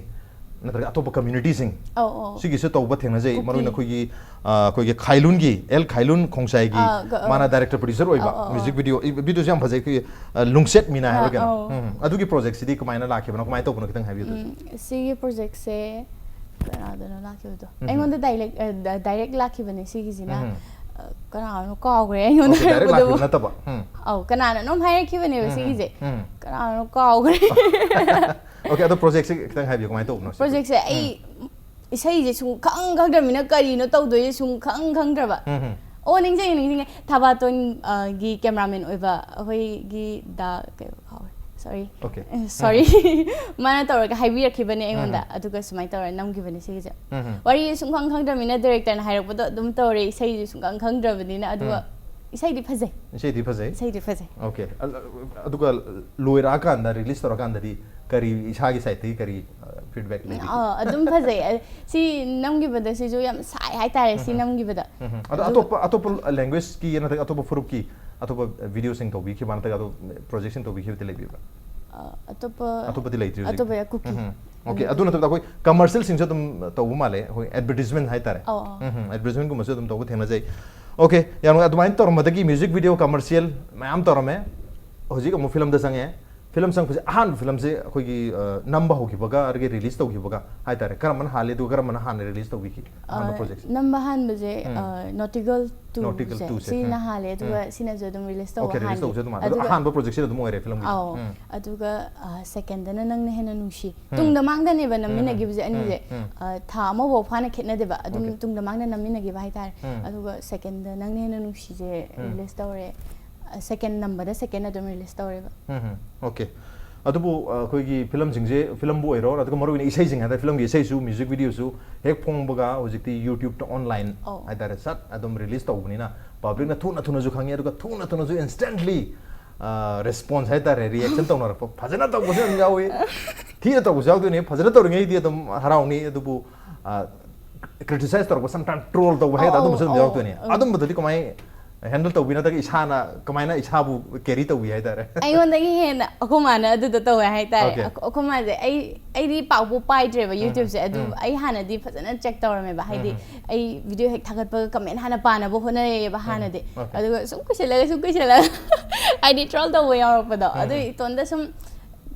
ꯅꯠꯇ꯭ꯔꯒ ꯑꯇꯣꯞꯄ ꯀꯝꯃ꯭ꯌꯨꯅꯤꯇꯤꯁꯤꯡ ꯑꯧ, ꯑꯧ꯫ ꯁꯤꯒꯤꯁꯨ ꯇꯧꯕ ꯊꯦꯡꯅꯖꯩ꯫ ꯀꯨꯀꯤ꯫ ꯃꯔꯨ ꯑꯣꯏꯅ ꯑꯩꯈꯣꯏꯒꯤ ꯑ, ꯑꯩꯈꯣꯏꯒꯤ ꯈꯥꯏꯂꯨꯟꯒꯤ, ꯑꯦꯜ ꯈꯥꯏꯂꯨꯟ ꯈꯣꯡꯁꯥꯏꯒꯤ, ꯑꯥ, ꯒ- ꯑꯥ꯫ ꯃꯥꯅ ꯗꯥꯏꯔꯦꯛꯇꯔ ꯄ꯭ꯔꯣꯗ꯭ꯌꯨꯁꯔ ꯑꯣꯏꯕ ꯑꯧ, ꯑꯧ, ꯑꯧ꯫ ꯃ꯭ꯌꯨꯖꯤꯛ ꯚꯤꯗꯤꯑꯣ, ꯚꯤꯗꯤꯑꯣꯁꯤ ꯌꯥꯝ ꯐꯖꯩ꯫ ꯑꯩꯈꯣꯏꯒꯤ ꯑ, ꯂꯨꯡꯁꯦꯠ ꯃꯤꯅꯥ ꯍꯥꯏꯕ꯭ꯔꯥ ꯑꯥ, ꯀꯩꯅꯣ? ꯑꯧ꯫ ꯎꯝ, ꯑꯗꯨꯒꯤ ꯄ꯭ꯔꯣꯖꯦꯛꯁꯤꯗꯤ ꯀꯃꯥꯏꯅ ꯂꯥꯛꯈꯤꯕꯅꯣ, ꯀꯃꯥꯏꯅ ꯇꯧꯕꯅꯣ, ꯈꯤꯇꯪ ꯍꯥꯏꯕꯤꯌꯨ꯫ ꯎꯝ, ꯁꯤꯒꯤ ꯄ꯭ꯔꯣꯖꯦꯛꯁꯦ ꯀꯅꯥꯗꯅꯣ ꯂꯥꯛꯈꯤꯕꯗꯣ? ꯎꯝ꯫ ꯑꯩꯉꯣꯟꯗ ꯗꯥꯏꯔꯦꯛ ꯗꯥꯏꯔꯦꯛ ꯂꯥꯛꯈꯤꯕꯅꯦ ꯁꯤꯒꯤꯁꯤꯅ꯫ ꯎꯝ꯫ ꯑ, ꯀꯅꯥꯅꯣ ꯀꯥꯎꯈ꯭ꯔꯦ ꯑꯩꯉꯣꯟꯗ Okay, ꯗꯥꯏꯔꯦꯛ ꯍꯥꯏꯔꯛꯄꯗꯨꯕꯨ꯫ ꯂꯥꯛꯈꯤꯕ ꯅꯠꯇꯕ꯫ ꯎꯝ꯫ ꯑꯧ, ꯀꯅꯥꯅꯣ ꯑꯃ ꯍꯥꯏꯔꯛꯈꯤꯕꯅꯦꯕ ꯎꯝ, ꯁꯤꯒꯤꯁꯦ꯫ ꯎꯝ꯫ ꯀꯅꯥꯅꯣ ꯀꯥꯎꯈ꯭ꯔꯦ꯫ Okay, ꯑꯗꯣ ꯄ꯭ꯔꯣꯖꯦꯛꯁꯤ ꯈꯤꯇꯪ ꯍꯥꯏꯕꯤꯌꯨ, ꯀꯃꯥꯏꯅ ꯇꯧꯕꯅꯣ ꯁꯤ? ꯄ꯭ꯔꯣꯖꯦꯛꯁꯦ ꯑꯩ ꯏꯁꯩꯁꯦ ꯁꯨꯝ ꯈꯪ ꯈꯪꯗ꯭ꯔꯕꯅꯤꯅ ꯀꯔꯤꯅꯣ ꯇꯧꯗꯣꯏꯁꯦ ꯁꯨꯝ ꯈꯪ ꯈꯪꯗ꯭ꯔꯕ꯫ ꯎꯝ, ꯎꯝ꯫ ꯑꯣ, ꯅꯤꯡꯁꯤꯡꯉꯦ, ꯅꯤꯡꯁꯤꯡꯉꯦ꯫ ꯊꯥꯕꯥꯇꯣꯟ, ꯑ, ꯒꯤ ꯀꯦꯃꯦꯔꯥꯃꯦꯟ ꯑꯣꯏꯕ ꯑꯩꯈꯣꯏꯒꯤ ꯗꯥ, ꯀꯩ ꯀꯥꯎꯔꯦ, ꯁꯣꯔꯤ꯫ Okay. ꯑꯦ, ꯁꯣꯔꯤ꯫ ꯃꯥꯅ ꯇꯧꯔꯒ ꯍꯥꯏꯕꯤꯔꯛꯈꯤꯕꯅꯦ ꯑꯩꯉꯣꯟꯗ꯫ ꯑꯗꯨꯒ ꯁꯨꯃꯥꯏꯅ ꯇꯧꯔꯒ ꯅꯝꯈꯤꯕꯅꯦ ꯁꯤꯒꯤꯁꯦ꯫ ꯎꯝ, ꯎꯝ꯫ ꯋꯥꯔꯤ ꯁꯨꯝ ꯈꯪ ꯈꯪꯗ꯭ꯔꯕꯅꯤꯅ ꯗꯥꯏꯔꯦꯛꯇꯔꯅ ꯍꯥꯏꯔꯛꯄꯗꯣ ꯑꯗꯨꯝ ꯇꯧꯔꯦ, ꯏꯁꯩꯁꯨ ꯁꯨꯝ ꯈꯪ ꯈꯪꯗ꯭ꯔꯕꯅꯤꯅ꯫ ꯑꯗꯨꯒ ꯎꯝ꯫ ꯏꯁꯩꯗꯤ ꯐꯖꯩ꯫ ꯏꯁꯩꯗꯤ ꯐꯖꯩ꯫ ꯏꯁꯩꯗꯤ ꯐꯖꯩ꯫ Okay. ꯑ-, ꯑꯗꯨꯒ ꯂꯣꯏꯔꯛꯑꯀꯥꯟꯗ, release ꯇꯧꯔꯀꯥꯟꯗꯗꯤ ꯀꯔꯤ, ꯏꯁꯥꯒꯤ side ꯇꯒꯤ ꯀꯔꯤ, ꯑ, feedback ꯂꯩꯕꯤꯒꯦ? ꯑꯥ, ꯑꯗꯨꯝ ꯐꯖꯩ꯫ ꯑ, ꯁꯤ ꯅꯝꯈꯤꯕꯗ ꯁꯤꯁꯨ ꯌꯥꯝ ꯁꯥꯏ ꯍꯥꯏꯇꯥꯔꯦ, ꯁꯤ ꯅꯝꯈꯤꯕꯗ꯫ ꯎꯝ꯫ ꯑꯗꯣ ꯑꯗꯨꯒ ꯑꯇꯣꯞꯄ, ꯑꯇꯣꯞꯄ language ꯀꯤ ꯅꯠꯇ꯭ꯔꯒ ꯑꯇꯣꯞꯄ ꯐꯨꯔꯨꯞꯀꯤ ꯑꯇꯣꯞꯄ video ꯁꯤꯡ ꯇꯧꯕꯤꯈꯤꯕ ꯅꯠꯇ꯭ꯔꯒ ꯑꯇꯣꯞꯄ project ꯁꯤꯡ ꯇꯧꯕꯤꯈꯤꯕꯗꯤ ꯂꯩꯕꯤꯕ꯭ꯔꯥ? ꯑ, ꯑꯇꯣꯞꯄ ꯑꯇꯣꯞꯄꯗꯤ ꯂꯩꯇ꯭ꯔꯤ ꯍꯧꯖꯤꯛ? ꯑꯇꯣꯞꯄ ꯀꯨꯀꯤ꯫ ꯎꯝ꯫ Okay. ꯑꯗꯨ ꯅꯠꯇꯕꯗ ꯑꯩꯈꯣꯏ commercial ꯁꯤꯡꯁꯨ ꯑꯗꯨꯝ ꯇꯧꯕ ꯃꯥꯜꯂꯦ, ꯑꯩꯈꯣꯏ advertisement ꯍꯥꯏꯇꯥꯔꯦ꯫ ꯑꯧ, ꯑꯧ꯫ ꯎꯝ, advertisement ꯀꯨꯝꯕꯁꯨ ꯑꯗꯨꯝ ꯇꯧꯕ ꯊꯦꯡꯅꯖꯩ꯫ Okay, ꯌꯥꯝ ꯅꯨꯡꯉꯥꯏ꯫ ꯑꯗꯨꯃꯥꯏꯅ ꯇꯧꯔꯝꯕꯗꯒꯤ music video, commercial ꯃꯌꯥꯝ ꯇꯧꯔꯝꯃꯦ꯫ ꯍꯧꯖꯤꯛ ꯑꯃꯨꯛ film ꯗ ꯆꯪꯉꯦ꯫ Film ꯆꯪꯉꯛꯄꯁꯦ, ꯑꯍꯥꯟꯕ film ꯁꯦ ꯑꯩꯈꯣꯏꯒꯤ, ꯑ, ꯅꯝꯕ ꯍꯧꯈꯤꯕꯒ ꯑꯗꯒꯤ release ꯇꯧꯈꯤꯕꯒ ꯍꯥꯏꯇꯥꯔꯦ, ꯀꯔꯝꯕꯅ ꯍꯥꯜꯂꯤ, ꯑꯗꯨꯒ ꯀꯔꯝꯕꯅ ꯍꯥꯟꯅ release ꯇꯧꯕꯤꯈꯤ? ꯑꯍꯥꯟꯕ ꯑ, project ꯁꯦ? ꯅꯝꯕ ꯑꯍꯥꯟꯕꯁꯦ, ꯎꯝ꯫ ꯑ, Nautigal two Nautigal ꯁꯦ, two ꯁꯦ꯫ ꯁꯤꯅ ꯎꯝ꯫ ꯍꯥꯜꯂꯦ, ꯑꯗꯨꯒ ꯎꯝ꯫ ꯁꯤꯅꯁꯨ ꯑꯗꯨꯝ release ꯇꯧꯕ Okay, release ꯍꯥꯟꯈꯤ꯫ ꯇꯧꯕꯁꯦ ꯑꯗꯨꯝ ꯑꯣꯏꯔꯦ film ꯒꯤ? ꯑꯧ꯫ ꯎꯝ꯫ ꯑꯗꯨꯒ, ꯑ, second ꯗꯅ ꯅꯪꯅ ꯍꯦꯟꯅ ꯅꯨꯡꯁꯤ꯫ ꯎꯝ꯫ ꯇꯨꯡꯗ ꯃꯥꯡꯗꯅꯦꯕ ꯎꯝ, ꯅꯝꯃꯤꯟꯅꯈꯤꯕꯁꯦ ꯎꯝ, ꯑꯅꯤꯁꯦ꯫ ꯎꯝ꯫ ꯑ, ꯊꯥ ꯑꯃꯐꯥꯎ ꯐꯥꯅ ꯈꯦꯠꯅꯗꯦꯕ꯫ ꯑꯗꯨꯝ Okay. ꯇꯨꯡꯗ ꯃꯥꯡꯗ ꯅꯝꯃꯤꯟꯅꯈꯤꯕ ꯍꯥꯏꯇꯥꯔꯦ꯫ ꯎꯝ꯫ ꯑꯗꯨꯒ second ꯗ ꯅꯪꯅ ꯍꯦꯟꯅ ꯅꯨꯡꯁꯤꯁꯦ ꯎꯝ꯫ release ꯇꯧꯔꯦ꯫ ꯑ, second ꯅꯝꯕꯗ second ꯑꯗꯨꯝ release ꯇꯧꯔꯦꯕ꯫ ꯎꯝ, ꯎꯝ꯫ Okay. ꯑꯗꯨꯕꯨ, ꯑ, ꯑꯩꯈꯣꯏꯒꯤ film ꯁꯤꯡꯁꯦ, film ꯕꯨ ꯑꯣꯏꯔꯣ, ꯑꯗꯨꯒ ꯃꯔꯨꯑꯣꯏꯅ ꯏꯁꯩꯁꯤꯡ ꯍꯥꯏꯇꯥꯔꯦ, film ꯒꯤ ꯏꯁꯩꯁꯨ, music video ꯁꯨ ꯍꯦꯛ ꯐꯣꯡꯕꯒ ꯍꯧꯖꯤꯛꯇꯤ YouTube ꯇ online ꯑꯧ꯫ ꯍꯥꯏꯇꯥꯔꯦ, ꯁꯠ ꯑꯗꯨꯝ release ꯇꯧꯕꯅꯤꯅ, public ꯅ ꯊꯨꯅ ꯊꯨꯅꯁꯨ ꯈꯪꯉꯤ, ꯑꯗꯨꯒ ꯊꯨꯅ ꯊꯨꯅꯁꯨ instantly, ꯑ, response ꯍꯥꯏꯇꯥꯔꯦ, reaction ꯇꯧꯅꯔꯛꯄ꯫ ꯐꯖꯅ ꯇꯧꯕꯁꯨ ꯑꯗꯨꯝ ꯌꯥꯎꯏ, ꯊꯤꯅ ꯇꯧꯕꯁꯨ ꯌꯥꯎꯗꯣꯏꯅꯤ꯫ ꯐꯖꯅ ꯇꯧꯔꯤꯉꯩꯗꯤ ꯑꯗꯨꯝ ꯍꯔꯥꯎꯅꯤ, ꯑꯗꯨꯕꯨ, ꯑ, criticize ꯇꯧꯔꯛꯄ, sometimes troll ꯇꯧꯕ ꯍꯥꯏꯒꯗ꯭ꯔꯥ, ꯑꯧ, ꯑꯗꯨꯝꯕꯁꯨ ꯑꯗꯨꯝ ꯑꯧ, ꯌꯥꯎꯔꯛꯇꯣꯏꯅꯤ꯫ ꯑꯧ꯫ ꯑꯗꯨꯝꯕꯗꯨꯗꯤ ꯀꯃꯥꯏ handle ꯇꯧꯕꯤ, ꯅꯠꯇ꯭ꯔꯒ ꯏꯁꯥꯅ ꯀꯃꯥꯏꯅ ꯏꯁꯥꯕꯨ carry ꯇꯧꯕꯤ ꯍꯥꯏꯇꯥꯔꯦ? ꯑꯩꯉꯣꯟꯗꯒꯤ ꯍꯦꯟꯅ ꯑꯩꯈꯣꯏ ꯃꯥꯅ ꯑꯗꯨꯗ ꯇꯧꯋꯦ ꯍꯥꯏꯇꯥꯔꯦ꯫ Okay. ꯑꯩꯈꯣꯏ ꯑꯩꯈꯣꯏ ꯃꯥꯁꯦ, ꯑꯩ, ꯑꯩꯗꯤ ꯄꯥꯛꯄꯨ ꯄꯥꯏꯗ꯭ꯔꯦꯕ YouTube ꯁꯦ꯫ ꯑꯗꯨ ꯎꯝ꯫ ꯑꯩ ꯍꯥꯟꯅꯗꯤ ꯐꯖꯅ check ꯇꯧꯔꯝꯃꯦꯕ꯫ ꯍꯥꯏꯗꯤ ꯎꯝ꯫ ꯑꯩ video ꯍꯦꯛ ꯊꯥꯒꯠꯄꯒ comment ꯍꯥꯟꯅ ꯄꯥꯅꯕ ꯍꯣꯠꯅꯔꯛꯑꯦꯕ ꯍꯥꯟꯅꯗꯤ꯫ Okay. ꯑꯗꯨꯒ ꯁꯨꯝ ꯀꯨꯏꯁꯜꯂꯒ, ꯁꯨꯝ ꯀꯨꯏꯁꯜꯂꯒ ꯍꯥꯏꯗꯤ troll ꯇꯧꯕ ꯌꯥꯎꯔꯛꯄꯗꯣ꯫ ꯎꯝ꯫ ꯑꯗꯨ ꯏꯇꯣꯟꯗ ꯁꯨꯝ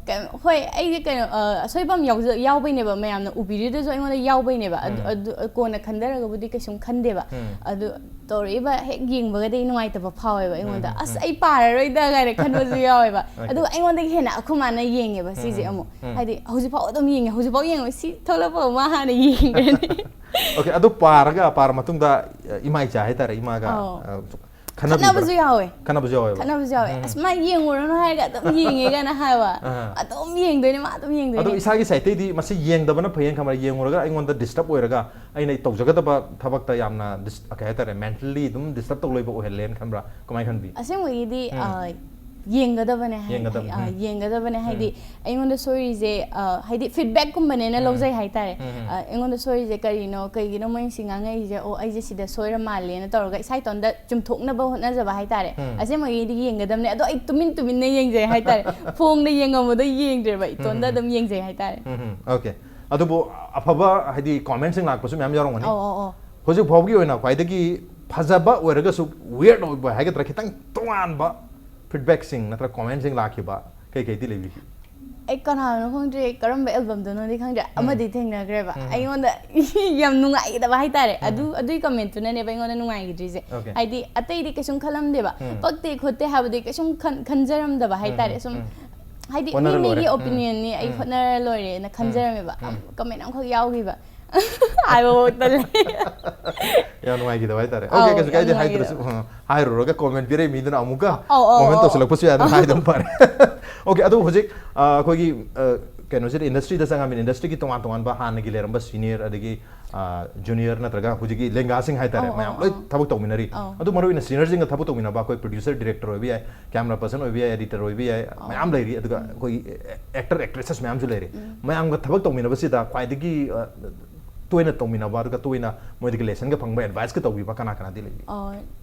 ꯀꯩ-, ꯍꯣꯏ, ꯑꯩꯗꯤ ꯀꯩꯅꯣ, ꯑ, ꯑꯁꯣꯏꯕ ꯑꯃ ꯌꯥꯎꯖ-, ꯌꯥꯎꯕꯩꯅꯦꯕ, ꯃꯌꯥꯝꯅ ꯎꯕꯤꯔꯤꯗꯨꯁꯨ ꯑꯩꯉꯣꯟꯗ ꯌꯥꯎꯕꯩꯅꯦꯕ꯫ ꯑꯗꯨ, ꯎꯝ꯫ ꯑꯗꯨ ꯀꯣꯟꯅ ꯈꯟꯊꯔꯒꯕꯨꯗꯤ ꯀꯩꯁꯨꯝ ꯈꯟꯗꯦꯕ꯫ ꯎꯝ꯫ ꯑꯗꯨ ꯇꯧꯔꯛꯏꯕ ꯍꯦꯛ ꯌꯦꯡꯕꯒꯗꯤ ꯑꯩ ꯅꯨꯡꯉꯥꯏꯇꯕ ꯐꯥꯎꯋꯦꯕ ꯑꯩꯉꯣꯟꯗ꯫ ꯎꯝ, "ꯑꯁ, ꯎꯝ꯫ ꯑꯩ ꯄꯥꯔꯔꯣꯏꯗ" ꯀꯥꯏꯅ ꯈꯟꯕꯁꯨ ꯌꯥꯎꯋꯦꯕ꯫ Okay. ꯑꯗꯨꯒ ꯑꯩꯉꯣꯟꯗꯒꯤ ꯍꯦꯟꯅ ꯑꯩꯈꯣꯏ ꯃꯥꯅ ꯌꯦꯡꯉꯦꯕ ꯁꯤꯁꯦ ꯎꯝ, ꯑꯃꯨꯛ꯫ ꯎꯝ꯫ ꯍꯥꯏꯗꯤ ꯍꯧꯖꯤꯛꯐꯥꯎ ꯑꯗꯨꯝ ꯌꯦꯡꯉꯦ, ꯍꯧꯖꯤꯛꯐꯥꯎ ꯌꯦꯡꯉꯣ, ꯁꯤ ꯊꯣꯛꯂꯛꯄꯒ ꯃꯥ ꯍꯥꯟꯅ ꯌꯦꯡꯈ꯭ꯔꯅꯤ꯫ Okay, ꯑꯗꯨ ꯄꯥꯔꯒ, ꯄꯥꯔ ꯃꯇꯨꯡꯗ, ꯑ, ꯏꯃꯥ ꯏꯆꯥ ꯍꯥꯏꯇꯥꯔꯦ, ꯏꯃꯥꯒ, ꯑꯧ꯫ ꯑ, ꯈꯠꯅꯕꯁꯨ ꯌꯥꯎꯋꯦ꯫ ꯈꯠꯅꯕꯁꯨ ꯌꯥꯎꯋꯦꯕ꯫ ꯈꯠꯅꯕꯁꯨ ꯌꯥꯎꯋꯦ꯫ ꯎꯝ꯫ ꯑꯁ, ꯃꯥ ꯌꯦꯡꯉꯨꯔꯅꯨ ꯍꯥꯏꯔꯒ ꯑꯗꯨꯝ ꯌꯦꯡꯉꯦ ꯀꯥꯏꯅ ꯍꯥꯏꯕ꯫ ꯑꯥ꯫ ꯑꯗꯨꯝ ꯌꯦꯡꯗꯣꯏꯅꯦ, ꯃꯥ ꯑꯗꯨꯝ ꯑꯗꯣ ꯌꯦꯡꯗꯣꯏꯅꯦ꯫ ꯏꯁꯥꯒꯤ ꯁꯥꯏꯠꯇꯩꯗꯤ ꯃꯁꯤ ꯌꯦꯡꯗꯕꯅ ꯐꯩꯌꯦꯅ ꯈꯟꯕ꯭ꯔꯥ? ꯌꯦꯡꯉꯨꯔꯒ ꯑꯩꯉꯣꯟꯗ ꯗꯤꯁꯇꯔꯕ ꯑꯣꯏꯔꯒ ꯑꯩꯅ ꯇꯧꯖꯒꯗꯕ ꯊꯕꯛꯇ ꯌꯥꯝꯅ dis- ꯀꯩ ꯍꯥꯏꯇꯥꯔꯦ, ꯃꯦꯟꯇꯦꯜꯂꯤ ꯑꯗꯨꯝ ꯗꯤꯁꯇꯔꯕ ꯇꯧ ꯂꯩꯕ ꯑꯣꯏꯍꯜꯂꯦꯅ ꯈꯟꯕ꯭ꯔꯥ? ꯀꯃꯥꯏꯅ ꯈꯟꯕꯤ? ꯑꯁꯦꯡꯕꯒꯤꯗꯤ ꯎꯝ꯫ ꯑ, ꯌꯦꯡꯒꯗꯕꯅꯦ ꯍꯥꯏ- ꯌꯦꯡꯒꯗꯕꯅꯦ꯫ ꯑ, ꯎꯝ꯫ ꯌꯦꯡꯒꯗꯕꯅꯦ ꯍꯥꯏꯗꯤ ꯑꯩꯉꯣꯟꯗ ꯁꯣꯏꯔꯤꯁꯦ, ꯑ, ꯍꯥꯏꯗꯤ ꯐꯤꯗꯕꯦꯛꯀꯨꯝꯕꯅꯦꯅ ꯎꯝ꯫ ꯂꯧꯖꯩ ꯍꯥꯏꯇꯥꯔꯦ꯫ ꯎꯝ, ꯎꯝ꯫ ꯑ, ꯑꯩꯉꯣꯟꯗ ꯁꯣꯏꯔꯤꯁꯦ ꯀꯔꯤꯅꯣ, ꯀꯩꯒꯤꯅꯣ ꯃꯣꯏꯅ ꯁꯤ ꯉꯥꯡꯉꯛꯏꯁꯦ, ꯑꯣ, ꯑꯩꯁꯦ ꯁꯤꯗ ꯁꯣꯏꯔ ꯃꯥꯜꯂꯦꯅ ꯇꯧꯔꯒ ꯏꯁꯥ ꯏꯇꯣꯟꯗ ꯆꯨꯝꯊꯣꯛꯅꯕ ꯍꯣꯠꯅꯖꯕ ꯍꯥꯏꯇꯥꯔꯦ꯫ ꯎꯝ꯫ ꯑꯁꯦꯡꯕꯒꯤꯗꯤ ꯌꯦꯡꯒꯗꯕꯅꯦ, ꯑꯗꯣ ꯑꯩ ꯇꯨꯃꯤꯟ ꯇꯨꯃꯤꯟꯅ ꯌꯦꯡꯖꯩ ꯍꯥꯏꯇꯥꯔꯦ꯫ ꯐꯣꯟꯗ ꯌꯦꯡꯉꯝꯕꯗꯣ ꯌꯦꯡꯗ꯭ꯔꯦꯕ, ꯏꯇꯣꯟꯗ ꯎꯝ, ꯎꯝ꯫ ꯑꯗꯨꯝ ꯌꯦꯡꯖꯩ ꯍꯥꯏꯇꯥꯔꯦ꯫ ꯎꯝ, ꯎꯝ, okay꯫ ꯑꯗꯨꯕꯨ ꯑꯐꯕ ꯍꯥꯏꯗꯤ ꯀꯣꯃꯦꯟꯁꯤꯡ ꯂꯥꯛꯄꯁꯨ ꯃꯌꯥꯝ ꯌꯥꯎꯔꯝꯒꯅꯤ꯫ ꯑꯧ, ꯑꯧ, ꯑꯧ꯫ ꯍꯧꯖꯤꯛ ꯐꯥꯎꯕꯒꯤ ꯑꯣꯏꯅ ꯈ꯭ꯋꯥꯏꯗꯒꯤ ꯐꯖꯕ ꯑꯣꯏꯔꯒꯁꯨ ꯋꯤꯌꯔꯗ ꯑꯣꯏꯕ ꯍꯥꯏꯒꯗ꯭ꯔꯥ, ꯈꯤꯇꯪ ꯇꯣꯉꯥꯟꯕ ꯐꯤꯗꯕꯦꯛꯁꯤꯡ ꯅꯠꯇ꯭ꯔꯒ ꯀꯣꯃꯦꯟꯁꯤꯡ ꯂꯥꯛꯈꯤꯕ ꯀꯩ ꯀꯩꯗꯤ ꯂꯩꯕꯤꯒꯦ? ꯑꯩ ꯀꯅꯥꯅꯣ ꯈꯪꯗ꯭ꯔꯦ, ꯀꯔꯝꯕ ꯑꯦꯜꯕꯝꯗꯅꯣꯗꯤ ꯈꯪꯗ꯭ꯔꯦ, ꯎꯝ꯫ ꯑꯃꯗꯤ ꯊꯦꯡꯅꯈ꯭ꯔꯦꯕ꯫ ꯎꯝ꯫ ꯑꯩꯉꯣꯟꯗ ꯌꯥꯝ ꯅꯨꯡꯉꯥꯏꯒꯗꯕ ꯍꯥꯏꯇꯥꯔꯦ꯫ ꯎꯝ꯫ ꯑꯗꯨ ꯑꯗꯨꯒꯤ ꯀꯃꯦꯟꯠꯇꯨꯅꯅꯦꯕ ꯑꯩꯉꯣꯟꯗ ꯅꯨꯡꯉꯥꯏꯈꯤꯗ꯭ꯔꯤꯁꯦ꯫ Okay꯫ ꯍꯥꯏꯗꯤ ꯑꯇꯩꯗꯤ ꯀꯩꯁꯨꯝ ꯈꯜꯂꯝꯗꯦꯕ꯫ ꯎꯝ꯫ ꯄꯛꯇꯦ ꯈꯣꯠꯇꯦ ꯍꯥꯏꯕꯗꯤ ꯀꯩꯁꯨꯝ ꯈꯟ- ꯈꯟꯖꯔꯝꯗꯕ ꯍꯥꯏꯇꯥꯔꯦ꯫ ꯎꯝ, ꯁꯨꯝ ꯎꯝ꯫ ꯍꯥꯏꯗꯤ ꯃꯤ ꯍꯣꯠꯅꯔ ꯃꯤꯒꯤ ꯂꯣꯏꯔꯦ꯫ ꯎꯝ꯫ ꯑꯣꯄꯤꯅꯤꯌꯟꯅꯤ, ꯑꯩ ꯎꯝ꯫ ꯍꯣꯠꯅꯔ ꯂꯣꯏꯔꯦꯅ ꯈꯟꯖꯔꯝꯃꯦꯕ꯫ ꯎꯝ꯫ ꯀꯃꯦꯟ ꯑꯃꯈꯛ ꯌꯥꯎꯈꯤꯕ꯫ ꯍꯥꯏꯕꯐꯥꯎꯗ ꯂꯩ꯫ ꯌꯥꯝ ꯅꯨꯡꯉꯥꯏꯈꯤꯗꯕ ꯍꯥꯏꯇꯥꯔꯦ꯫ ꯑꯧ, Okay, ꯀꯩꯁꯨ ꯌꯥꯝ ꯀꯥꯏꯗꯦ, ꯅꯨꯡꯉꯥꯏꯈꯤꯗꯕ꯫ ꯍꯥꯏꯗ꯭ꯔꯁꯨ꯫ ꯑ, ꯍꯥꯏꯔꯨꯔꯒ ꯀꯣꯃꯦꯟ ꯄꯤꯔꯛꯏ ꯃꯤꯗꯨꯅ ꯑꯃꯨꯛꯀ ꯑꯧ, ꯑꯧ, ꯀꯣꯃꯦꯟ ꯑꯧ꯫ ꯇꯧꯁꯤꯜꯂꯛꯄꯁꯨ ꯌꯥꯏ, ꯑꯗꯨꯝ ꯍꯥꯏꯗꯕ ꯐꯔꯦ꯫ Okay, ꯑꯗꯨ ꯍꯧꯖꯤꯛ, ꯑ, ꯑꯩꯈꯣꯏꯒꯤ, ꯑ, ꯀꯩꯅꯣꯁꯤꯗ ꯏꯟꯗꯁꯇ꯭ꯔꯤꯗ ꯆꯪꯉꯕꯅꯤꯅ, ꯏꯟꯗꯁꯇ꯭ꯔꯤꯒꯤ ꯇꯣꯉꯥꯟ ꯇꯣꯉꯥꯟꯕ ꯍꯥꯟꯅꯒꯤ ꯂꯩꯔꯝꯕ ꯁꯤꯅꯤꯌꯔ, ꯑꯗꯒꯤ, ꯑ, ꯖꯨꯅꯤꯌꯔ ꯅꯠꯇ꯭ꯔꯒ ꯍꯧꯖꯤꯛꯀꯤ ꯂꯦꯡꯒꯥꯁꯤꯡ ꯍꯥꯏꯇꯥꯔꯦ, ꯑꯧ, ꯃꯌꯥꯝ ꯑꯧ, ꯂꯣꯏ ꯑꯧ꯫ ꯊꯕꯛ ꯇꯧꯃꯤꯟꯅꯔꯤ꯫ ꯑꯧ꯫ ꯑꯗꯨ ꯃꯔꯨ ꯑꯣꯏꯅ ꯁꯤꯅꯤꯌꯔꯁꯤꯡꯒ ꯊꯕꯛ ꯇꯧꯃꯤꯟꯅꯕ, ꯑꯩꯈꯣꯏ ꯄ꯭ꯔꯣꯗ꯭ꯌꯨꯁꯔ, ꯗꯤꯔꯦꯛꯇꯔ ꯑꯣꯏꯕ ꯌꯥꯏ, ꯀꯦꯃꯦꯔꯥ ꯄꯔꯁꯟ ꯑꯣꯏꯕ ꯌꯥꯏ, ꯑꯦꯗꯤꯇꯔ ꯑꯣꯏꯕ ꯌꯥꯏ, ꯑꯧ꯫ ꯃꯌꯥꯝ ꯂꯩꯔꯤ꯫ ꯑꯗꯨꯒ ꯑꯩꯈꯣꯏꯒꯤ ꯑꯦꯛꯇꯔ, ꯑꯦꯛꯇ꯭ꯔꯦꯁꯦꯁ ꯃꯌꯥꯝꯁꯨ ꯂꯩꯔꯤ꯫ ꯎꯝ꯫ ꯃꯌꯥꯝꯒ ꯊꯕꯛ ꯇꯧꯃꯤꯟꯅꯕꯁꯤꯗ ꯈ꯭ꯋꯥꯏꯗꯒꯤ, ꯑ, ꯇꯣꯏꯅ ꯇꯧꯃꯤꯟꯅꯕ, ꯑꯗꯨꯒ ꯇꯣꯏꯅ ꯃꯣꯏꯗꯒꯤ ꯂꯦꯁꯟꯒ ꯐꯪꯕ, ꯑꯦꯗꯚꯥꯏꯁꯀ ꯇꯧꯕꯤꯕ ꯀꯅꯥ ꯀꯅꯥꯗꯤ ꯂꯩꯕꯤ? ꯑꯣ,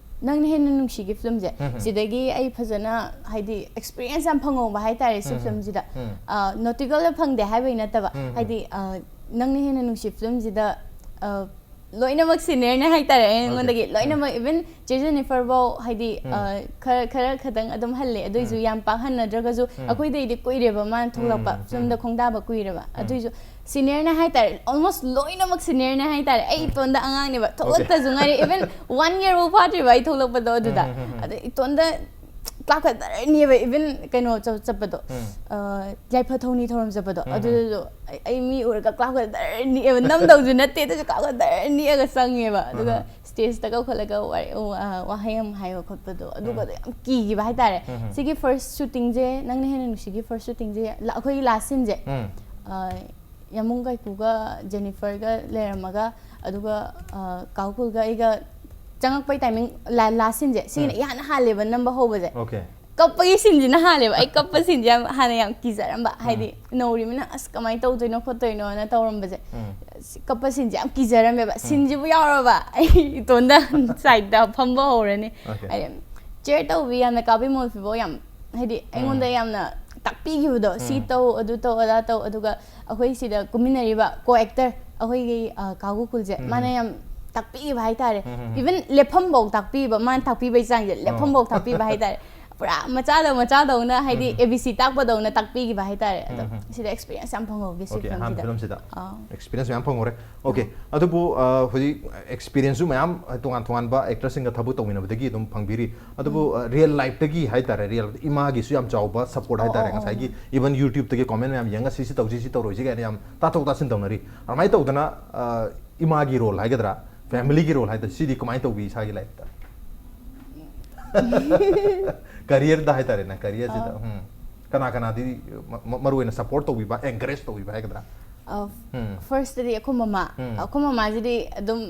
ꯅꯪꯅ ꯍꯦꯟꯅ ꯅꯨꯡꯁꯤꯒꯤ ꯐꯤꯂꯝꯁꯦ꯫ ꯎꯝ, ꯎꯝ꯫ ꯁꯤꯗꯒꯤ ꯑꯩ ꯐꯖꯅ ꯍꯥꯏꯗꯤ ꯑꯦꯛꯁꯄꯤꯔꯤꯌꯦꯟꯁ ꯌꯥꯝ ꯐꯪꯍꯧꯕ ꯍꯥꯏꯇꯥꯔꯦ ꯁꯤ ꯎꯝ, ꯎꯝ꯫ ꯐꯤꯂꯝꯁꯤꯗ꯫ ꯎꯝ꯫ ꯑ, ꯅꯣꯇꯤꯀꯜꯗ ꯐꯪꯗꯦ ꯍꯥꯏꯕꯒꯤ ꯅꯠꯇꯕ꯫ ꯎꯝ, ꯎꯝ꯫ ꯍꯥꯏꯗꯤ, ꯑ, ꯅꯪꯅ ꯍꯦꯟꯅ ꯅꯨꯡꯁꯤ ꯐꯤꯂꯝꯁꯤꯗ, ꯑ, ꯂꯣꯏꯅꯃꯛ ꯁꯤꯅꯤꯌꯔꯅꯦ ꯍꯥꯏꯇꯥꯔꯦ ꯑꯩꯉꯣꯟꯗꯒꯤ꯫ Okay. ꯂꯣꯏꯅꯃꯛ, even ꯆꯦ ꯖꯦꯅꯤꯐꯔ ꯐꯥꯎ ꯍꯥꯏꯗꯤ, ꯎꯝ꯫ ꯑ, ꯈꯔ, ꯈꯔ ꯈꯇꯪ ꯑꯗꯨꯝ ꯍꯜꯂꯦ꯫ ꯑꯗꯨꯏꯁꯨ ꯎꯝ꯫ ꯌꯥꯝ ꯄꯥꯛ ꯍꯟꯅꯗ꯭ꯔꯒꯁꯨ ꯎꯝ꯫ ꯑꯩꯈꯣꯏꯗꯩꯗꯤ ꯀꯨꯏꯔꯦꯕ ꯃꯥꯅ ꯊꯣꯛꯂꯛꯄ, ꯎꯝ, ꯐꯤꯂꯝꯗ ꯎꯝ꯫ ꯈꯣꯡꯗꯥꯕ ꯀꯨꯏꯔꯦꯕ꯫ ꯎꯝ꯫ ꯑꯗꯨꯏꯁꯨ ꯁꯤꯅꯤꯌꯔꯅꯦ ꯍꯥꯏꯇꯥꯔꯦ, almost ꯂꯣꯏꯅꯃꯛ ꯁꯤꯅꯤꯌꯔꯅꯦ ꯍꯥꯏꯇꯥꯔꯦ꯫ ꯑꯩ ꯎꯝ꯫ ꯏꯇꯣꯟꯗ ꯑꯉꯥꯡꯅꯦꯕ, Okay. ꯊꯣꯛꯂꯛꯇꯁꯨ ꯉꯥꯏꯔꯦ, even one year ꯐꯥꯎ ꯐꯥꯗ꯭ꯔꯤꯕ ꯑꯩ ꯊꯣꯛꯂꯛꯄꯗꯣ ꯑꯗꯨꯗ꯫ ꯎꯝ, ꯎꯝ, ꯎꯝ, ꯎꯝ꯫ ꯑꯗ ꯏꯇꯣꯟꯗ ꯀ꯭ꯂꯥꯞꯀ ꯗꯔ ꯅꯤꯛꯑꯦꯕ, even ꯀꯩꯅꯣ ꯆꯠ- ꯆꯠꯄꯗꯣ, ꯎꯝ꯫ ꯑ, ꯌꯥꯏꯐ ꯊꯧꯅꯤ ꯊꯧꯔꯝ ꯆꯠꯄꯗꯣ, ꯎꯝ, ꯎꯝ꯫ ꯑꯗꯨꯗꯁꯨ ꯑꯩ, ꯑꯩ ꯃꯤ ꯎꯔꯒ ꯀ꯭ꯂꯥꯞꯀ ꯗꯔ ꯅꯤꯛꯑꯦꯕ, ꯅꯝꯗꯧꯁꯨ ꯅꯠꯇꯦ, ꯑꯗꯨꯁꯨ ꯀ꯭ꯂꯥꯞꯀ ꯗꯔ ꯅꯤꯛꯑꯒ ꯆꯪꯉꯦꯕ꯫ ꯑꯗꯨꯒ ꯎꯝ, ꯎꯝ꯫ Stageꯇ ꯀꯧꯈꯠꯂꯒ ꯋꯥ-, ꯋꯥ-, ꯋꯥꯍꯩ ꯑꯃ ꯍꯥꯏꯕ ꯈꯣꯠꯄꯗꯣ, ꯑꯗꯨꯒꯗꯣ ꯎꯝ꯫ ꯌꯥꯝ ꯀꯤꯈꯤꯕ ꯍꯥꯏꯇꯥꯔꯦ꯫ ꯎꯝ, ꯎꯝ꯫ ꯁꯤꯒꯤ first shootingꯁꯦ, ꯅꯪꯅ ꯍꯦꯟꯅ ꯅꯨꯡꯁꯤꯒꯤ first shootingꯁꯦ, ꯂ-, ꯑꯩꯈꯣꯏꯒꯤ last sceneꯁꯦ, ꯎꯝ꯫ ꯑ, ꯌꯥꯃꯨꯡ ꯀꯥꯏꯀꯨꯒ ꯖꯦꯅꯤꯐꯔꯒ ꯂꯩꯔꯝꯃꯒ, ꯑꯗꯨꯒ, ꯑ, ꯀꯥ ꯒꯣꯀꯨꯜꯒ ꯑꯩꯒ ꯆꯪꯉꯛꯄꯩ timing, ꯂ-, last sceneꯁꯦ, ꯁꯤꯒꯤꯅ ꯎꯝ꯫ ꯏꯍꯥꯟ ꯍꯥꯜꯂꯦꯕ ꯅꯝꯕ ꯍꯧꯕꯁꯦ꯫ Okay꯫ ꯀꯞꯄꯒꯤ sceneꯁꯤꯅ ꯍꯥꯜꯂꯦꯕ꯫ ꯑꯩ ꯀꯞꯄ sceneꯁꯦ ꯌꯥꯝ, ꯍꯥꯟꯅ ꯌꯥꯝ ꯀꯤꯖꯔꯝꯕ꯫ ꯎꯝ꯫ ꯍꯥꯏꯗꯤ, ꯅꯧꯔꯤꯕꯅꯤꯅ, "ꯑꯁ, ꯀꯃꯥꯏꯅ ꯇꯧꯗꯣꯏꯅꯣ ꯈꯣꯠꯇꯣꯏꯅꯣꯅ" ꯇꯧꯔꯝꯕꯁꯦ꯫ ꯎꯝ꯫ ꯑꯁ, ꯀꯞꯄ sceneꯁꯦ ꯌꯥꯝ ꯀꯤꯖꯔꯝꯃꯦꯕ꯫ ꯎꯝ꯫ Sceneꯁꯤꯕꯨ ꯌꯥꯎꯔꯕ, ꯑꯩ ꯏꯇꯣꯟꯗ sideꯇ ꯐꯝꯕ ꯍꯧꯔꯅꯤ꯫ Okay꯫ ꯍꯥꯏꯗꯤ, cheer ꯇꯧꯕꯤ, ꯌꯥꯝꯅ ꯀꯥꯕꯤ ꯃꯣꯜꯐꯤꯕꯣ ꯌꯥꯝ, ꯍꯥꯏꯗꯤ, ꯑꯩꯉꯣꯟꯗ ꯎꯝ꯫ ꯌꯥꯝꯅ ꯇꯥꯛꯄꯤꯈꯤꯕꯗꯣ, "ꯁꯤ ꯎꯝ꯫ ꯇꯧ, ꯑꯗꯨ ꯇꯧ, ꯑꯗꯥ ꯇꯧ", ꯑꯗꯨꯒ ꯑꯩꯈꯣꯏ ꯁꯤꯗ ꯀꯨꯝꯃꯤꯟꯅꯔꯤꯕ co-actor ꯑꯩꯈꯣꯏꯒꯤ, ꯑ, ꯀꯥ ꯒꯣꯀꯨꯜꯁꯦ, ꯎꯝ꯫ ꯃꯥꯅ ꯌꯥꯝ ꯇꯥꯛꯄꯤꯕ ꯍꯥꯏꯇꯥꯔꯦ꯫ ꯎꯝ, ꯎꯝ, ꯎꯝ꯫ Even ꯂꯦꯞꯐꯝꯐꯧ ꯇꯥꯛꯄꯤꯕ, ꯃꯥꯅ ꯇꯥꯛꯄꯤꯕꯒꯤ ꯆꯥꯡꯁꯦ, ꯑꯣ꯫ ꯂꯦꯞꯐꯝꯐꯧ ꯇꯥꯛꯄꯤꯕ ꯍꯥꯏꯇꯥꯔꯦ꯫ ꯄꯨꯔꯥ ꯃꯆꯥꯗ ꯃꯆꯥꯗꯧꯅ, ꯍꯥꯏꯗꯤ, ꯎꯝ, ꯎꯝ꯫ A B C ꯇꯥꯛꯄꯗꯧꯅ ꯇꯥꯛꯄꯤꯈꯤꯕ ꯍꯥꯏꯇꯥꯔꯦ꯫ ꯑꯗꯣ ꯎꯝ, ꯎꯝ꯫ ꯁꯤꯗ experience ꯌꯥꯝ ꯐꯪꯍꯧꯒꯦ ꯁꯤ Okay, ꯑꯍꯥꯟꯕ filmꯁꯤꯗ꯫ Filmꯁꯤꯗ ꯑꯥ꯫ Experience ꯃꯌꯥꯝ ꯐꯪꯍꯧꯔꯦ꯫ Okay, ꯑꯗꯨꯕꯨ, ꯑ, ꯍꯧꯖꯤꯛ experienceꯁꯨ ꯃꯌꯥꯝ, ꯑ, ꯇꯣꯉꯥꯟ ꯇꯣꯉꯥꯟꯕ actorꯁꯤꯡꯒ ꯊꯕꯛ ꯇꯧꯃꯤꯟꯅꯕꯗꯒꯤ ꯑꯗꯨꯝ ꯐꯪꯕꯤꯔꯤ꯫ ꯑꯗꯨꯕꯨ, ꯎꯝ꯫ ꯑ, real lifeꯇꯒꯤ ꯍꯥꯏꯇꯥꯔꯦ, real ꯏꯃꯥꯒꯤꯁꯨ ꯌꯥꯝ ꯆꯥꯎꯕ support ꯑꯣ, ꯍꯥꯏꯇꯥꯔꯦ꯫ ꯑꯣ, ꯑꯣ, ꯉꯁꯥꯏꯒꯤ ꯑꯣ꯫ Even YouTubeꯇꯒꯤ comment ꯃꯌꯥꯝ ꯌꯦꯡꯉ ꯁꯤ, ꯁꯤ ꯇꯧꯁꯤ, ꯁꯤ ꯇꯧꯔꯣꯏꯁꯤ ꯀꯥꯏꯅ ꯌꯥꯝ ꯇꯥꯊꯣꯛ ꯇꯥꯁꯤꯟ ꯇꯧꯅꯔꯤ꯫ ꯑꯗꯨꯃꯥꯏꯅ ꯇꯧꯗꯅ, ꯑ, ꯏꯃꯥꯒꯤ role ꯍꯥꯏꯒꯗ꯭ꯔꯥ, familyꯒꯤ role ꯍꯥꯏꯗ꯭ꯔꯥ, ꯁꯤꯗꯤ ꯀꯃꯥꯏꯅ ꯇꯧꯕꯤ ꯏꯁꯥꯒꯤ lifeꯇ? Careerꯗ ꯍꯥꯏꯇꯥꯔꯦꯅꯦ, careerꯁꯤꯗ, ꯑꯥ꯫ ꯎꯝ꯫ ꯀꯅꯥ ꯀꯅꯥꯗꯤ ꯃ-, ꯃ-, ꯃꯔꯨ ꯑꯣꯏꯅ support ꯇꯧꯕꯤꯕ, encourage ꯇꯧꯕꯤꯕ ꯍꯥꯏꯒꯗ꯭ꯔꯥ? ꯑ, ꯎꯝ꯫ Firstꯇꯗꯤ ꯑꯩꯈꯣꯏ ꯃꯃꯥ꯫ ꯎꯝ꯫ ꯑꯩꯈꯣꯏ ꯃꯃꯥꯁꯤꯗꯤ ꯑꯗꯨꯝ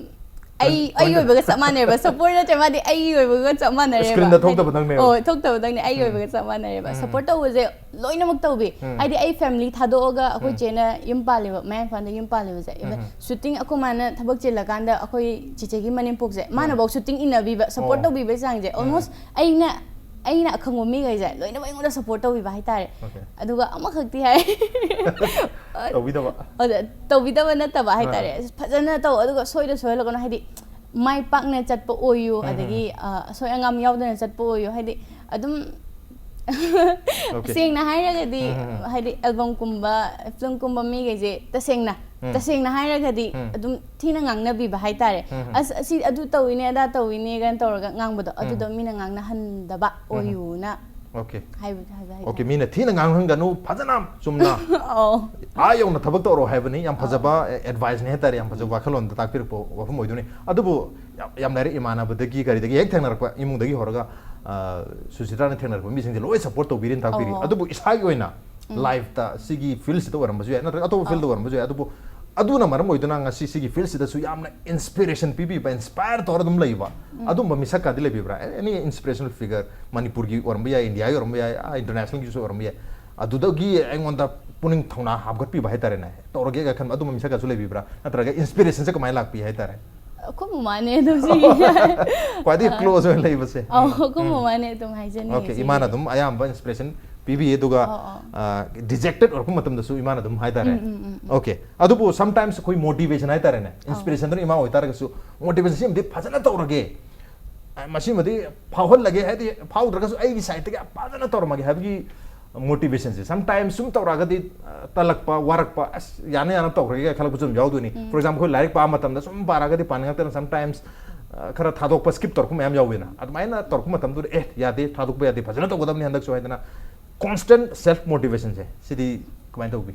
ꯑꯩ, ꯑꯩ ꯑꯣꯏꯅ ꯑꯣꯏꯕꯒ ꯆꯞ ꯃꯥꯟꯅꯩꯕ꯫ Support ꯅꯠꯇ꯭ꯔꯦ, ꯃꯥꯗꯤ ꯑꯩ ꯑꯣꯏꯕꯒ ꯆꯞ ꯃꯥꯟꯅꯔꯦꯕ꯫ Screenꯗ ꯍꯥꯏꯗꯤ, ꯊꯣꯛꯇꯕꯗꯪꯅꯦꯕ꯫ ꯑꯣ, ꯊꯣꯛꯇꯕꯗꯪꯅꯦ, ꯑꯩ ꯎꯝ꯫ ꯑꯣꯏꯕꯒ ꯆꯞ ꯃꯥꯟꯅꯔꯦꯕ꯫ ꯎꯝ꯫ Support ꯇꯧꯕꯁꯦ ꯂꯣꯏꯅꯃꯛ ꯇꯧꯕꯤ꯫ ꯎꯝ꯫ ꯍꯥꯏꯗꯤ ꯑꯩ family ꯊꯥꯗꯣꯛꯑꯒ ꯑꯩꯈꯣꯏ ꯎꯝ꯫ ꯆꯦꯅ ꯌꯨꯝ ꯄꯥꯜꯂꯦꯕ, ꯃꯌꯥꯡ ꯏꯝꯐꯥꯜꯗ ꯌꯨꯝ ꯄꯥꯜꯂꯦꯕꯁꯦ꯫ Even ꯎꯝ꯫ Shooting ꯑꯩꯈꯣꯏ ꯃꯥꯅ ꯊꯕꯛ ꯆꯤꯜꯂꯀꯥꯟꯗ ꯑꯩꯈꯣꯏ ꯆꯤꯆꯦꯒꯤ ꯃꯅꯦꯝꯄꯣꯛꯁꯦ, ꯎꯝ꯫ ꯃꯥꯅꯐꯧ shooting ꯏꯟꯅꯕꯤꯕ, support ꯑꯣ꯫ ꯇꯧꯕꯤꯕꯒꯤ ꯆꯥꯡꯁꯦ꯫ ꯎꯝ꯫ Almost ꯑꯩꯅ, ꯑꯩꯅ ꯑꯈꯪꯕ ꯃꯤꯈꯩꯁꯦ ꯂꯣꯏꯅꯃꯛ ꯑꯩꯉꯣꯟꯗ support ꯇꯧꯕꯤꯕ ꯍꯥꯏꯇꯥꯔꯦ꯫ Okay꯫ ꯑꯗꯨꯒ ꯑꯃꯈꯛꯇꯤ ꯍꯥꯏ꯫ ꯇꯧꯕꯤꯗꯕ? ꯑꯗ ꯇꯧꯕꯤꯗꯕ ꯅꯠꯇꯕ ꯍꯥꯏꯇꯥꯔꯦ꯫ ꯑꯥ꯫ ꯐꯖꯅ ꯇꯧ, ꯑꯗꯨꯒ ꯁꯣꯏꯗ ꯁꯣꯏꯍꯜꯂꯛꯀꯅꯨ꯫ ꯍꯥꯏꯗꯤ, ꯃꯥꯏ ꯄꯥꯛꯅ ꯆꯠꯄ ꯑꯣꯏꯌꯨ, ꯎꯝ, ꯎꯝ, ꯑꯗꯒꯤ, ꯎꯝ꯫ ꯑ, ꯑꯁꯣꯏ ꯑꯉꯥꯝ ꯌꯥꯎꯗꯅ ꯆꯠꯄ ꯑꯣꯏꯌꯨ꯫ ꯍꯥꯏꯗꯤ, ꯑꯗꯨꯝ Okay꯫ ꯁꯦꯡꯅ ꯍꯥꯏꯔꯒꯗꯤ, ꯎꯝ, ꯎꯝ, ꯎꯝ꯫ ꯍꯥꯏꯗꯤ, albumꯒꯨꯝꯕ, filmꯒꯨꯝꯕ ꯃꯤꯈꯩꯁꯦ ꯇꯁꯦꯡꯅ ꯎꯝ꯫ ꯇꯁꯦꯡꯅ ꯍꯥꯏꯔꯒꯗꯤ ꯎꯝ꯫ ꯑꯗꯨꯝ ꯊꯤꯅ ꯉꯥꯡꯅꯕꯤꯕ ꯍꯥꯏꯇꯥꯔꯦ꯫ ꯎꯝ꯫ ꯑꯁ ꯑꯁꯤ ꯑꯗꯨ ꯇꯧꯋꯤꯅꯦ ꯑꯗꯥ ꯇꯧꯋꯤꯅꯦ ꯀꯥꯏꯅ ꯇꯧꯔꯒ ꯉꯥꯡꯕꯗꯣ ꯑꯗꯨꯗꯣ ꯃꯤꯅ ꯉꯥꯡꯅꯍꯟꯗꯕ ꯑꯣꯏꯌꯨꯅ Okay. ꯍꯥꯏꯕ ꯍꯥꯏꯕ Okay, ꯍꯥꯏꯇꯥꯔꯦ꯫ ꯃꯤꯅ ꯊꯤꯅ ꯉꯥꯡꯍꯟꯒꯅꯨ, ꯐꯖꯅ ꯆꯨꯝꯅ ꯑꯧ꯫ ꯑꯥ ꯌꯧꯅ ꯊꯕꯛ ꯇꯧꯔꯣ ꯍꯥꯏꯕꯅꯤ꯫ ꯌꯥꯝ ꯐꯖꯕ advice ꯅꯤ ꯍꯥꯏꯇꯥꯔꯦ, ꯌꯥꯝ ꯐꯖꯕ ꯋꯥꯈꯜꯂꯣꯟꯗ ꯇꯥꯛꯄꯤꯔꯛꯄ ꯋꯥꯐꯝ ꯑꯣꯏꯗꯣꯏꯅꯤ꯫ ꯑꯗꯨꯕꯨ ꯌꯥꯝ, ꯌꯥꯝ ꯂꯥꯏꯔꯤꯛ ꯏꯃꯥꯟꯅꯕꯗꯒꯤ ꯀꯔꯤꯗꯒꯤ ꯍꯦꯛ ꯊꯦꯡꯅꯔꯛꯄ, ꯏꯃꯨꯡꯗꯒꯤ ꯍꯧꯔꯒ ꯑ, ꯁꯨꯁꯤꯇ꯭ꯔꯥꯅ ꯊꯦꯡꯅꯔꯛꯄ ꯃꯤꯁꯤꯡꯁꯦ ꯂꯣꯏ support ꯇꯧꯕꯤꯔꯤꯅ ꯇꯥꯛꯄꯤꯔꯤ꯫ ꯑꯣ꯫ ꯑꯗꯨꯕꯨ ꯏꯁꯥꯒꯤ ꯑꯣꯏꯅ life ꯇ ꯁꯤꯒꯤ field ꯁꯤꯗ ꯑꯣꯏꯔꯝꯕꯁꯨ ꯌꯥꯏ, ꯅꯠꯇ꯭ꯔꯒ ꯑꯇꯣꯞꯄ field ꯇ ꯑꯣꯏꯔꯝꯕꯁꯨ ꯌꯥꯏ꯫ ꯑꯗꯨꯕꯨ ꯑꯗꯨꯅ ꯃꯔꯝ ꯑꯣꯏꯗꯨꯅ ꯉꯁꯤ ꯁꯤꯒꯤ field ꯁꯤꯗꯁꯨ ꯌꯥꯝꯅ inspiration ꯄꯤꯕꯤꯕ, inspire ꯇꯧꯔ ꯑꯗꯨꯝ ꯂꯩꯕ ꯑꯗꯨꯝꯕ ꯃꯤꯁꯛꯀꯗꯤ ꯂꯩꯕꯤꯕ꯭ꯔꯥ? Any inspirational figure, ꯃꯅꯤꯄꯨꯔꯒꯤ ꯑꯣꯏꯔꯝꯕ ꯌꯥꯏ, ꯏꯟꯗꯤꯌꯥꯒꯤ ꯑꯣꯏꯔꯝꯕ ꯌꯥꯏ, ꯑꯥ, international ꯒꯤꯁꯨ ꯑꯣꯏꯔꯝꯕ ꯌꯥꯏ꯫ ꯑꯗꯨꯗꯒꯤ ꯑꯩꯉꯣꯟꯗ ꯄꯨꯛꯅꯤꯡ ꯊꯧꯅꯥ ꯍꯥꯞꯒꯠꯄꯤꯕ ꯍꯥꯏꯇꯥꯔꯦꯅꯦ, ꯇꯧꯔꯒꯦꯒ ꯈꯟꯕ ꯑꯗꯨꯝꯕ ꯃꯤꯁꯛꯀꯁꯨ ꯂꯩꯕꯤꯕ꯭ꯔꯥ? ꯅꯠꯇ꯭ꯔꯒ inspiration ꯁꯦ ꯀꯃꯥꯏꯅ ꯂꯥꯛꯄꯤ ꯍꯥꯏꯇꯥꯔꯦ? ꯑꯩꯈꯣꯏ ꯃꯃꯥꯅꯦ ꯑꯗꯨꯝ ꯁꯤꯒꯤ ꯈ꯭ꯋꯥꯏꯗꯒꯤ close ꯑꯣꯏꯅ ꯂꯩꯕꯁꯦ꯫ ꯑꯧ, ꯑꯩꯈꯣꯏ ꯃꯃꯥꯅꯦ ꯑꯗꯨꯝ ꯍꯥꯏꯖꯅꯤꯡꯉꯦ Okay, ꯁꯤꯒꯤ꯫ ꯏꯃꯥꯅ ꯑꯗꯨꯝ ꯑꯌꯥꯝꯕ inspiration ꯄꯤꯕꯤꯌꯦ꯫ ꯑꯗꯨꯒ ꯑꯧ, ꯑꯧ꯫ ꯑ, dejected ꯑꯣꯏꯔꯛꯄ ꯃꯇꯝꯗꯁꯨ ꯏꯃꯥꯅ ꯑꯗꯨꯝ ꯍꯥꯏꯇꯥꯔꯦ꯫ ꯎꯝ, ꯎꯝ, ꯎꯝ, ꯎꯝ꯫ Okay, ꯑꯗꯨꯕꯨ sometimes ꯑꯩꯈꯣꯏ motivation ꯍꯥꯏꯇꯥꯔꯦꯅꯦ, inspiration ꯗꯨꯅ ꯏꯃꯥ ꯑꯣꯏꯇꯥꯔꯒꯁꯨ motivation ꯁꯤꯃꯗꯤ ꯐꯖꯅ ꯇꯧꯔꯒꯦ, ꯑ, ꯃꯁꯤꯃꯗꯤ ꯐꯥꯎꯍꯜꯂꯒꯦ, ꯍꯥꯏꯗꯤ ꯐꯥꯎꯗ꯭ꯔꯒꯁꯨ ꯑꯩꯒꯤ side ꯇꯒꯤ ꯐꯖꯅ ꯇꯧꯔꯝꯃꯒꯦ ꯍꯥꯏꯕꯒꯤ motivation ꯁꯦ꯫ Sometimes ꯁꯨꯝ ꯇꯧꯔꯛꯑꯒꯗꯤ, ꯑ, ꯇꯜꯂꯛꯄ, ꯋꯥꯔꯛꯄ, ꯑꯁ, ꯌꯥꯅ ꯌꯥꯅ ꯇꯧꯈ꯭ꯔꯒꯦ ꯈꯜꯂꯛꯄꯁꯨ ꯑꯗꯨꯝ ꯌꯥꯎꯗꯣꯏꯅꯤ꯫ For example, ꯑꯩꯈꯣꯏ ꯂꯥꯏꯔꯤꯛ ꯄꯥꯕ ꯃꯇꯝꯗ ꯁꯨꯝ ꯄꯥꯔꯒꯗꯤ ꯄꯥꯅꯤꯡꯉꯛꯇꯅ sometimes, ꯑ, ꯈꯔ ꯊꯥꯗꯣꯛꯄ, skip ꯇꯧꯔꯛꯄ ꯃꯌꯥꯝ ꯌꯥꯎꯋꯦꯅ꯫ ꯑꯗꯨꯃꯥꯏꯅ ꯇꯧꯔꯛꯄ ꯃꯇꯝꯗꯨꯗ, "ꯑꯦ, ꯌꯥꯗꯦ, ꯊꯥꯗꯣꯛꯄ ꯌꯥꯗꯦ, ꯐꯖꯅ ꯇꯧꯒꯗꯕꯅꯤ ꯍꯟꯗꯛꯁꯨ" ꯍꯥꯏꯗꯅ constant self motivation ꯁꯦ, ꯁꯤꯗꯤ ꯀꯃꯥꯏꯅ ꯇꯧꯕꯤ?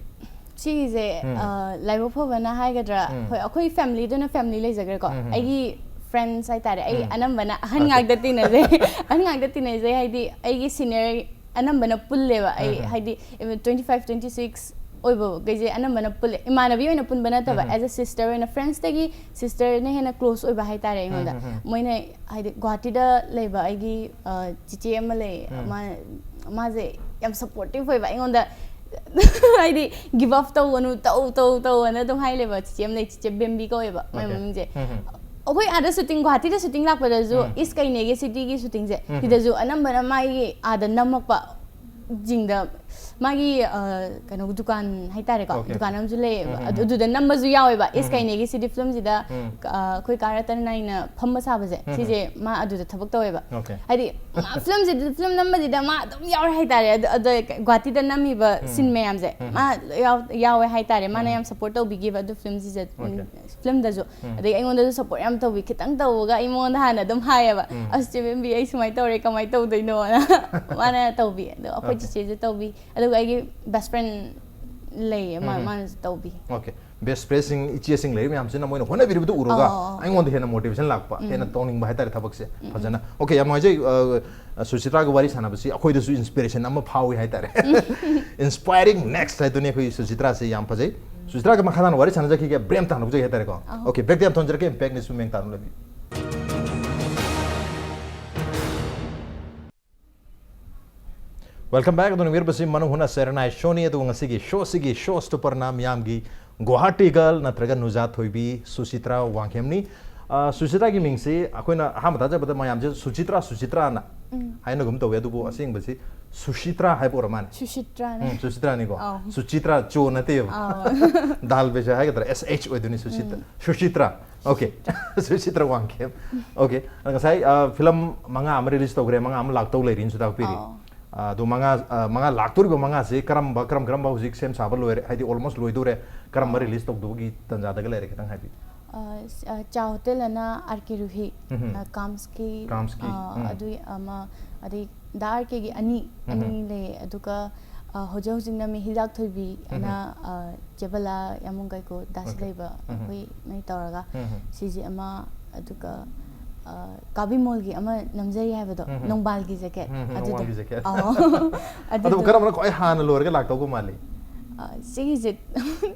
ꯁꯤꯒꯤꯁꯦ, ꯎꯝ꯫ ꯑ, ꯂꯥꯏꯕꯛ ꯐꯕꯅ ꯍꯥꯏꯒꯗ꯭ꯔꯥ, ꯎꯝ꯫ ꯍꯣꯏ, ꯑꯩꯈꯣꯏ family ꯗꯨꯅ family ꯂꯩꯖꯈ꯭ꯔꯦꯀꯣ꯫ ꯎꯝ, ꯎꯝ, ꯎꯝ꯫ ꯑꯩꯒꯤ friends ꯍꯥꯏꯇꯥꯔꯦ, ꯑꯩ ꯎꯝ꯫ ꯑꯅꯝꯕꯅ ꯑꯍꯟ Okay. ꯉꯥꯛꯇ ꯇꯤꯟꯅꯖꯩ꯫ ꯑꯍꯟ ꯉꯥꯛꯇ ꯇꯤꯟꯅꯖꯩ ꯍꯥꯏꯗꯤ ꯑꯩꯒꯤ senior ꯑꯅꯝꯕꯅ ꯄꯨꯜꯂꯦꯕ꯫ ꯑꯩ ꯎꯝ, ꯎꯝ꯫ ꯍꯥꯏꯗꯤ even twenty five, twenty six ꯑꯣꯏꯕꯈꯩꯁꯦ ꯑꯅꯝꯕꯅ ꯄꯨꯜꯂꯦ꯫ ꯏꯃꯥꯟꯅꯕꯤ ꯑꯣꯏꯅ ꯄꯨꯟꯕ ꯅꯠꯇꯕ, ꯎꯝ꯫ As a sister ꯑꯣꯏꯅ, friends ꯇꯒꯤ sister ꯅ ꯍꯦꯟꯅ close ꯑꯣꯏꯕ ꯍꯥꯏꯇꯥꯔꯦ ꯑꯩꯉꯣꯟꯗ꯫ ꯎꯝ, ꯎꯝ, ꯎꯝ꯫ ꯃꯣꯏꯅ ꯍꯥꯏꯗꯤ ꯒꯨꯍꯥꯇꯤꯗ ꯂꯩꯕ ꯑꯩꯒꯤ, ꯑ, ꯆꯤꯆꯦ ꯑꯃ ꯂꯩ꯫ ꯎꯝ꯫ ꯃꯥ-, ꯃꯥꯁꯦ ꯌꯥꯝ supportive ꯑꯣꯏꯕ ꯑꯩꯉꯣꯟꯗ꯫ ꯍꯥꯏꯗꯤ give up ꯇꯧꯒꯅꯨ, ꯇꯧ, ꯇꯧ, ꯇꯧ ꯑꯅ ꯑꯗꯨꯝ ꯍꯥꯏ ꯂꯩꯕ ꯆꯤꯆꯦ ꯑꯃ ꯂꯩ, ꯆꯤꯆꯦ ꯕꯦꯝꯕꯤ ꯀꯧꯋꯦꯕ ꯃꯥꯏ Okay. ꯃꯃꯤꯡꯁꯦ꯫ ꯎꯝ, ꯎꯝ꯫ ꯑꯩꯈꯣꯏ ꯑꯥꯗ shooting, ꯒꯨꯍꯥꯇꯤꯗ shooting ꯂꯥꯛꯄꯗꯁꯨ, ꯎꯝ꯫ ꯏꯁ ꯀꯩꯅꯦꯒꯦ ꯁꯤꯇꯤꯒꯤ shooting ꯁꯦ, ꯎꯝ꯫ ꯁꯤꯗꯁꯨ ꯑꯅꯝꯕꯅ ꯃꯥꯒꯤ ꯑꯥꯗ ꯅꯝꯃꯛꯄ꯫ ꯖꯤꯡꯗ ꯃꯥꯒꯤ ꯑ, ꯀꯩꯅꯣ ꯗꯨꯀꯥꯟ ꯍꯥꯏꯇꯥꯔꯦꯀꯣ, Okay. ꯗꯨꯀꯥꯟ ꯑꯃꯁꯨ ꯂꯩꯌꯦꯕ꯫ ꯎꯝ, ꯑꯗꯨ- ꯎꯝ. ꯑꯗꯨꯗ ꯅꯝꯕꯁꯨ ꯌꯥꯎꯋꯦꯕ, ꯏꯁ ꯎꯝ. ꯀꯩꯅꯦꯒꯤ ꯁꯤꯗꯤ ꯐꯤꯂꯝꯁꯤꯗ ꯎꯝ. ꯑ, ꯑꯩꯈꯣꯏ ꯀꯥ ꯔꯇꯟ ꯑꯩꯅ ꯐꯝꯕ ꯁꯥꯕꯁꯦ, ꯎꯝ. ꯁꯤꯁꯦ ꯃꯥ ꯑꯗꯨꯗ ꯊꯕꯛ ꯇꯧꯋꯦꯕ꯫ Okay. ꯍꯥꯏꯗꯤ ꯃꯥ ꯐꯤꯂꯝꯁꯤꯗ, ꯐꯤꯂꯝ ꯅꯝꯕꯁꯤꯗ ꯃꯥ ꯑꯗꯨꯝ ꯌꯥꯎꯔꯦ ꯍꯥꯏꯇꯥꯔꯦ꯫ ꯑꯗꯨ ꯑꯗ ꯒꯨꯍꯥꯇꯤꯗ ꯅꯝꯃꯤꯕ ꯎꯝ. ꯁꯤꯟ ꯃꯌꯥꯝꯁꯦ ꯎꯝ. ꯃꯥ ꯂꯣꯏ ꯌꯥꯎ- ꯌꯥꯎꯋꯦ ꯍꯥꯏꯇꯥꯔꯦ꯫ ꯃꯥꯅ ꯎꯝ. ꯌꯥꯝ ꯁꯞꯄꯣꯔꯠ ꯇꯧꯕꯤꯈꯤꯕ ꯑꯗꯨ ꯐꯤꯂꯝꯁꯤꯁꯦ, Okay. ꯐꯤꯂꯝꯗꯁꯨ꯫ ꯎꯝ. ꯑꯗꯒꯤ ꯑꯩꯉꯣꯟꯗꯁꯨ ꯁꯞꯄꯣꯔꯠ ꯌꯥꯝ ꯇꯧꯕꯤ꯫ ꯈꯤꯇꯪ ꯇꯧꯕꯒ ꯑꯩꯉꯣꯟꯗ ꯍꯥꯟꯅ ꯑꯗꯨꯝ ꯍꯥꯏꯌꯦꯕ, ꯎꯝ. "ꯑꯁ, ꯆꯦꯕꯦꯝꯕꯤ, ꯑꯩ ꯁꯨꯃꯥꯏꯅ ꯇꯧꯔꯦ, ꯀꯃꯥꯏꯅ ꯇꯧꯗꯣꯏꯅꯣꯅ?" ꯃꯥꯅ ꯇꯧꯕꯤ꯫ ꯑꯗꯣ ꯑꯩꯈꯣꯏ Okay. ꯆꯤꯆꯦꯁꯨ ꯇꯧꯕꯤ꯫ ꯑꯗꯨꯒ ꯑꯩꯒꯤ ꯕꯦꯁ ꯐ꯭ꯔꯦꯟ ꯂꯩꯌꯦ, ꯃꯥ- ꯎꯝ. ꯃꯥꯅꯁꯨ ꯇꯧꯕꯤ꯫ Okay. ꯕꯦꯁ ꯐ꯭ꯔꯦꯟꯁꯤꯡ, ꯏꯆꯦꯁꯤꯡ ꯂꯩꯔꯤꯕ ꯃꯌꯥꯝꯁꯤꯅ ꯃꯣꯏꯅ ꯍꯣꯠꯅꯕꯤꯔꯤꯕꯗꯨ ꯎꯔꯒ ꯑꯣ, ꯑꯣ, ꯑꯣ. ꯑꯩꯉꯣꯟꯗ ꯍꯦꯟꯅ ꯃꯣꯇꯤꯚꯦꯁꯟ ꯂꯥꯛꯄ, ꯎꯝ. ꯍꯦꯟꯅ ꯇꯧꯅꯤꯡꯕ ꯍꯥꯏꯇꯥꯔꯦ ꯊꯕꯛꯁꯦ꯫ ꯎꯝ. ꯐꯖꯅ꯫ Okay, ꯌꯥꯝ ꯅꯨꯡꯉꯥꯏꯖꯩ꯫ ꯑ, ꯁꯨꯆꯤꯇ꯭ꯔꯥꯒ ꯋꯥꯔꯤ ꯁꯥꯟꯅꯕꯁꯤ ꯑꯩꯈꯣꯏꯗꯁꯨ ꯏꯟꯁꯄꯤꯔꯦꯁꯟ ꯑꯃ ꯐꯥꯎꯏ ꯍꯥꯏꯇꯥꯔꯦ꯫ Inspiring next ꯍꯥꯏꯗꯨꯅꯤ ꯑꯩꯈꯣꯏ ꯁꯨꯆꯤꯇ꯭ꯔꯥꯁꯦ꯫ ꯌꯥꯝ ꯐꯖꯩ꯫ ꯁꯨꯆꯤꯇ꯭ꯔꯥꯒ ꯃꯈꯥ ꯇꯥꯅ ꯋꯥꯔꯤ ꯁꯥꯟꯅꯖꯈꯤꯒꯦ, ꯕ꯭ꯔꯦꯛ ꯑꯃꯇ ꯍꯥꯟꯅ ꯂꯧꯖꯒꯦ ꯍꯥꯏꯇꯥꯔꯦꯀꯣ꯫ ꯑꯍꯣ. Okay, ꯕ꯭ꯔꯦꯛꯇꯤ ꯌꯥꯝ ꯊꯣꯟꯖꯔꯛꯀꯦ, ꯏꯝꯄꯦꯛ ꯅ꯭ꯌꯨꯁ ꯃꯦꯡ ꯇꯥꯅ ꯂꯩꯕꯤꯌꯨ꯫ Welcome back. ꯑꯗꯨꯅ ꯃꯤꯔꯕꯁꯤ ꯃꯅꯨꯡ ꯍꯨꯅ ꯁꯦꯔꯦꯅꯥꯏ ꯁꯣꯅꯤ꯫ ꯑꯗꯨꯒ ꯉꯁꯤꯒꯤ ꯁꯣꯁꯤꯒꯤ ꯁꯣ ꯁ꯭ꯇꯣꯄꯔꯅ ꯃꯤꯌꯥꯝꯒꯤ ꯒꯨꯋꯥꯍꯥꯇꯤ ꯒꯔꯜ ꯅꯠꯇ꯭ꯔꯒ ꯅꯨꯖꯥ ꯊꯣꯏꯕꯤ ꯁꯨꯆꯤꯇ꯭ꯔꯥ ꯋꯥꯡꯈꯦꯝꯅꯤ꯫ ꯑ, ꯁꯨꯆꯤꯇ꯭ꯔꯥꯒꯤ ꯃꯤꯡꯁꯤ ꯑꯩꯈꯣꯏꯅ ꯑꯍꯥꯟꯕ ꯇꯥꯖꯕꯗ ꯃꯌꯥꯝꯁꯦ ꯁꯨꯆꯤꯇ꯭ꯔꯥ, ꯁꯨꯆꯤꯇ꯭ꯔꯥꯅ ꯎꯝ. ꯍꯥꯏꯅꯒꯨꯝ ꯇꯧꯋꯤ, ꯑꯗꯨꯕꯨ ꯑꯁꯦꯡꯕꯁꯤ ꯁꯨꯁꯤꯇ꯭ꯔꯥ ꯍꯥꯏꯕ ꯑꯣꯏꯔ ꯃꯥꯜꯂꯦ꯫ ꯁꯨꯁꯤꯇ꯭ꯔꯥꯅꯦ꯫ ꯎꯝ, ꯁꯨꯁꯤꯇ꯭ꯔꯥꯅꯤꯀꯣ꯫ ꯑꯧ. ꯁꯨꯆꯤꯇ꯭ꯔꯥ ꯆꯣ ꯅꯠꯇꯦꯕ꯫ ꯑꯧ. ꯗꯥꯜ ꯄꯦꯁꯥ ꯍꯥꯏꯒꯗ꯭ꯔꯥ, S H ꯑꯣꯏꯗꯣꯏꯅꯤ, ꯁꯨꯁꯤꯇ꯭ꯔꯥ꯫ ꯎꯝ. ꯁꯨꯁꯤꯇ꯭ꯔꯥ꯫ Okay. ꯁꯨꯁꯤꯇ꯭ꯔꯥ ꯋꯥꯡꯈꯦꯝ꯫ Okay. ꯑꯗ ꯉꯁꯥꯏ, ꯑ, ꯐꯤꯂꯝ ꯃꯉꯥ ꯑꯃ ꯔꯤꯂꯤꯁ ꯇꯧꯈ꯭ꯔꯦ, ꯃꯉꯥ ꯑꯃ ꯂꯥꯛꯇꯧ ꯂꯩꯔꯤꯅ ꯁꯨꯇꯥꯛꯄꯤꯔꯤ꯫ ꯑꯧ. ꯑ, ꯑꯗꯨ ꯃꯉꯥ, ꯑ, ꯃꯉꯥ ꯂꯥꯛꯇꯧꯔꯤꯕ ꯃꯉꯥꯁꯤ ꯀꯔꯝꯕ, ꯀꯔꯝ ꯀꯔꯝꯕ ꯍꯧꯖꯤꯛ ꯁꯦꯝ ꯁꯥꯕ ꯂꯣꯏꯔꯦ, ꯍꯥꯏꯗꯤ almost ꯂꯣꯏꯗꯧꯔꯦ, ꯀꯔꯝꯕ ꯑꯧ. ꯔꯤꯂꯤꯁ ꯇꯧꯗꯧꯕꯒꯤ ꯇꯥꯟꯖꯥꯗꯒ ꯂꯩꯔꯦ, ꯈꯤꯇꯪ ꯍꯥꯏꯕꯤꯌꯨ꯫ ꯑ, ꯆꯥ ꯍꯣꯇꯦꯜ ꯑꯅ ꯑꯥꯔ ꯀꯦ ꯔꯨꯍꯤ, ꯎꯝ. ꯑ, ꯀꯥꯝꯁꯀꯤ, ꯀꯥꯝꯁꯀꯤ, ꯑ, ꯎꯝ. ꯑꯗꯨꯒꯤ ꯑꯃ, ꯑꯗꯩ ꯗꯥ ꯑꯥꯔ ꯀꯦꯒꯤ ꯑꯅꯤ, ꯎꯝ. ꯑꯅꯤ ꯂꯩ꯫ ꯑꯗꯨꯒ, ꯑ, ꯍꯧꯖꯤꯛ ꯍꯧꯖꯤꯛꯅ ꯃꯤ ꯍꯤꯗꯥꯛ ꯊꯣꯏꯕꯤ ꯎꯝ. ꯑꯅ, ꯑ, ꯆꯦꯕꯂꯥ ꯌꯥꯃꯨꯡ ꯀꯥꯏꯀꯨ ꯗꯥꯁꯤ Okay. ꯂꯩꯕ ꯎꯝ. ꯑꯩꯈꯣꯏ ꯃꯩ ꯇꯧꯔꯒ ꯎꯝ. ꯁꯤꯁꯦ ꯑꯃ, ꯑꯗꯨꯒ, ꯑ, ꯀꯥꯕꯤꯃꯣꯜꯒꯤ ꯑꯃ ꯅꯝꯖꯔꯤ ꯍꯥꯏꯕꯗꯣ, ꯎꯝ. ꯅꯣꯡꯕꯥꯜꯒꯤ ꯖꯦꯀꯦꯠ, ꯎꯝ, ꯑꯗꯨꯗꯣ꯫ ꯅꯣꯡꯕꯥꯜꯒꯤ ꯖꯦꯀꯦꯠ꯫ ꯑꯧ. ꯑꯗꯨꯕꯨ ꯑꯗꯨꯗꯣ꯫ ꯀꯔꯝꯕꯅ ꯈ꯭ꯋꯥꯏ ꯍꯥꯟꯅ ꯂꯣꯏꯔꯒ ꯂꯥꯛꯇꯧꯕ ꯃꯥꯜꯂꯤ? ꯑ, ꯁꯤꯒꯤꯁꯦ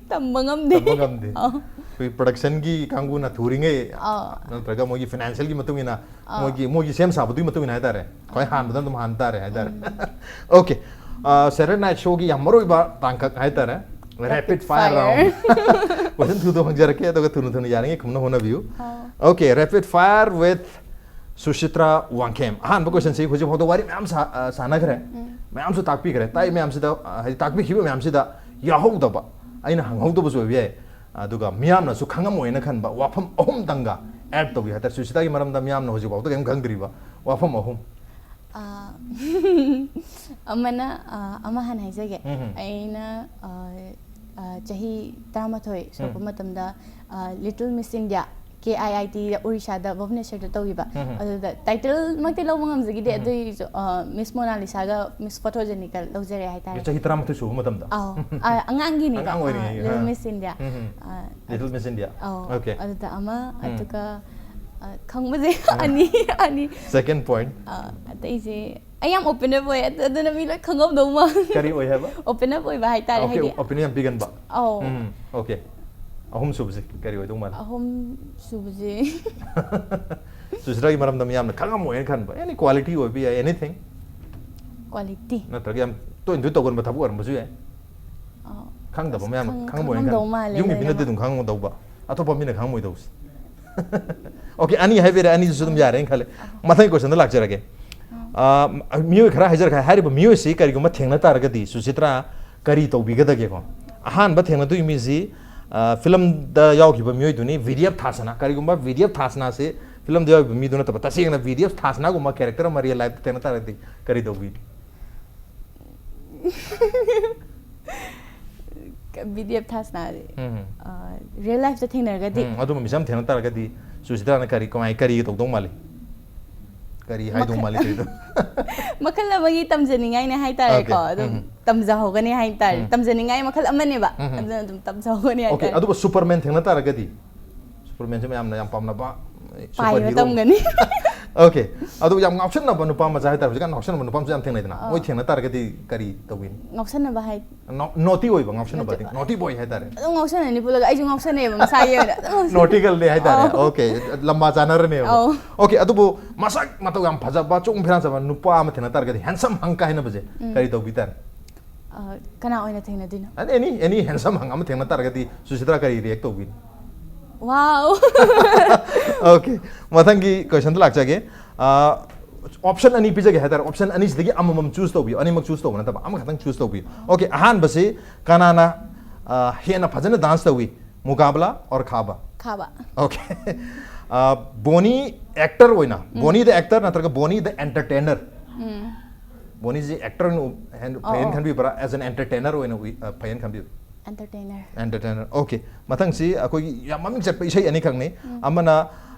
ꯇꯝꯕ ꯉꯝꯗꯦ꯫ ꯇꯝꯕ ꯉꯝꯗꯦ꯫ ꯑꯧ. ꯑꯩꯈꯣꯏ ꯄ꯭ꯔꯗꯛꯁꯟꯒꯤ ꯀꯥꯡꯕꯨꯅ ꯊꯨꯔꯤꯉꯩ, ꯑꯧ. ꯅꯠꯇ꯭ꯔꯒ ꯃꯣꯏꯒꯤ ꯐꯥꯏꯅꯥꯟꯁꯤꯌꯦꯜꯒꯤ ꯃꯇꯨꯡ ꯏꯟꯅ, ꯑꯧ. ꯃꯣꯏꯒꯤ, ꯃꯣꯏꯒꯤ ꯁꯦꯝ ꯁꯥꯕꯗꯨꯒꯤ ꯃꯇꯨꯡ ꯏꯟꯅ ꯍꯥꯏꯇꯥꯔꯦ꯫ ꯈ꯭ꯋꯥꯏ ꯍꯥꯟꯕꯗ ꯑꯗꯨꯝ ꯍꯥꯟ ꯇꯥꯔꯦ ꯍꯥꯏꯇꯥꯔꯦ꯫ ꯎꯝ. Okay. ꯑ, Saturday Night Showꯒꯤ ꯌꯥꯝ ꯃꯔꯨꯑꯣꯏꯕ ꯇꯥꯡꯀꯛ ꯍꯥꯏꯇꯥꯔꯦ꯫ Rapid Rapid fire fire. Round. Question two ꯗꯣ ꯍꯪꯖꯔꯛꯀꯦ, ꯑꯗꯨꯒ ꯊꯨꯅ ꯊꯨꯅ ꯌꯥꯔꯤꯉꯩ ꯈꯨꯝꯅ ꯍꯣꯠꯅꯕꯤꯌꯨ꯫ ꯑꯧ. Okay, rapid fire with ꯁꯨꯁꯤꯇ꯭ꯔꯥ Wangkhem. ꯑꯍꯥꯟꯕ questionꯁꯤ ꯍꯧꯖꯤꯛ ꯐꯥꯎꯗ ꯋꯥꯔꯤ ꯃꯌꯥꯝ ꯁꯥ-, ꯑ, ꯁꯥꯟꯅꯈ꯭ꯔꯦ꯫ ꯎꯝ. ꯃꯌꯥꯝꯁꯨ ꯇꯥꯛꯄꯤꯈ꯭ꯔꯦ꯫ ꯇꯥꯛꯏ ꯃꯌꯥꯝꯁꯤꯗ, ꯑ, ꯍꯥꯏꯗꯤ ꯇꯥꯛꯄꯤꯈꯤꯕ ꯃꯌꯥꯝꯁꯤꯗ ꯌꯥꯎꯍꯧꯗꯕ, ꯑꯩꯅ ꯍꯪꯍꯧꯗꯕꯁꯨ ꯑꯣꯏꯕ ꯌꯥꯏ, ꯑꯗꯨꯒ ꯃꯤꯌꯥꯝꯅꯁꯨ ꯈꯪꯉꯝꯃꯣꯏꯅ ꯈꯟꯕ ꯋꯥꯐꯝ ꯑꯍꯨꯝꯗꯪꯒ add ꯇꯧꯕꯤ ꯍꯥꯏꯇꯥꯔꯦ꯫ ꯁꯨꯁꯤꯇꯥꯒꯤ ꯃꯔꯝꯗ ꯃꯤꯌꯥꯝꯅ ꯍꯧꯖꯤꯛꯐꯥꯎꯗ ꯀꯔꯤꯝ ꯈꯪꯗ꯭ꯔꯤꯕ ꯋꯥꯐꯝ ꯑꯍꯨꯝ꯫ ꯑ, ꯑꯃꯅ, ꯑ, ꯑꯃ ꯍꯥꯟꯅ ꯍꯥꯏꯖꯒꯦ꯫ ꯎꯝ꯫ ꯑꯩꯅ, ꯑ, ꯑ, ꯆꯍꯤ ꯇꯔꯥꯃꯥꯊꯣꯏ ꯁꯨꯔꯛꯄ ꯎꯝ꯫ ꯃꯇꯝꯗ, ꯑ, Little Miss India, K I I T ꯗ, ꯑꯣꯔꯤꯁꯥꯗ, ꯚꯨꯕꯅꯦꯁꯔꯗ ꯇꯧꯈꯤꯕ꯫ ꯎꯝ꯫ ꯑꯗꯨꯗ title ꯃꯛꯇꯤ ꯂꯧꯕ ꯉꯝꯖꯈꯤꯗꯦ, ꯎꯝ꯫ ꯑꯗꯨꯒꯤꯁꯨ, ꯑ, Miss Monalisa-ꯒ Miss Photogenic-ꯀ ꯂꯧꯖꯔꯦ ꯍꯥꯏꯇꯥꯔꯦ꯫ ꯆꯍꯤ ꯇꯔꯥꯃꯥꯊꯣꯏ ꯁꯨꯕ ꯃꯇꯝꯗ? ꯑꯧ꯫ ꯑ, ꯑꯉꯥꯡꯒꯤꯅꯤꯗ꯫ ꯑꯉꯥꯡ ꯑꯣꯏꯔꯤꯉꯩꯒꯤ, ꯑ, Little ꯑ꯫ Miss India꯫ ꯎꯝ꯫ ꯑ, Little Miss India꯫ ꯑꯧ꯫ Okay꯫ ꯑꯗꯨꯗ ꯑꯃ, ꯎꯝ꯫ ꯑꯗꯨꯒ, ꯑ, ꯈꯪꯕꯁꯦ ꯎꯝ꯫ ꯑꯅꯤ, ꯑꯅꯤ꯫ Second point꯫ ꯑ, ꯑꯇꯩꯁꯦ ꯑꯩ ꯌꯥꯝ open up ꯑꯣꯏ, ꯑꯗꯨ-, ꯑꯗꯨꯅ ꯃꯤ ꯂꯣꯏ ꯈꯪꯉꯝꯗꯧ ꯃꯥꯜꯂꯦ꯫ ꯀꯔꯤ ꯑꯣꯏ ꯍꯥꯏꯕ? Open up ꯑꯣꯏꯕ ꯍꯥꯏꯇꯥꯔꯦ, Okay, ꯍꯥꯏꯗꯤ opinion ꯌꯥꯝ ꯄꯤꯒꯟꯕ꯫ ꯑꯧ꯫ ꯎꯝ, okay꯫ ꯑꯍꯨꯝ ꯁꯨꯕꯁꯤ ꯀꯔꯤ ꯑꯣꯏꯗꯧ ꯃꯥꯜꯂꯤ? ꯑꯍꯨꯝ ꯁꯨꯕꯁꯤ ꯁꯨꯁꯤꯇꯥꯒꯤ ꯃꯔꯝꯗ ꯃꯤꯌꯥꯝꯅ ꯈꯪꯉꯝꯃꯣꯏꯅ ꯈꯟꯕ, any quality ꯑꯣꯏꯕ ꯌꯥꯏ, anything꯫ Quality꯫ ꯅꯠꯇ꯭ꯔꯒ ꯌꯥꯝ ꯇꯣꯏꯅ ꯇꯣꯏꯅ ꯇꯧꯒꯟꯕ ꯊꯕꯛ ꯑꯣꯏꯔꯝꯕꯁꯨ ꯌꯥꯏ꯫ ꯑꯧ꯫ ꯈꯪꯗꯕ ꯑꯁ, ꯃꯌꯥꯝꯅ ꯈꯪ-, ꯈꯪꯉꯝꯃꯣꯏꯅ ꯈꯟꯕ꯫ ꯈꯪꯉꯝꯗꯧ ꯃꯥꯜꯂꯦ, ꯌꯨꯝꯒꯤ ꯃꯤꯅꯗꯤ ꯂꯣꯏꯅꯃꯛ꯫ ꯑꯗꯨꯝ ꯈꯪꯉꯝꯗꯧꯕ, ꯑꯇꯣꯞꯄ ꯃꯤꯅ ꯈꯪꯉꯝꯃꯣꯏꯗꯧꯕꯁꯦ꯫ Okay, ꯑꯅꯤ ꯍꯥꯏꯕꯤꯔꯦ, ꯑꯅꯤꯁꯤꯁꯨ ꯑꯗꯨꯝ ꯌꯥꯔꯦꯅ ꯈꯜꯂꯦ꯫ ꯑꯍꯨꯝ꯫ ꯃꯊꯪꯒꯤ question-ꯗ ꯂꯥꯛꯆꯔꯒꯦ꯫ ꯑꯍꯨꯝ꯫ ꯑ, ꯃꯤꯑꯣꯏ ꯈꯔ ꯍꯥꯏꯖꯔꯛꯀꯦ, ꯍꯥꯏꯔꯤꯕ ꯃꯤꯑꯣꯏꯁꯤ ꯀꯔꯤꯒꯨꯝꯕ ꯊꯦꯡꯅ ꯇꯥꯔꯒꯗꯤ ꯁꯨꯆꯤꯇ꯭ꯔꯥ ꯀꯔꯤ ꯇꯧꯕꯤꯒꯗꯒꯦꯀꯣ? ꯑꯍꯥꯟꯕ ꯊꯦꯡꯅꯗꯣꯏ ꯃꯤꯁꯤ, ꯑ, film-ꯗ ꯌꯥꯎꯈꯤꯕ ꯃꯤꯑꯣꯏꯗꯨꯅꯤ, ꯚꯤ ꯗꯤ ꯑꯦꯐ ꯊꯥꯁꯅꯥ꯫ ꯀꯔꯤꯒꯨꯝꯕ ꯚꯤ ꯗꯤ ꯑꯦꯐ ꯊꯥꯁꯅꯥꯁꯤ film-ꯗ ꯌꯥꯎꯈꯤꯕ ꯃꯤꯗꯨ ꯅꯠꯇꯕ, ꯇꯁꯦꯡꯅ ꯚꯤ ꯗꯤ ꯑꯦꯐ ꯊꯥꯁꯅꯥꯒꯨꯝꯕ character ꯑꯃ real life-ꯇ ꯊꯦꯡꯅ ꯇꯥꯔꯒꯗꯤ ꯀꯔꯤ ꯇꯧꯕꯤ? ꯚꯤ ꯗꯤ ꯑꯦꯐ ꯊꯥꯁꯅꯥꯁꯦ, ꯎꯝ꯫ ꯑ, real life-ꯇ ꯊꯦꯡꯅꯔꯒꯗꯤ? ꯎꯝ, ꯑꯗꯨꯝꯕ ꯃꯤꯁꯛ ꯑꯃ ꯊꯦꯡꯅ ꯇꯥꯔꯒꯗꯤ ꯁꯨꯆꯤꯇ꯭ꯔꯥꯅ ꯀꯔꯤ, ꯀꯃꯥꯏ, ꯀꯔꯤ ꯇꯧꯗꯧ ꯃꯥꯜꯂꯤ? ꯀꯔꯤ ꯍꯥꯏꯗꯧ ꯃꯈꯜ-, ꯃꯥꯜꯂꯤ, ꯀꯔꯤ ꯇꯧ-, ꯃꯈꯜ ꯑꯃꯒꯤ ꯇꯝꯖꯅꯤꯡꯉꯥꯏꯅꯦ ꯍꯥꯏꯇꯥꯔꯦꯀꯣ꯫ Okay꯫ ꯑꯗꯨꯝ ꯎꯝ꯫ ꯇꯝꯖꯍꯧꯒꯅꯤ ꯍꯥꯏꯇꯥꯔꯦ꯫ ꯎꯝ꯫ ꯇꯝꯖꯅꯤꯡꯉꯥꯏ ꯃꯈꯜ ꯑꯃꯅꯦꯕ꯫ ꯎꯝ꯫ ꯑꯗꯨꯅ ꯑꯗꯨꯝ ꯇꯝꯖꯍꯧꯒꯅꯤ Okay, ꯍꯥꯏꯇꯥꯔꯦ꯫ ꯑꯗꯨꯒ Superman ꯊꯦꯡꯅ ꯇꯥꯔꯒꯗꯤ? Superman-ꯁꯦ ꯃꯌꯥꯝꯅ ꯌꯥꯝ ꯄꯥꯝꯅꯕ, ꯑ, ꯄꯥꯏꯕ superhero꯫ ꯇꯝꯒꯅꯤ꯫ Okay꯫ ꯑꯗꯨ ꯌꯥꯝ ꯉꯥꯎꯁꯟꯅꯕ ꯅꯨꯄꯥ ꯃꯆꯥ ꯍꯥꯏꯇꯥꯔꯦ, ꯍꯧꯖꯤꯛꯀꯥꯟ ꯉꯥꯎꯁꯟꯅꯕ ꯅꯨꯄꯥ ꯃꯆꯥ ꯌꯥꯝ ꯊꯦꯡꯅꯩꯗꯅ꯫ ꯑꯥ꯫ ꯃꯣꯏ ꯊꯦꯡꯅ ꯇꯥꯔꯒꯗꯤ ꯀꯔꯤ ꯇꯧꯕꯤꯅꯤ? ꯉꯥꯎꯁꯟꯅꯕ ꯍꯥꯏ- Nau-, naughty ꯑꯣꯏꯕ, ꯉꯥꯎꯁꯟꯅꯕꯗꯤ, naughty boy ꯍꯥꯏꯇꯥꯔꯦ꯫ ꯑꯗꯨꯝ ꯉꯥꯎꯁꯟꯅꯅꯤ ꯄꯨꯜꯂꯒ, ꯑꯩꯁꯨ ꯉꯥꯎꯁꯟꯅꯩꯌꯦꯕ ꯃꯁꯥꯒꯤ ꯑꯣꯏꯅ꯫ ꯑꯗꯨꯝ ꯉꯥꯎꯁꯟꯅꯩ꯫ Naughty girl-ꯅꯦ ꯍꯥꯏꯇꯥꯔꯦ꯫ ꯑꯧ꯫ Okay, ꯂꯝꯕꯥ ꯆꯥꯅꯔꯅꯦꯕ꯫ ꯑꯧ꯫ Okay, ꯑꯗꯨꯕꯨ ꯃꯁꯛ ꯃꯇꯧ ꯌꯥꯝ ꯐꯖꯕ, ꯆꯨꯡ ꯐꯤꯔꯥꯟ ꯆꯕ ꯅꯨꯄꯥ ꯑꯃ ꯊꯦꯡꯅ ꯇꯥꯔꯒꯗꯤ, handsome hunk ꯀꯥꯏꯅꯕꯁꯦ, ꯎꯝ꯫ ꯀꯔꯤ ꯇꯧꯕꯤ ꯇꯥꯔꯦ? ꯑ, ꯀꯅꯥ ꯑꯣꯏꯅ ꯊꯦꯡꯅꯗꯣꯏꯅꯣ? Any, any handsome hunk ꯑꯃ ꯊꯦꯡꯅ ꯇꯥꯔꯒꯗꯤ ꯁꯨꯆꯤꯇ꯭ꯔꯥ ꯀꯔꯤ react ꯇꯧꯕꯤꯅꯤ? Wow! Okay, ꯃꯊꯪꯒꯤ question-ꯗ ꯂꯥꯛꯆꯒꯦ꯫ ꯑ, ꯑꯣꯞꯁꯟ ꯑꯅꯤ ꯄꯤꯖꯒꯦ ꯍꯥꯏꯇꯥꯔꯦ, ꯑꯣꯞꯁꯟ ꯑꯅꯤꯁꯤꯗꯒꯤ ꯑꯃꯃꯝ ꯆꯨꯁ ꯇꯧꯕꯤꯌꯨ, ꯑꯅꯤꯃꯛ ꯆꯨꯁ ꯇꯧꯕ ꯅꯠꯇꯕ ꯑꯃꯈꯛꯇꯪ ꯆꯨꯁ ꯇꯧꯕꯤꯌꯨ꯫ ꯑꯣꯀꯦ, ꯑꯍꯥꯟꯕꯁꯤ ꯀꯅꯥꯅ ꯑ, ꯍꯦꯟꯅ ꯐꯖꯅ ꯗꯥꯟꯁ ꯇꯧꯏ, ꯃꯨꯀꯥꯕꯂꯥ ꯑꯣꯔ ꯈꯥꯕ? ꯈꯥꯕ꯫ ꯑꯣꯀꯦ꯫ ꯕꯣꯅꯤ ꯑꯦꯛꯇꯔ ꯑꯣꯏꯅ, ꯕꯣꯅꯤ ꯗ ꯑꯦꯛꯇꯔ ꯅꯠꯇ꯭ꯔꯒ ꯕꯣꯅꯤ ꯗ ꯑꯦꯟꯇꯔꯇꯦꯅꯔ? ꯎꯝ꯫ ꯕꯣꯅꯤꯁꯤ ꯑꯦꯛꯇꯔ ꯑꯣꯏꯅ ꯎ- ꯍꯦꯟ- ꯑꯣ, ꯐꯩꯌꯦꯅ ꯑꯣ꯫ ꯈꯟꯕꯤꯕ꯭ꯔꯥ, ꯑꯦꯁ ꯑꯦꯟ ꯑꯦꯟꯇꯔꯇꯦꯅꯔ ꯑꯣꯏꯅ ꯎꯏ- ꯑ, ꯐꯩꯌꯦꯅ ꯈꯟꯕꯤꯕ꯭ꯔꯥ? ꯑꯦꯟꯇꯔꯇꯦꯅꯔ꯫ ꯑꯦꯟꯇꯔꯇꯦꯅꯔ꯫ ꯑꯣꯀꯦ, ꯃꯊꯪꯁꯤ ꯑꯩꯈꯣꯏꯒꯤ ꯌꯥꯝ ꯃꯃꯤꯡ ꯆꯠꯄ ꯏꯁꯩ ꯑꯅꯤꯈꯛꯅꯤ꯫ ꯑꯃꯅ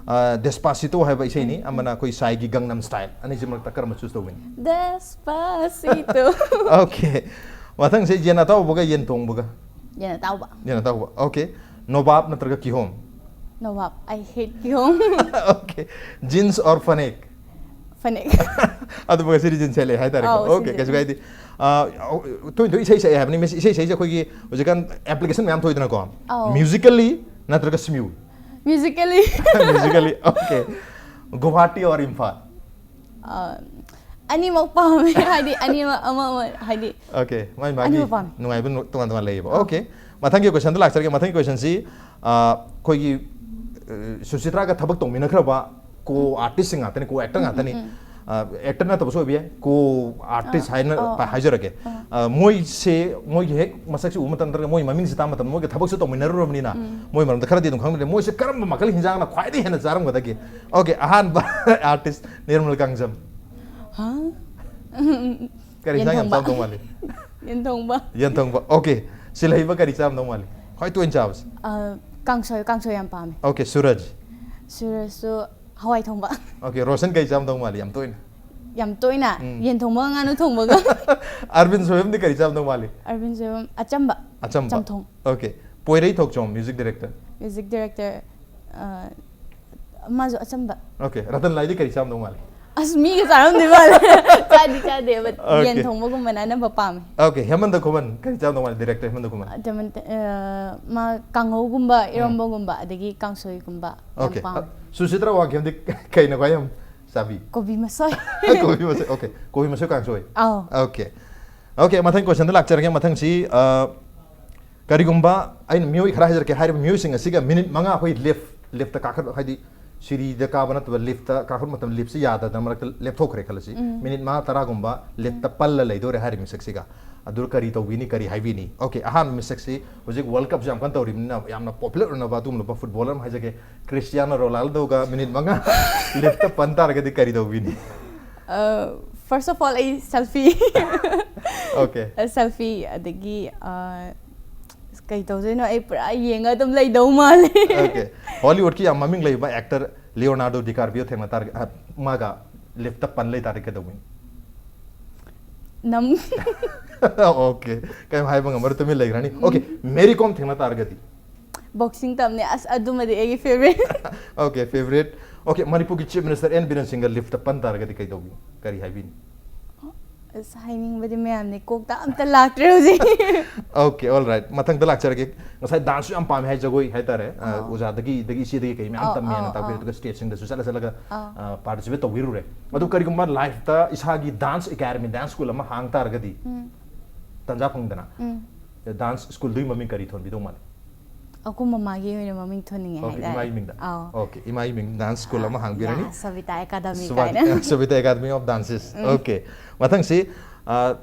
ꯗꯦꯁꯄꯥꯁꯤꯇꯣ ꯍꯥꯏꯕ ꯏꯁꯩꯅꯤ, ꯑꯃꯅ ꯑꯩꯈꯣꯏ ꯁꯥꯏꯒꯤ ꯒꯪꯅꯝ ꯁ꯭ꯇꯥꯏꯜ꯫ ꯑꯅꯤꯁꯤ ꯃꯔꯛꯇ ꯀꯔꯝꯕ ꯆꯨꯁ ꯇꯧꯒꯅꯤ? ꯗꯦꯁꯄꯥꯁꯤꯇꯣ꯫ ꯑꯣꯀꯦ, ꯃꯊꯪꯁꯤ ꯌꯦꯟ ꯑꯇꯥꯎꯕꯒ ꯌꯦꯟ ꯊꯣꯡꯕꯒ? ꯌꯦꯟ ꯑꯇꯥꯎꯕ꯫ ꯌꯦꯟ ꯑꯇꯥꯎꯕ꯫ ꯑꯣꯀꯦ, ꯅꯣꯕꯥꯞ ꯅꯠꯇ꯭ꯔꯒ ꯀꯤꯍꯣꯝ? ꯅꯣꯕꯥꯞ꯫ I hate ꯀꯤꯍꯣꯝ꯫ ꯑꯣꯀꯦ, ꯖꯤꯟꯁ ꯑꯣꯔ ꯐꯅꯦꯛ? ꯐꯅꯦꯛ꯫ ꯑꯗꯨꯕꯨ ꯉꯁꯤꯗꯤ ꯖꯤꯟꯁ ꯁꯦꯠꯂꯦ ꯍꯥꯏꯇꯥꯔꯦꯀꯣ꯫ ꯑꯧ, ꯑꯣꯀꯦ, ꯁꯤꯗꯤ꯫ ꯀꯩꯁꯨ ꯀꯥꯏꯗꯦ꯫ ꯑꯥ, ꯇꯣꯏꯅ ꯇꯣꯏꯅ ꯏꯁꯩ ꯁꯛꯑꯦ ꯍꯥꯏꯕꯅꯤ꯫ ꯃꯁꯤ ꯏꯁꯩ ꯁꯛꯏꯁꯦ ꯑꯩꯈꯣꯏꯒꯤ ꯍꯧꯖꯤꯛꯀꯥꯟ ꯑꯦꯄ꯭ꯂꯤꯀꯦꯁꯟ ꯃꯌꯥꯝ ꯊꯣꯛꯏꯗꯅꯀꯣ꯫ ꯑꯧ꯫ ꯃ꯭ꯌꯨꯖꯤꯀꯦꯜꯂꯤ ꯅꯠꯇ꯭ꯔꯒ ꯁ꯭ꯃ꯭ꯌꯨ? ꯃ꯭ꯌꯨꯖꯤꯀꯦꯜꯂꯤ꯫ ꯃ꯭ꯌꯨꯖꯤꯀꯦꯜꯂꯤ꯫ Okay, Guwahati or Imphal? ꯑ, ꯑꯅꯤꯃꯛ ꯄꯥꯝꯃꯦ꯫ ꯍꯥꯏꯗꯤ ꯑꯅꯤꯃꯛ ꯑꯃ ꯑꯃ ꯍꯥꯏꯗꯤ꯫ ꯑꯣꯀꯦ, ꯃꯥꯏ ꯃꯥꯒꯤ ꯑꯅꯤꯃꯛ ꯄꯥꯝꯃꯤ꯫ ꯅꯨꯡꯉꯥꯏꯕ ꯅꯨ- ꯇꯣꯉꯥꯟ ꯇꯣꯉꯥꯟ ꯂꯩꯌꯦꯕ꯫ ꯑꯣꯀꯦ, ꯃꯊꯪꯒꯤ ꯀꯣꯏꯁꯟꯗ ꯂꯥꯛꯆꯔꯒꯦ꯫ ꯃꯊꯪꯒꯤ ꯀꯣꯏꯁꯟꯁꯤ, ꯑꯥ, ꯑꯩꯈꯣꯏꯒꯤ ꯑ, ꯁꯨꯆꯤꯇ꯭ꯔꯥꯒ ꯊꯕꯛ ꯇꯧꯃꯤꯟꯅꯈ꯭ꯔꯕ ꯀꯣ ꯑꯥꯔꯇꯤꯁꯁꯤꯡ ꯉꯥꯛꯇꯅꯤ, ꯀꯣ ꯑꯦꯛꯇꯔ ꯉꯥꯛꯇꯅꯤ꯫ ꯑꯦꯛꯇꯔ ꯅꯠꯇꯕꯁꯨ ꯑꯣꯏꯕ ꯌꯥꯏ, ꯀꯣ ꯑꯥꯔꯇꯤꯁ ꯑꯥ, ꯍꯥꯏꯅ ꯑꯥ, ꯑꯥ꯫ ꯍꯥꯏꯖꯔꯒꯦ꯫ ꯑ, ꯃꯣꯏꯁꯦ, ꯃꯣꯏꯒꯤ ꯍꯦꯛ ꯃꯁꯛꯁꯤ ꯎꯕ ꯃꯇꯝꯗ ꯅꯠꯇ꯭ꯔꯒ ꯃꯣꯏ ꯃꯃꯤꯡꯁꯤ ꯇꯥꯕ ꯃꯇꯝꯗ ꯃꯣꯏꯒ ꯊꯕꯛꯁꯨ ꯇꯧꯃꯤꯟꯅꯔꯨꯔꯕꯅꯤꯅ ꯃꯣꯏ ꯃꯔꯝꯗ ꯈꯔꯗꯤ ꯑꯗꯨꯝ ꯈꯪꯕꯅꯦ꯫ ꯃꯣꯏꯁꯦ ꯀꯔꯝꯕ ꯃꯈꯜ ꯍꯤꯟꯖꯥꯡꯅ ꯈ꯭ꯋꯥꯏꯗꯒꯤ ꯍꯦꯟꯅ ꯆꯥꯔꯝꯒꯗꯒꯦ? ꯑꯣꯀꯦ, ꯑꯍꯥꯟꯕ ꯑꯥꯔꯇꯤꯁ ꯅꯤꯔꯃꯜ ꯀꯥꯡꯖꯝ꯫ ꯍꯥ? ꯀꯔꯤ ꯍꯤꯟꯖꯥꯡ ꯌꯥꯝ ꯌꯦꯟ ꯊꯣꯡꯕ꯫ ꯆꯥꯔꯝꯗꯧ ꯃꯥꯜꯂꯤ? ꯌꯦꯟ ꯊꯣꯡꯕ꯫ ꯌꯦꯟ ꯊꯣꯡꯕ꯫ ꯑꯣꯀꯦ, ꯁꯤꯜꯍꯩꯕ ꯀꯔꯤ ꯆꯥꯔꯝꯗꯧ ꯃꯥꯜꯂꯤ ꯈ꯭ꯋꯥꯏ ꯇꯣꯏꯅ ꯆꯥꯕꯁꯦ? ꯑ, ꯀꯥꯡꯁꯣꯏ, ꯀꯥꯡꯁꯣꯏ ꯌꯥꯝ ꯄꯥꯝꯃꯦ꯫ ꯑꯣꯀꯦ, ꯁꯨꯔꯖ? ꯁꯨꯔꯖꯁꯨ ꯍꯋꯥꯏ ꯊꯣꯡꯕ꯫ ꯑꯣꯀꯦ, ꯔꯣꯁꯟ ꯀꯔꯤ ꯆꯥꯔꯝꯗꯧ ꯃꯥꯜꯂꯤ ꯌꯥꯝ ꯇꯣꯏꯅ? ꯌꯥꯝ ꯇꯣꯏꯅ ꯎꯝ꯫ ꯌꯦꯟ ꯊꯣꯡꯕꯒ ꯉꯥꯅꯨ ꯊꯣꯡꯕꯒ꯫ ꯑꯔꯕꯤꯟ ꯁꯣꯏꯕꯝꯗꯤ ꯀꯔꯤ ꯆꯥꯔꯝꯗꯧ ꯃꯥꯜꯂꯤ? ꯑꯔꯕꯤꯟ ꯁꯣꯏꯕꯝ ꯑꯆꯝꯕ꯫ ꯑꯆꯝꯕ꯫ ꯆꯝꯊꯣꯡ꯫ ꯑꯣꯀꯦ, ꯄꯣꯏꯔꯩꯊꯣꯛꯆꯣꯝ, ꯃ꯭ꯌꯨꯖꯤꯛ ꯗꯥꯏꯔꯦꯛꯇꯔ? ꯃ꯭ꯌꯨꯖꯤꯛ ꯗꯥꯏꯔꯦꯛꯇꯔ, ꯑ, ꯃꯥꯁꯨ ꯑꯆꯝꯕ꯫ ꯑꯣꯀꯦ, ꯔꯇꯟ ꯂꯥꯏꯗꯤ ꯀꯔꯤ ꯆꯥꯔꯝꯗꯧ ꯃꯥꯜꯂꯤ? ꯑꯁ, ꯃꯤꯒ ꯆꯥꯔꯝꯗꯣꯏ ꯃꯥꯜꯂꯦ꯫ ꯆꯥꯗꯤ ꯆꯥꯗꯦ, but ꯑꯣꯀꯦ꯫ ꯌꯦꯟ ꯊꯣꯡꯕꯒꯨꯝꯕꯅ ꯑꯅꯝꯕ ꯄꯥꯝꯃꯦ꯫ ꯑꯣꯀꯦ, ꯍꯦꯃꯟꯗ ꯈꯨꯃꯟ ꯀꯔꯤ ꯆꯥꯔꯝꯗꯧ ꯃꯥꯜꯂꯤ, ꯗꯥꯏꯔꯦꯛꯇꯔ ꯍꯦꯃꯟꯗ ꯈꯨꯃꯟ? ꯑꯗꯨꯃ-, ꯑ, ꯃꯥ ꯀꯥꯡꯍꯧꯒꯨꯝꯕ, ꯏꯔꯣꯝꯕꯒꯨꯝꯕ, ꯑꯗꯒꯤ ꯀꯥꯡꯁꯣꯏꯒꯨꯝꯕ ꯌꯥꯝ ꯑꯣꯀꯦ, ꯄꯥꯝꯃꯦ꯫ ꯁꯨꯁꯤꯇ꯭ꯔꯥ ꯋꯥꯡꯈꯦꯝꯗꯤ ꯀꯩꯅ ꯈ꯭ꯋꯥꯏ ꯌꯥꯝ ꯆꯥꯕꯤ? ꯀꯣꯕꯤ ꯃꯁꯣꯏ꯫ ꯀꯣꯕꯤ ꯃꯁꯣꯏ꯫ ꯑꯣꯀꯦ, ꯀꯣꯕꯤ ꯃꯁꯣꯏ ꯀꯥꯡꯁꯣꯏ꯫ ꯑꯥꯎ꯫ ꯑꯣꯀꯦ, ꯑꯣꯀꯦ, ꯃꯊꯪ ꯀꯣꯏꯁꯟꯗ ꯂꯥꯛꯆꯔꯒꯦ꯫ ꯃꯊꯪꯁꯤ, ꯑ, ꯀꯔꯤꯒꯨꯝꯕ ꯑꯩꯅ ꯃꯤꯑꯣꯏ ꯈꯔ ꯍꯥꯏꯖꯔꯛꯀꯦ, ꯍꯥꯏꯔꯤꯕ ꯃꯤꯑꯣꯏꯁꯤꯡ ꯑꯁꯤꯒ ꯃꯤꯅꯤꯠ ꯃꯉꯥ ꯑꯩꯈꯣꯏ ꯂꯦꯞ, ꯂꯦꯞꯇ ꯀꯥꯈꯠ, ꯍꯥꯏꯗꯤ ꯁꯤꯔꯤꯗ ꯀꯥꯕ ꯅꯠꯇꯕ ꯂꯤꯐꯇ ꯀꯥꯈꯠꯄ ꯃꯇꯝꯗ ꯂꯤꯐꯁꯤ ꯌꯥꯗꯗꯅ ꯃꯔꯛꯇ ꯂꯦꯞꯊꯣꯛꯈ꯭ꯔꯦ ꯈꯜꯂꯁꯤ, ꯎꯝ꯫ ꯃꯤꯅꯤꯠ ꯃꯉꯥ ꯇꯔꯥꯒꯨꯝꯕ ꯂꯤꯐꯇ ꯎꯝ꯫ ꯄꯜꯂ ꯂꯩꯗꯣꯔꯦ ꯍꯥꯏꯔꯤꯕ ꯃꯤꯁꯛꯁꯤꯒ꯫ ꯑꯗꯨ ꯀꯔꯤ ꯇꯧꯕꯤꯅꯤ, ꯀꯔꯤ ꯍꯥꯏꯕꯤꯅꯤ? ꯑꯣꯀꯦ, ꯑꯍꯥꯟꯕ ꯃꯤꯁꯛꯁꯤ ꯍꯧꯖꯤꯛ ꯋꯥꯔꯜ ꯀꯞꯁꯨ ꯌꯥꯝ ꯀꯟꯅ ꯇꯧꯔꯤꯕꯅꯤꯅ ꯌꯥꯝꯅ ꯄꯣꯄꯨꯂꯔ ꯑꯣꯏꯅꯕ ꯑꯗꯨꯒꯨꯝꯂꯕ ꯐꯨꯠꯕꯣꯂꯔ ꯑꯃ ꯍꯥꯏꯖꯒꯦ, ꯀ꯭ꯔꯤꯁꯇꯤꯌꯥꯅꯣ ꯔꯣꯅꯥꯜꯗꯣꯒ ꯃꯤꯅꯤꯠ ꯃꯉꯥ ꯂꯤꯐꯇ ꯄꯟ ꯇꯥꯔꯒꯗꯤ ꯀꯔꯤ ꯇꯧꯕꯤꯅꯤ? ꯐꯥꯔꯁ ꯑꯣꯐ ꯑꯣꯜ ꯑꯩ ꯁꯦꯜꯐꯤ꯫ ꯑꯣꯀꯦ꯫ ꯁꯦꯜꯐꯤ ꯑꯗꯒꯤ ꯑ, ꯑꯁ, ꯀꯩ ꯇꯧꯗꯣꯏꯅꯣ, ꯑꯩ ꯄꯨꯔꯥ ꯌꯦꯡꯉ ꯑꯗꯨꯝ ꯂꯩꯗꯧ ꯃꯥꯜꯂꯦ꯫ ꯑꯣꯀꯦ꯫ ꯍꯣꯂꯤꯋꯨꯗꯀꯤ ꯌꯥꯝ ꯃꯃꯤꯡ ꯂꯩꯕ ꯑꯦꯛꯇꯔ ꯂꯤꯑꯣꯅꯥꯔꯗꯣ ꯗꯤꯀꯥꯔꯕꯤꯌꯣ ꯊꯦꯡꯅ ꯇꯥꯔꯒ, ꯑ, ꯃꯥꯒ ꯂꯤꯐꯇ ꯄꯟ ꯂꯩ ꯇꯥꯔꯗꯤ ꯀꯩꯗꯧꯕꯤꯅꯤ? ꯅꯝ꯫ ꯑꯣꯀꯦ꯫ ꯀꯩꯝ ꯍꯥꯏꯕ ꯉꯝꯃꯔꯣꯏ, ꯇꯨꯃꯤꯟ ꯂꯩꯈ꯭ꯔꯅꯤ꯫ ꯑꯣꯀꯦ, ꯃꯦꯔꯤ ꯀꯣꯝ ꯊꯦꯡꯅ ꯇꯥꯔꯒꯗꯤ? ꯕꯣꯛꯁꯤꯡ ꯇꯝꯅꯦ꯫ ꯑꯁ, ꯑꯗꯨꯃꯗꯤ ꯑꯩꯒꯤ ꯐꯦꯚꯔꯦꯠ꯫ Okay, favourite. ꯑꯣꯀꯦ, ꯃꯅꯤꯄꯨꯔꯒꯤ ꯆꯤꯐ ꯃꯤꯅꯤꯁꯇꯔ ꯑꯦꯟ ꯕꯤꯔꯦꯟ ꯁꯤꯡꯒ ꯂꯤꯐꯇ ꯄꯟ ꯇꯥꯔꯒꯗꯤ ꯀꯩ ꯇꯧꯕꯤ-, ꯀꯔꯤ ꯍꯥꯏꯕꯤꯅꯤ? ꯑꯁ, ꯍꯥꯏꯅꯤꯡꯕꯗꯤ ꯃꯌꯥꯝꯅꯦ, ꯀꯣꯛꯇ ꯑꯝꯇ ꯂꯥꯛꯇ꯭ꯔꯦ ꯍꯧꯖꯤꯛ꯫ Okay, all right. ꯃꯊꯪꯗ ꯂꯥꯛꯆꯔꯒꯦ꯫ ꯉꯁꯥꯏ ꯗꯥꯟꯁꯁꯨ ꯌꯥꯝ ꯄꯥꯝꯃꯦ ꯍꯥꯏ, ꯖꯒꯣꯏ ꯍꯥꯏꯇꯥꯔꯦ꯫ ꯑ, ꯑꯥ꯫ ꯑꯣꯖꯥꯗꯒꯤ, ꯑꯗꯒꯤ ꯏꯆꯦꯗꯒꯤ ꯀꯩ ꯃꯌꯥꯝ ꯑꯥ, ꯇꯝꯃꯦꯅ ꯑꯥ, ꯇꯥꯛꯄꯤꯔꯦ, ꯑꯥ꯫ ꯑꯗꯨꯒ ꯁ꯭ꯇꯦꯠꯁꯤꯡꯗꯁꯨ ꯆꯠꯂ ꯆꯠꯂꯒ, ꯑꯥ꯫ ꯑ, ꯄꯥꯔꯇꯤꯁꯤꯄꯦꯠ ꯇꯧꯕꯤꯔꯨꯔꯦ꯫ ꯑꯗꯨ ꯎꯝ꯫ ꯀꯔꯤꯒꯨꯝꯕ ꯂꯥꯏꯐꯇ ꯏꯁꯥꯒꯤ ꯗꯥꯟꯁ ꯑꯦꯀꯥꯗꯃꯤ, ꯗꯥꯟꯁ ꯁ꯭ꯀꯨꯜ ꯑꯃ ꯍꯥꯡ ꯇꯥꯔꯒꯗꯤ, ꯎꯝ꯫ ꯇꯟꯖꯥ ꯐꯪꯗꯅ, ꯎꯝ꯫ ꯗꯥꯟꯁ ꯁ꯭ꯀꯨꯜꯗꯨꯒꯤ ꯃꯃꯤꯡ ꯀꯔꯤ ꯊꯣꯟꯕꯤꯗꯧ ꯃꯥꯜꯂꯤ? ꯑꯩꯈꯣꯏ ꯃꯃꯥꯒꯤ ꯑꯣꯏꯅ ꯃꯃꯤꯡ ꯊꯣꯟꯅꯤꯡꯉꯦ ꯑꯣꯀꯦ, ꯍꯥꯏꯇꯥꯔꯦ꯫ ꯏꯃꯥꯒꯤ ꯃꯤꯡꯗ꯫ ꯑꯥꯎ꯫ ꯑꯣꯀꯦ, ꯏꯃꯥꯒꯤ ꯃꯤꯡ ꯗꯥꯟꯁ ꯁ꯭ꯀꯨꯜ ꯑꯃ ꯍꯥꯡꯕꯤꯔꯅꯤ꯫ ꯌꯥ, ꯁꯣꯕꯤꯇꯥ ꯑꯦꯀꯥꯗꯃꯤ ꯁ꯭ꯋꯥ-, ꯀꯥꯏꯅ꯫ ꯁꯣꯕꯤꯇꯥ ꯑꯦꯀꯥꯗꯃꯤ ꯑꯣꯐ ꯗꯥꯟꯁꯦꯁ꯫ ꯎꯝ꯫ ꯑꯣꯀꯦ꯫ ꯃꯊꯪꯁꯤ, ꯑ,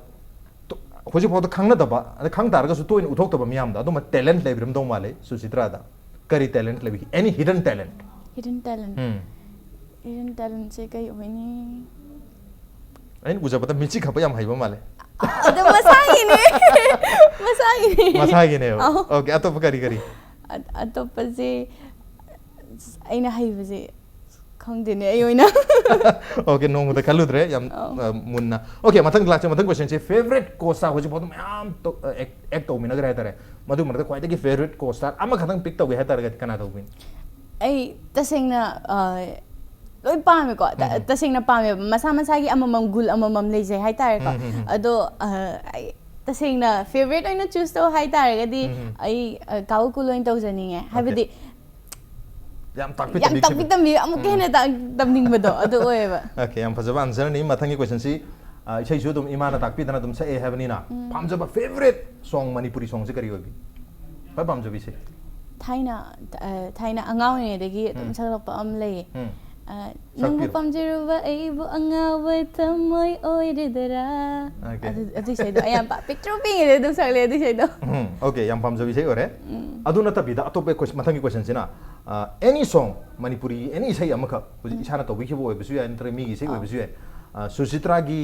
ꯇꯣ-, ꯍꯧꯖꯤꯛꯐꯥꯎꯗ ꯈꯪꯅꯗꯕ, ꯑꯗ ꯈꯪ ꯇꯥꯔꯒꯁꯨ ꯇꯣꯏꯅ ꯎꯊꯣꯛꯇꯕ ꯃꯤꯌꯥꯝꯗ ꯑꯗꯨꯝꯕ ꯇꯦꯂꯦꯟꯠ ꯂꯩꯕꯤꯔꯝꯗꯧ ꯃꯥꯜꯂꯦ ꯁꯨꯆꯤꯇ꯭ꯔꯥꯗ꯫ ꯀꯔꯤ ꯇꯦꯂꯦꯟꯠ ꯂꯩꯕꯤ? Any hidden talent? Hidden talent? ꯎꯝ꯫ Hidden talentꯁꯦ ꯀꯩ ꯑꯣꯏꯅꯤ? ꯑꯩꯅ ꯎꯖꯕꯗ ꯃꯤꯆꯤ ꯈꯞꯄ ꯌꯥꯝ ꯍꯩꯕ ꯃꯥꯜꯂꯦ꯫ ꯑꯗꯨ ꯃꯁꯥꯒꯤꯅꯦ꯫ ꯃꯁꯥꯒꯤꯅꯦ꯫ ꯃꯁꯥꯒꯤꯅꯦꯕ꯫ ꯑꯧ꯫ ꯑꯣꯀꯦ, ꯑꯇꯣꯞꯄ ꯀꯔꯤ ꯀꯔꯤ? ꯑ-, ꯑꯇꯣꯞꯄꯁꯦ, ꯑꯩꯅ ꯍꯩꯕꯁꯦ ꯈꯪꯗꯦꯅꯦ, ꯑꯩ ꯑꯣꯏꯅ꯫ ꯑꯣꯀꯦ, ꯅꯣꯡꯃꯗ ꯈꯜꯂꯨꯗ꯭ꯔꯦ, ꯌꯥꯝ, ꯑꯧ꯫ ꯑ, ꯃꯨꯟꯅ꯫ ꯑꯣꯀꯦ, ꯃꯊꯪ ꯂꯥꯛꯆ-, ꯃꯊꯪ ꯀꯣꯏꯁꯟꯁꯦ, ꯐꯦꯕꯔꯦꯠ ꯀꯣ ꯁ꯭ꯇꯥꯔ, ꯍꯧꯖꯤꯛ ꯐꯥꯎꯗ ꯃꯌꯥꯝ ꯇꯣ-, ꯑ, ꯑꯦꯛ-, ꯑꯦꯛ ꯇꯧꯃꯤꯟꯅꯈ꯭ꯔꯦ ꯍꯥꯏꯇꯥꯔꯦ꯫ ꯃꯗꯨ ꯃꯔꯛꯇ ꯈ꯭ꯋꯥꯏꯗꯒꯤ ꯐꯦꯕꯔꯦꯠ ꯀꯣ ꯁ꯭ꯇꯥꯔ ꯑꯃꯈꯛꯇꯪ ꯄꯤꯛ ꯇꯧꯒꯦ ꯍꯥꯏ ꯇꯥꯔꯒꯗꯤ ꯀꯅꯥ ꯇꯧꯕꯤꯅꯤ? ꯑꯩ ꯇꯁꯦꯡꯅ, ꯑ, ꯂꯣꯏ ꯄꯥꯝꯃꯦꯀꯣ꯫ ꯇ-, ꯎꯝ, ꯎꯝ꯫ ꯇꯁꯦꯡꯅ ꯄꯥꯝꯃꯦꯕ꯫ ꯃꯁꯥ ꯃꯁꯥꯒꯤ ꯑꯃꯃꯝ ꯒꯨꯜ ꯑꯃꯃꯝ ꯂꯩꯖꯩ ꯍꯥꯏꯇꯥꯔꯦꯀꯣ꯫ ꯎꯝ, ꯎꯝ, ꯎꯝ꯫ ꯑꯗꯣ, ꯑ, ꯑꯩ ꯇꯁꯦꯡꯅ ꯐꯦꯕꯔꯦꯠ ꯑꯣꯏꯅ ꯆꯨꯁ ꯇꯧ ꯍꯥꯏ ꯇꯥꯔꯒꯗꯤ, ꯎꯝ, ꯎꯝ꯫ ꯑꯩ, ꯑ, ꯀꯥꯎ ꯀꯨꯜ ꯑꯣꯏꯅ ꯇꯧꯖꯅꯤꯡꯉꯦ꯫ ꯑꯣꯀꯦ꯫ ꯍꯥꯏꯕꯗꯤ ꯌꯥꯝ ꯇꯥꯛꯄꯤ ꯌꯥꯝ ꯇꯝꯕꯤꯕꯁꯦ꯫ ꯇꯥꯛꯄꯤ ꯇꯝꯕꯤ, ꯑꯃꯨꯛꯀ ꯎꯝ꯫ ꯍꯦꯟꯅ ꯇꯥꯛ-, ꯇꯝꯅꯤꯡꯕꯗꯣ ꯑꯗꯨ ꯑꯣꯏꯌꯦꯕ꯫ ꯑꯣꯀꯦ, ꯌꯥꯝ ꯐꯖꯕ ꯑꯟꯁꯔꯅꯤ꯫ ꯃꯊꯪꯒꯤ ꯀꯣꯏꯁꯟꯁꯤ, ꯑ, ꯏꯁꯩꯁꯨ ꯑꯗꯨꯝ ꯏꯃꯥꯅ ꯇꯥꯛꯄꯤꯗꯅ ꯑꯗꯨꯝ ꯁꯛꯑꯦ ꯍꯥꯏꯕꯅꯤꯅ, ꯎꯝ꯫ ꯄꯥꯝꯖꯕ ꯐꯦꯕꯔꯦꯠ ꯁꯣꯡ, ꯃꯅꯤꯄꯨꯔꯤ ꯁꯣꯡꯁꯦ ꯀꯔꯤ ꯑꯣꯏꯕꯤ? ꯈ꯭ꯋꯥꯏ ꯄꯥꯝꯖꯕ ꯏꯁꯩ? ꯊꯥꯏꯅ ꯑ, ꯊꯥꯏꯅ ꯑꯉꯥꯡ ꯑꯣꯏꯔꯤꯉꯩꯗꯒꯤ ꯑꯗꯨꯝ ꯎꯝ. ꯁꯛꯂꯛꯄ ꯑꯃ ꯂꯩꯌꯦ꯫ ꯎꯝ. ꯑ, ꯅꯪꯕꯨ ꯁꯛꯄꯤꯔꯣ. ꯄꯥꯝꯖꯔꯨꯕ ꯑꯩꯕꯨ ꯑꯉꯥꯎꯕ ꯊꯃꯣꯏ ꯑꯣꯏꯔꯗꯔꯥ꯫ Okay. ꯑꯗꯨ ꯑꯗꯨ ꯏꯁꯩꯗꯣ ꯑꯩ ꯌꯥꯝ ꯄꯥꯝ-, ꯄꯤꯛꯇ꯭ꯔꯨ ꯄꯤꯛꯏꯉꯩꯗ ꯑꯗꯨꯝ ꯁꯛꯂꯦ ꯑꯗꯨ ꯏꯁꯩꯗꯣ꯫ ꯎꯝ, okay, ꯌꯥꯝ ꯄꯥꯝꯖꯕ ꯏꯁꯩ ꯑꯣꯏꯔꯦ꯫ ꯑꯗꯨ ꯅꯠꯇꯕꯤꯗ ꯑꯇꯣꯞꯄ ques-, ꯃꯊꯪꯒꯤ questionꯁꯤꯅ, ꯑ, any song, ꯃꯅꯤꯄꯨꯔꯤ any ꯏꯁꯩ ꯑꯃꯈꯛ, ꯍꯧꯖꯤꯛ ꯏꯁꯥꯅ ꯇꯧꯕꯤꯈꯤꯕ ꯑꯣꯏꯕꯁꯨ ꯌꯥꯏ, ꯅꯠꯇ꯭ꯔꯒ ꯃꯤꯒꯤ ꯏꯁꯩ ꯑꯥ. ꯑꯣꯏꯕꯁꯨ ꯌꯥꯏ, ꯑ, ꯁꯨꯆꯤꯇ꯭ꯔꯥꯒꯤ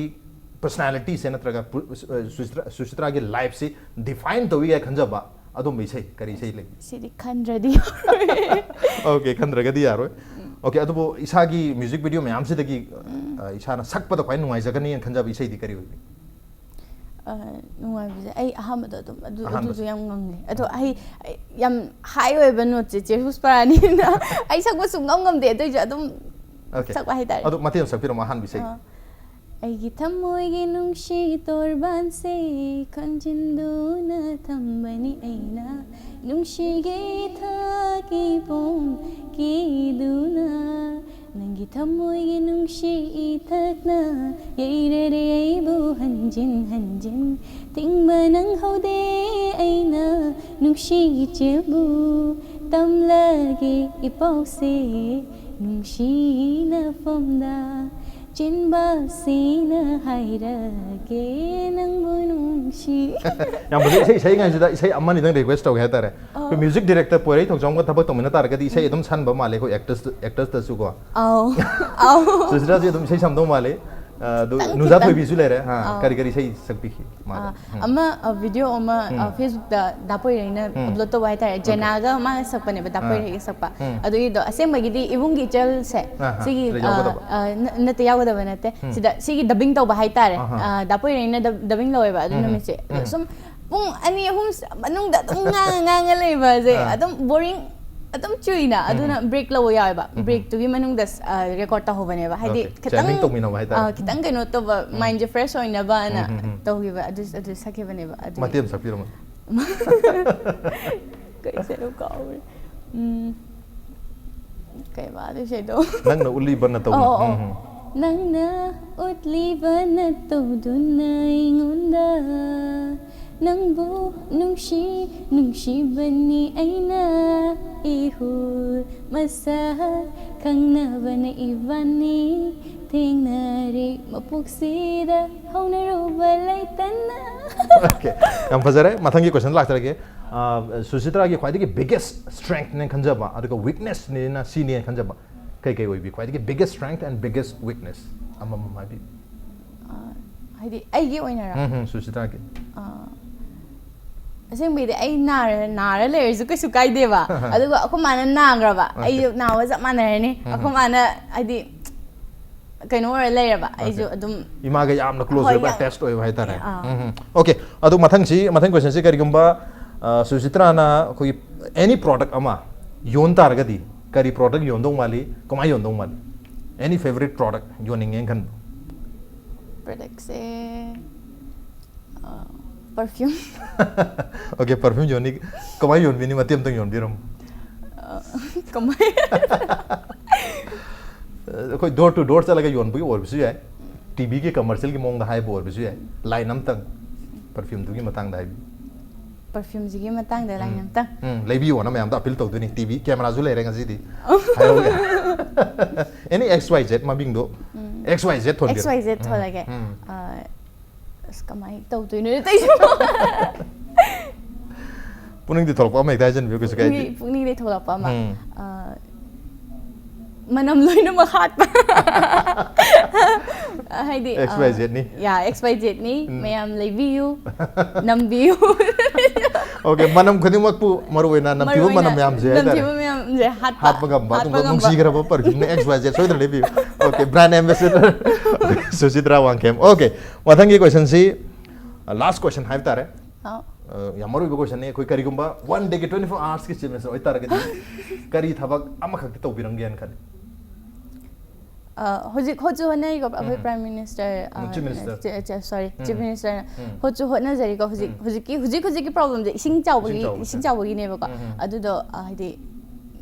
personalityꯁꯦ ꯅꯠꯇ꯭ꯔꯒ ꯄꯨ-, ꯑ, ꯁꯨꯆꯤꯇ꯭ꯔꯥ-, ꯁꯨꯆꯤꯇ꯭ꯔꯥꯒꯤ lifeꯁꯤ define ꯇꯧꯏ ꯍꯥꯏ ꯈꯟꯖꯕ ꯑꯗꯨꯝꯕ ꯏꯁꯩ ꯀꯔꯤ ꯏꯁꯩ ꯂꯩ? ꯁꯤꯗꯤ ꯈꯟꯗ꯭ꯔꯗꯤ ꯌꯥꯔꯣꯏ꯫ Okay, ꯈꯟꯗ꯭ꯔꯒꯗꯤ ꯌꯥꯔꯣꯏ꯫ Okay, ꯑꯗꯨꯕꯨ ꯏꯁꯥꯒꯤ music video ꯃꯌꯥꯝꯁꯤꯗꯒꯤ, ꯑ, ꯏꯁꯥꯅ ꯁꯛꯄꯗ ꯈ꯭ꯋꯥꯏ ꯅꯨꯡꯉꯥꯏꯖꯒꯅꯤꯅ ꯈꯟꯖꯕ ꯏꯁꯩꯗꯤ ꯀꯔꯤ ꯑꯣꯏꯒꯅꯤ? ꯑ, ꯅꯨꯡꯉꯥꯏꯕꯁꯦ ꯑꯩ ꯑꯍꯥꯟꯕꯗ ꯑꯗꯨꯝ ꯑꯗꯨ ꯑꯍꯥꯟꯕꯗ. ꯑꯗꯨꯁꯨ ꯌꯥꯝ ꯉꯪꯉꯦ꯫ ꯑꯗꯣ ꯑꯩ, ꯑꯩ ꯌꯥꯝ high ꯑꯣꯏꯕ noteꯁꯦ ꯆꯦ ꯄꯨꯁꯄꯔꯥꯅꯤꯅ ꯑꯩ ꯁꯛꯄ ꯁꯨꯡꯉꯝ ꯉꯝꯗꯦ꯫ ꯑꯗꯨꯏꯁꯨ ꯑꯗꯨꯝ Okay. ꯁꯛꯄ ꯍꯥꯏꯇꯥꯔꯦ꯫ ꯑꯗꯨ ꯃꯇꯦꯛ ꯑꯃ ꯁꯛꯄꯤꯔꯝꯃꯣ, ꯑꯍꯥꯟꯕ ꯏꯁꯩ꯫ ꯑ, ꯑꯩꯒꯤ ꯊꯃꯣꯏꯒꯤ ꯅꯨꯡꯁꯤ ꯇꯣꯔꯕꯥꯟꯁꯦ ꯈꯟꯖꯤꯟꯗꯨꯅ ꯊꯝꯕꯅꯤ ꯑꯩꯅ, ꯅꯨꯡꯁꯤꯒꯤ ꯏꯊꯛꯀꯤ ꯄꯣꯝ ꯀꯤꯗꯨꯅ, ꯅꯪꯒꯤ ꯊꯃꯣꯏꯒꯤ ꯅꯨꯡꯁꯤ ꯏꯊꯛꯅ ꯌꯩꯔꯔꯦ ꯑꯩꯕꯨ ꯍꯟꯖꯤꯟ ꯍꯟꯖꯤꯟ꯫ ꯊꯤꯡꯕ ꯅꯪꯍꯧꯗꯦ ꯑꯩꯅ ꯅꯨꯡꯁꯤ ꯏꯆꯦꯕꯨ, ꯇꯝꯂꯒꯦ ꯏꯄꯥꯎꯁꯦ ꯅꯨꯡꯁꯤꯅ ꯐꯣꯝꯗ, ꯆꯤꯟꯕꯁꯤꯅ ꯍꯥꯏꯔꯒꯦ ꯅꯪꯕꯨ ꯅꯨꯡꯁꯤ꯫ ꯌꯥꯝ ꯐꯖꯩ꯫ ꯏꯁꯩ ꯏꯁꯩꯉꯩꯁꯤꯗ ꯏꯁꯩ ꯑꯃ ꯑꯅꯤꯗꯪ request ꯇꯧꯒꯦ ꯍꯥꯏꯇꯥꯔꯦ꯫ ꯑꯩꯈꯣꯏ music director ꯄꯣꯏꯔꯩ ꯊꯧꯖꯝꯒ ꯊꯕꯛ ꯇꯧꯃꯤꯟꯅ ꯇꯥꯔꯒꯗꯤ ꯏꯁꯩ ꯑꯗꯨꯝ ꯁꯟꯕ ꯃꯥꯜꯂꯦ ꯑꯩꯈꯣꯏ actors, actorsꯇꯁꯨꯀꯣ꯫ ꯑꯧ, ꯑꯧ꯫ ꯁꯨꯆꯤꯇ꯭ꯔꯥꯁꯤ ꯑꯗꯨꯝ ꯏꯁꯩ ꯁꯝꯗꯧ ꯃꯥꯜꯂꯦ꯫ ꯑ, ꯑꯗꯨ ꯈꯤꯇꯪ, ꯅꯨꯖꯥ ꯈꯤꯇꯪ꯫ ꯊꯣꯏꯕꯤꯁꯨ ꯂꯩꯔꯦ꯫ ꯑ, ꯑꯧ꯫ ꯀꯔꯤ ꯀꯔꯤ ꯏꯁꯩ ꯁꯛꯄꯤꯈꯤ ꯃꯥꯗ? ꯑ, ꯑꯃ, ꯑ, video ꯑꯃ, ꯑ, Facebookꯇ ꯗꯥ ꯄꯣꯏꯔꯩꯅ upload ꯇꯧꯕ ꯍꯥꯏꯇꯥꯔꯦ꯫ ꯖꯦꯅꯥꯒ ꯃꯥꯒ ꯁꯛꯄꯅꯦꯕ, ꯗꯥ ꯄꯣꯏꯔꯩꯒ ꯁꯛꯄ꯫ ꯑꯗꯨꯒꯤꯗꯣ ꯑꯁꯦꯡꯕꯒꯤꯗꯤ ꯏꯕꯨꯡꯒꯤ ꯏꯆꯜꯁꯦ, ꯑꯍꯥ, ꯁꯤꯒꯤ, ꯁꯤꯗ ꯑ, ꯌꯥꯎꯒꯗꯕ? ꯑ, ꯅ-, ꯅꯠꯇꯦ, ꯌꯥꯎꯒꯗꯕ ꯅꯠꯇꯦ꯫ ꯁꯤꯗ, ꯁꯤꯒꯤ dubbing ꯇꯧꯕ ꯍꯥꯏꯇꯥꯔꯦ꯫ ꯑꯍꯥ. ꯑ, ꯗꯥ ꯄꯣꯏꯔꯩꯅ dub-, dubbing ꯂꯧꯋꯦꯕ ꯑꯗꯨ ꯅꯨꯃꯤꯠꯁꯦ꯫ ꯑꯗꯣ ꯁꯨꯝ ꯄꯨꯡ ꯑꯅꯤ ꯑꯍꯨꯝ ꯁ-, ꯃꯅꯨꯡꯗ ꯑꯗꯨꯝ ꯉꯥꯡꯉ, ꯉꯥꯡꯉ ꯂꯩꯕꯁꯦ ꯑꯥ. ꯑꯗꯨꯝ boring ꯑꯗꯨꯝ ꯆꯨꯏꯅ, ꯑꯗꯨꯅ break ꯂꯧꯕ ꯌꯥꯎꯋꯦꯕ꯫ Breakꯇꯨꯒꯤ ꯃꯅꯨꯡꯗ ꯁ-, ꯑ, record ꯇꯧꯍꯧꯕꯅꯦꯕ꯫ ꯍꯥꯏꯗꯤ Okay. ꯈꯤꯇꯪ, Jamming ꯇꯧꯃꯤꯟꯅꯕ ꯍꯥꯏꯇꯥꯔꯦ꯫ ꯑ, ꯈꯤꯇꯪ ꯀꯩꯅꯣ ꯇꯧꯕ, mindꯁꯦ fresh ꯑꯣꯏꯅꯕꯅ ꯇꯧꯈꯤꯕ꯫ ꯑꯗꯨ, ꯑꯗꯨ ꯁꯛꯈꯤꯕꯅꯦꯕ꯫ ꯑꯗꯨꯒꯤ ꯃꯇꯦꯛ ꯑꯃ ꯁꯛꯄꯤꯔꯝꯃꯣ꯫ ꯀꯩ ꯏꯁꯩꯅꯣ ꯀꯥꯎꯔꯦ꯫ ꯎꯝ, ꯀꯩ ꯃꯥ ꯑꯗꯨ ꯏꯁꯩꯗꯣ? ꯅꯪꯅ ꯎꯠꯂꯤꯕ ꯅꯇꯧꯅ꯫ ꯑꯧ, ꯑꯧ, ꯑꯧ꯫ ꯎꯝ, ꯎꯝ꯫ ꯅꯪꯅ ꯎꯠꯂꯤꯕ ꯅꯇꯧꯗꯨꯅ ꯑꯩꯉꯣꯟꯗ ꯅꯪꯕꯨ ꯅꯨꯡꯁꯤ ꯅꯨꯡꯁꯤꯕꯅꯤ ꯑꯩꯅ ꯏꯍꯨꯜ ꯃꯁꯛ ꯈꯪꯅꯕꯅ ꯏꯕꯥꯅꯤ ꯊꯦꯡꯅꯔꯤ ꯃꯄꯣꯛꯁꯤꯗ ꯍꯧꯅꯔꯨꯕ ꯂꯩꯇꯅ꯫ Okay, ꯌꯥꯝ ꯐꯖꯔꯦ꯫ ꯃꯊꯪꯒꯤ question ꯂꯥꯛꯆꯔꯒꯦ꯫ ꯑꯥ, ꯁꯨꯁꯤꯇ꯭ꯔꯥꯒꯤ ꯈ꯭ꯋꯥꯏꯗꯒꯤ biggest strengthꯅꯦ ꯈꯟꯖꯕ, ꯑꯗꯨꯒ weaknessꯅꯦꯅ ꯁꯤꯅꯦꯅ ꯈꯟꯖꯕ ꯀꯩ ꯀꯩ ꯑꯣꯏꯕꯤ? ꯈ꯭ꯋꯥꯏꯗꯒꯤ biggest strength and biggest weakness ꯑꯃꯃꯝ ꯍꯥꯏꯕꯤꯌꯨ꯫ ꯍꯥꯏꯗꯤ ꯑꯩꯒꯤ ꯑꯣꯏꯅꯔ ꯎꯝ, ꯎꯝ, ꯁꯨꯁꯤꯇ꯭ꯔꯥꯒꯤ꯫ ꯑꯁꯦꯡꯕꯩꯗꯤ ꯑꯩ ꯅꯥꯔ ꯅꯥꯔ ꯂꯩꯔꯁꯨ ꯀꯩꯁꯨ ꯀꯥꯏꯗꯦꯕ꯫ ꯑꯗꯨꯒ ꯑꯩꯈꯣꯏ ꯃꯥꯅ ꯅꯥꯈ꯭ꯔꯕ, ꯑꯩꯁꯨ ꯅꯥꯕ ꯆꯞ ꯃꯥꯟꯅꯔꯅꯤ꯫ ꯑꯩꯈꯣꯏ ꯃꯥꯅ ꯍꯥꯏꯗꯤ ꯀꯩꯅꯣ ꯑꯣꯏꯔ ꯂꯩꯔꯕ, ꯑꯩꯁꯨ ꯑꯗꯨꯝ ꯏꯃꯥꯒ ꯌꯥꯝꯅ close ꯍꯣꯏ, ꯑꯣꯏꯕ, ꯌꯥꯝ- attached ꯑꯣꯏꯕ ꯍꯥꯏꯇꯥꯔꯦ꯫ ꯑꯥ꯫ ꯎꯝ, ꯎꯝ꯫ Okay, ꯑꯗꯨ ꯃꯊꯪꯁꯤ, ꯃꯊꯪ questionꯁꯤ ꯀꯔꯤꯒꯨꯝꯕ, ꯑ, ꯁꯨꯁꯤꯇ꯭ꯔꯥꯅ ꯑꯩꯈꯣꯏꯒꯤ any product ꯑꯃ ꯌꯣꯟ ꯇꯥꯔꯒꯗꯤ ꯀꯔꯤ product ꯌꯣꯟꯗꯧ ꯃꯥꯜꯂꯤ, ꯀꯃꯥꯏꯅ ꯌꯣꯟꯗꯧ ꯃꯥꯜꯂꯤ? Any favourite product ꯌꯣꯟꯅꯤꯡꯉꯦꯅ ꯈꯟꯕ? Productꯁꯦ perfume꯫ Okay, perfume ꯌꯣꯟꯅꯤ꯫ ꯀꯃꯥꯏꯅ ꯌꯣꯟꯕꯤꯅꯤ? ꯃꯇꯦꯛ ꯑꯃꯇꯪ ꯌꯣꯟꯕꯤꯔꯝꯃꯨ꯫ ꯀꯃꯥꯏ ꯑꯩꯈꯣꯏ door to door ꯆꯠꯂꯒ ꯌꯣꯟꯕꯒꯤ ꯑꯣꯏꯔꯕꯁꯨ ꯌꯥꯏ, TVꯒꯤ commercialꯒꯤ ꯃꯑꯣꯡꯗ ꯍꯥꯏꯕ ꯑꯣꯏꯔꯕꯁꯨ ꯌꯥꯏ, line ꯑꯃꯇꯪ perfumeꯗꯨꯒꯤ ꯃꯇꯥꯡꯗ ꯍꯥꯏꯕꯤꯌꯨ꯫ Perfumeꯁꯤꯒꯤ ꯃꯇꯥꯡꯗ line ꯑꯃꯇꯪ꯫ ꯎꯝ, ꯂꯩꯕꯤꯌꯣꯅ ꯃꯌꯥꯝꯗ appeal ꯇꯧꯗꯣꯏꯅꯤ꯫ TV cameraꯁꯨ ꯂꯩꯔꯦ ꯉꯁꯤꯗꯤ꯫ ꯍꯥꯏꯍꯧꯒꯦ꯫ Any XYZ ꯃꯃꯤꯡꯗꯣ, XYZ ꯊꯣꯟꯕꯤꯔꯣ꯫ XYZ ꯎꯝ, ꯊꯣꯜꯂꯒꯦ꯫ ꯎꯝ꯫ ꯑꯁ, ꯀꯃꯥꯏꯅ ꯇꯧꯗꯣꯏꯅꯣ ꯇꯩꯁꯤꯕꯣ? ꯄꯨꯛꯅꯤꯡꯗꯤ ꯊꯣꯛꯂꯛꯄ ꯑꯃ ꯍꯦꯛꯇ ꯍꯥꯏꯖꯟꯕꯤꯌꯨ, ꯀꯩꯁꯨ ꯀꯥꯏꯗꯦ꯫ ꯄꯨꯛꯅꯤꯡ- ꯄꯨꯛꯅꯤꯡꯗꯩ ꯊꯣꯛꯂꯛꯄ ꯑꯃ꯫ ꯎꯝ꯫ ꯑ, ꯃꯅꯝ ꯂꯣꯏꯅꯃꯛ ꯍꯥꯠꯄ꯫ ꯍꯥꯏꯗꯤ, ꯑ, XYZꯅꯤ꯫ Yeah, XYZꯅꯤ꯫ ꯃꯌꯥꯝ ꯂꯩꯕꯤꯌꯨ, ꯅꯝꯕꯤꯌꯨ꯫ Okay, ꯃꯅꯝ ꯈꯨꯗꯤꯡꯃꯛꯄꯨ ꯃꯔꯨ ꯑꯣꯏꯅ ꯅꯝꯊꯤꯕ ꯃꯔꯨ ꯑꯣꯏꯅ ꯃꯅꯝ ꯃꯌꯥꯝꯁꯦ ꯍꯥꯏꯇꯥꯔꯦ꯫ ꯅꯝꯊꯤꯕ ꯃꯌꯥꯝꯁꯦ ꯍꯥꯠꯄ꯫ ꯍꯥꯠꯄ ꯉꯝꯕ, ꯍꯥꯠꯄ ꯑꯗꯨꯒ ꯉꯝꯕ꯫ ꯅꯨꯡꯁꯤꯈ꯭ꯔꯕ perfumeꯅꯦ XYZ, ꯁꯣꯏꯗꯅ ꯂꯩꯕꯤꯌꯨ꯫ Okay, brand ambassador ꯁꯨꯁꯤꯇ꯭ꯔꯥ Wangkhem. Okay, ꯃꯊꯪꯒꯤ questionꯁꯤ, last question ꯍꯥꯏꯕ ꯇꯥꯔꯦ꯫ ꯑ, ꯑ, ꯌꯥꯝ ꯃꯔꯨ ꯑꯣꯏꯕ questionꯅꯦ꯫ ꯑꯩꯈꯣꯏ ꯀꯔꯤꯒꯨꯝꯕ one dayꯒꯤ twenty four hoursꯀꯤ chief minister ꯑꯣꯏꯇꯥꯔꯒꯗꯤ ꯀꯔꯤ ꯊꯕꯛ ꯑꯃꯈꯛꯇꯤ ꯇꯧꯕꯤꯔꯝꯒꯦꯅ ꯈꯜꯂꯤ? ꯑ, ꯍꯧꯖꯤꯛ ꯍꯣꯠꯁꯨ ꯍꯣꯠꯅꯔꯤꯀꯣ ꯑꯩꯈꯣꯏ Prime Minister, ꯑ, Chief Minister꯫ ꯆꯤ-, ꯆꯤ-, sorry, Chief ꯎꯝ꯫ Ministerꯅ ꯎꯝ꯫ ꯍꯣꯠꯁꯨ ꯍꯣꯠꯅꯖꯔꯤꯀꯣ꯫ ꯍꯧꯖꯤꯛ, ꯎꯝ꯫ ꯍꯧꯖꯤꯛꯀꯤ, ꯍꯧꯖꯤꯛ, ꯍꯧꯖꯤꯛꯀꯤ problemꯁꯦ ꯏꯁꯤꯡ ꯆꯥꯎꯕꯒꯤ, ꯏꯁꯤꯡ ꯆꯥꯎꯕꯁꯦ꯫ ꯏꯁꯤꯡ ꯆꯥꯎꯕꯒꯤꯅꯦꯕꯀꯣ꯫ ꯎꯝ, ꯎꯝ꯫ ꯑꯗꯨꯗꯣ, ꯑ, ꯍꯥꯏꯗꯤ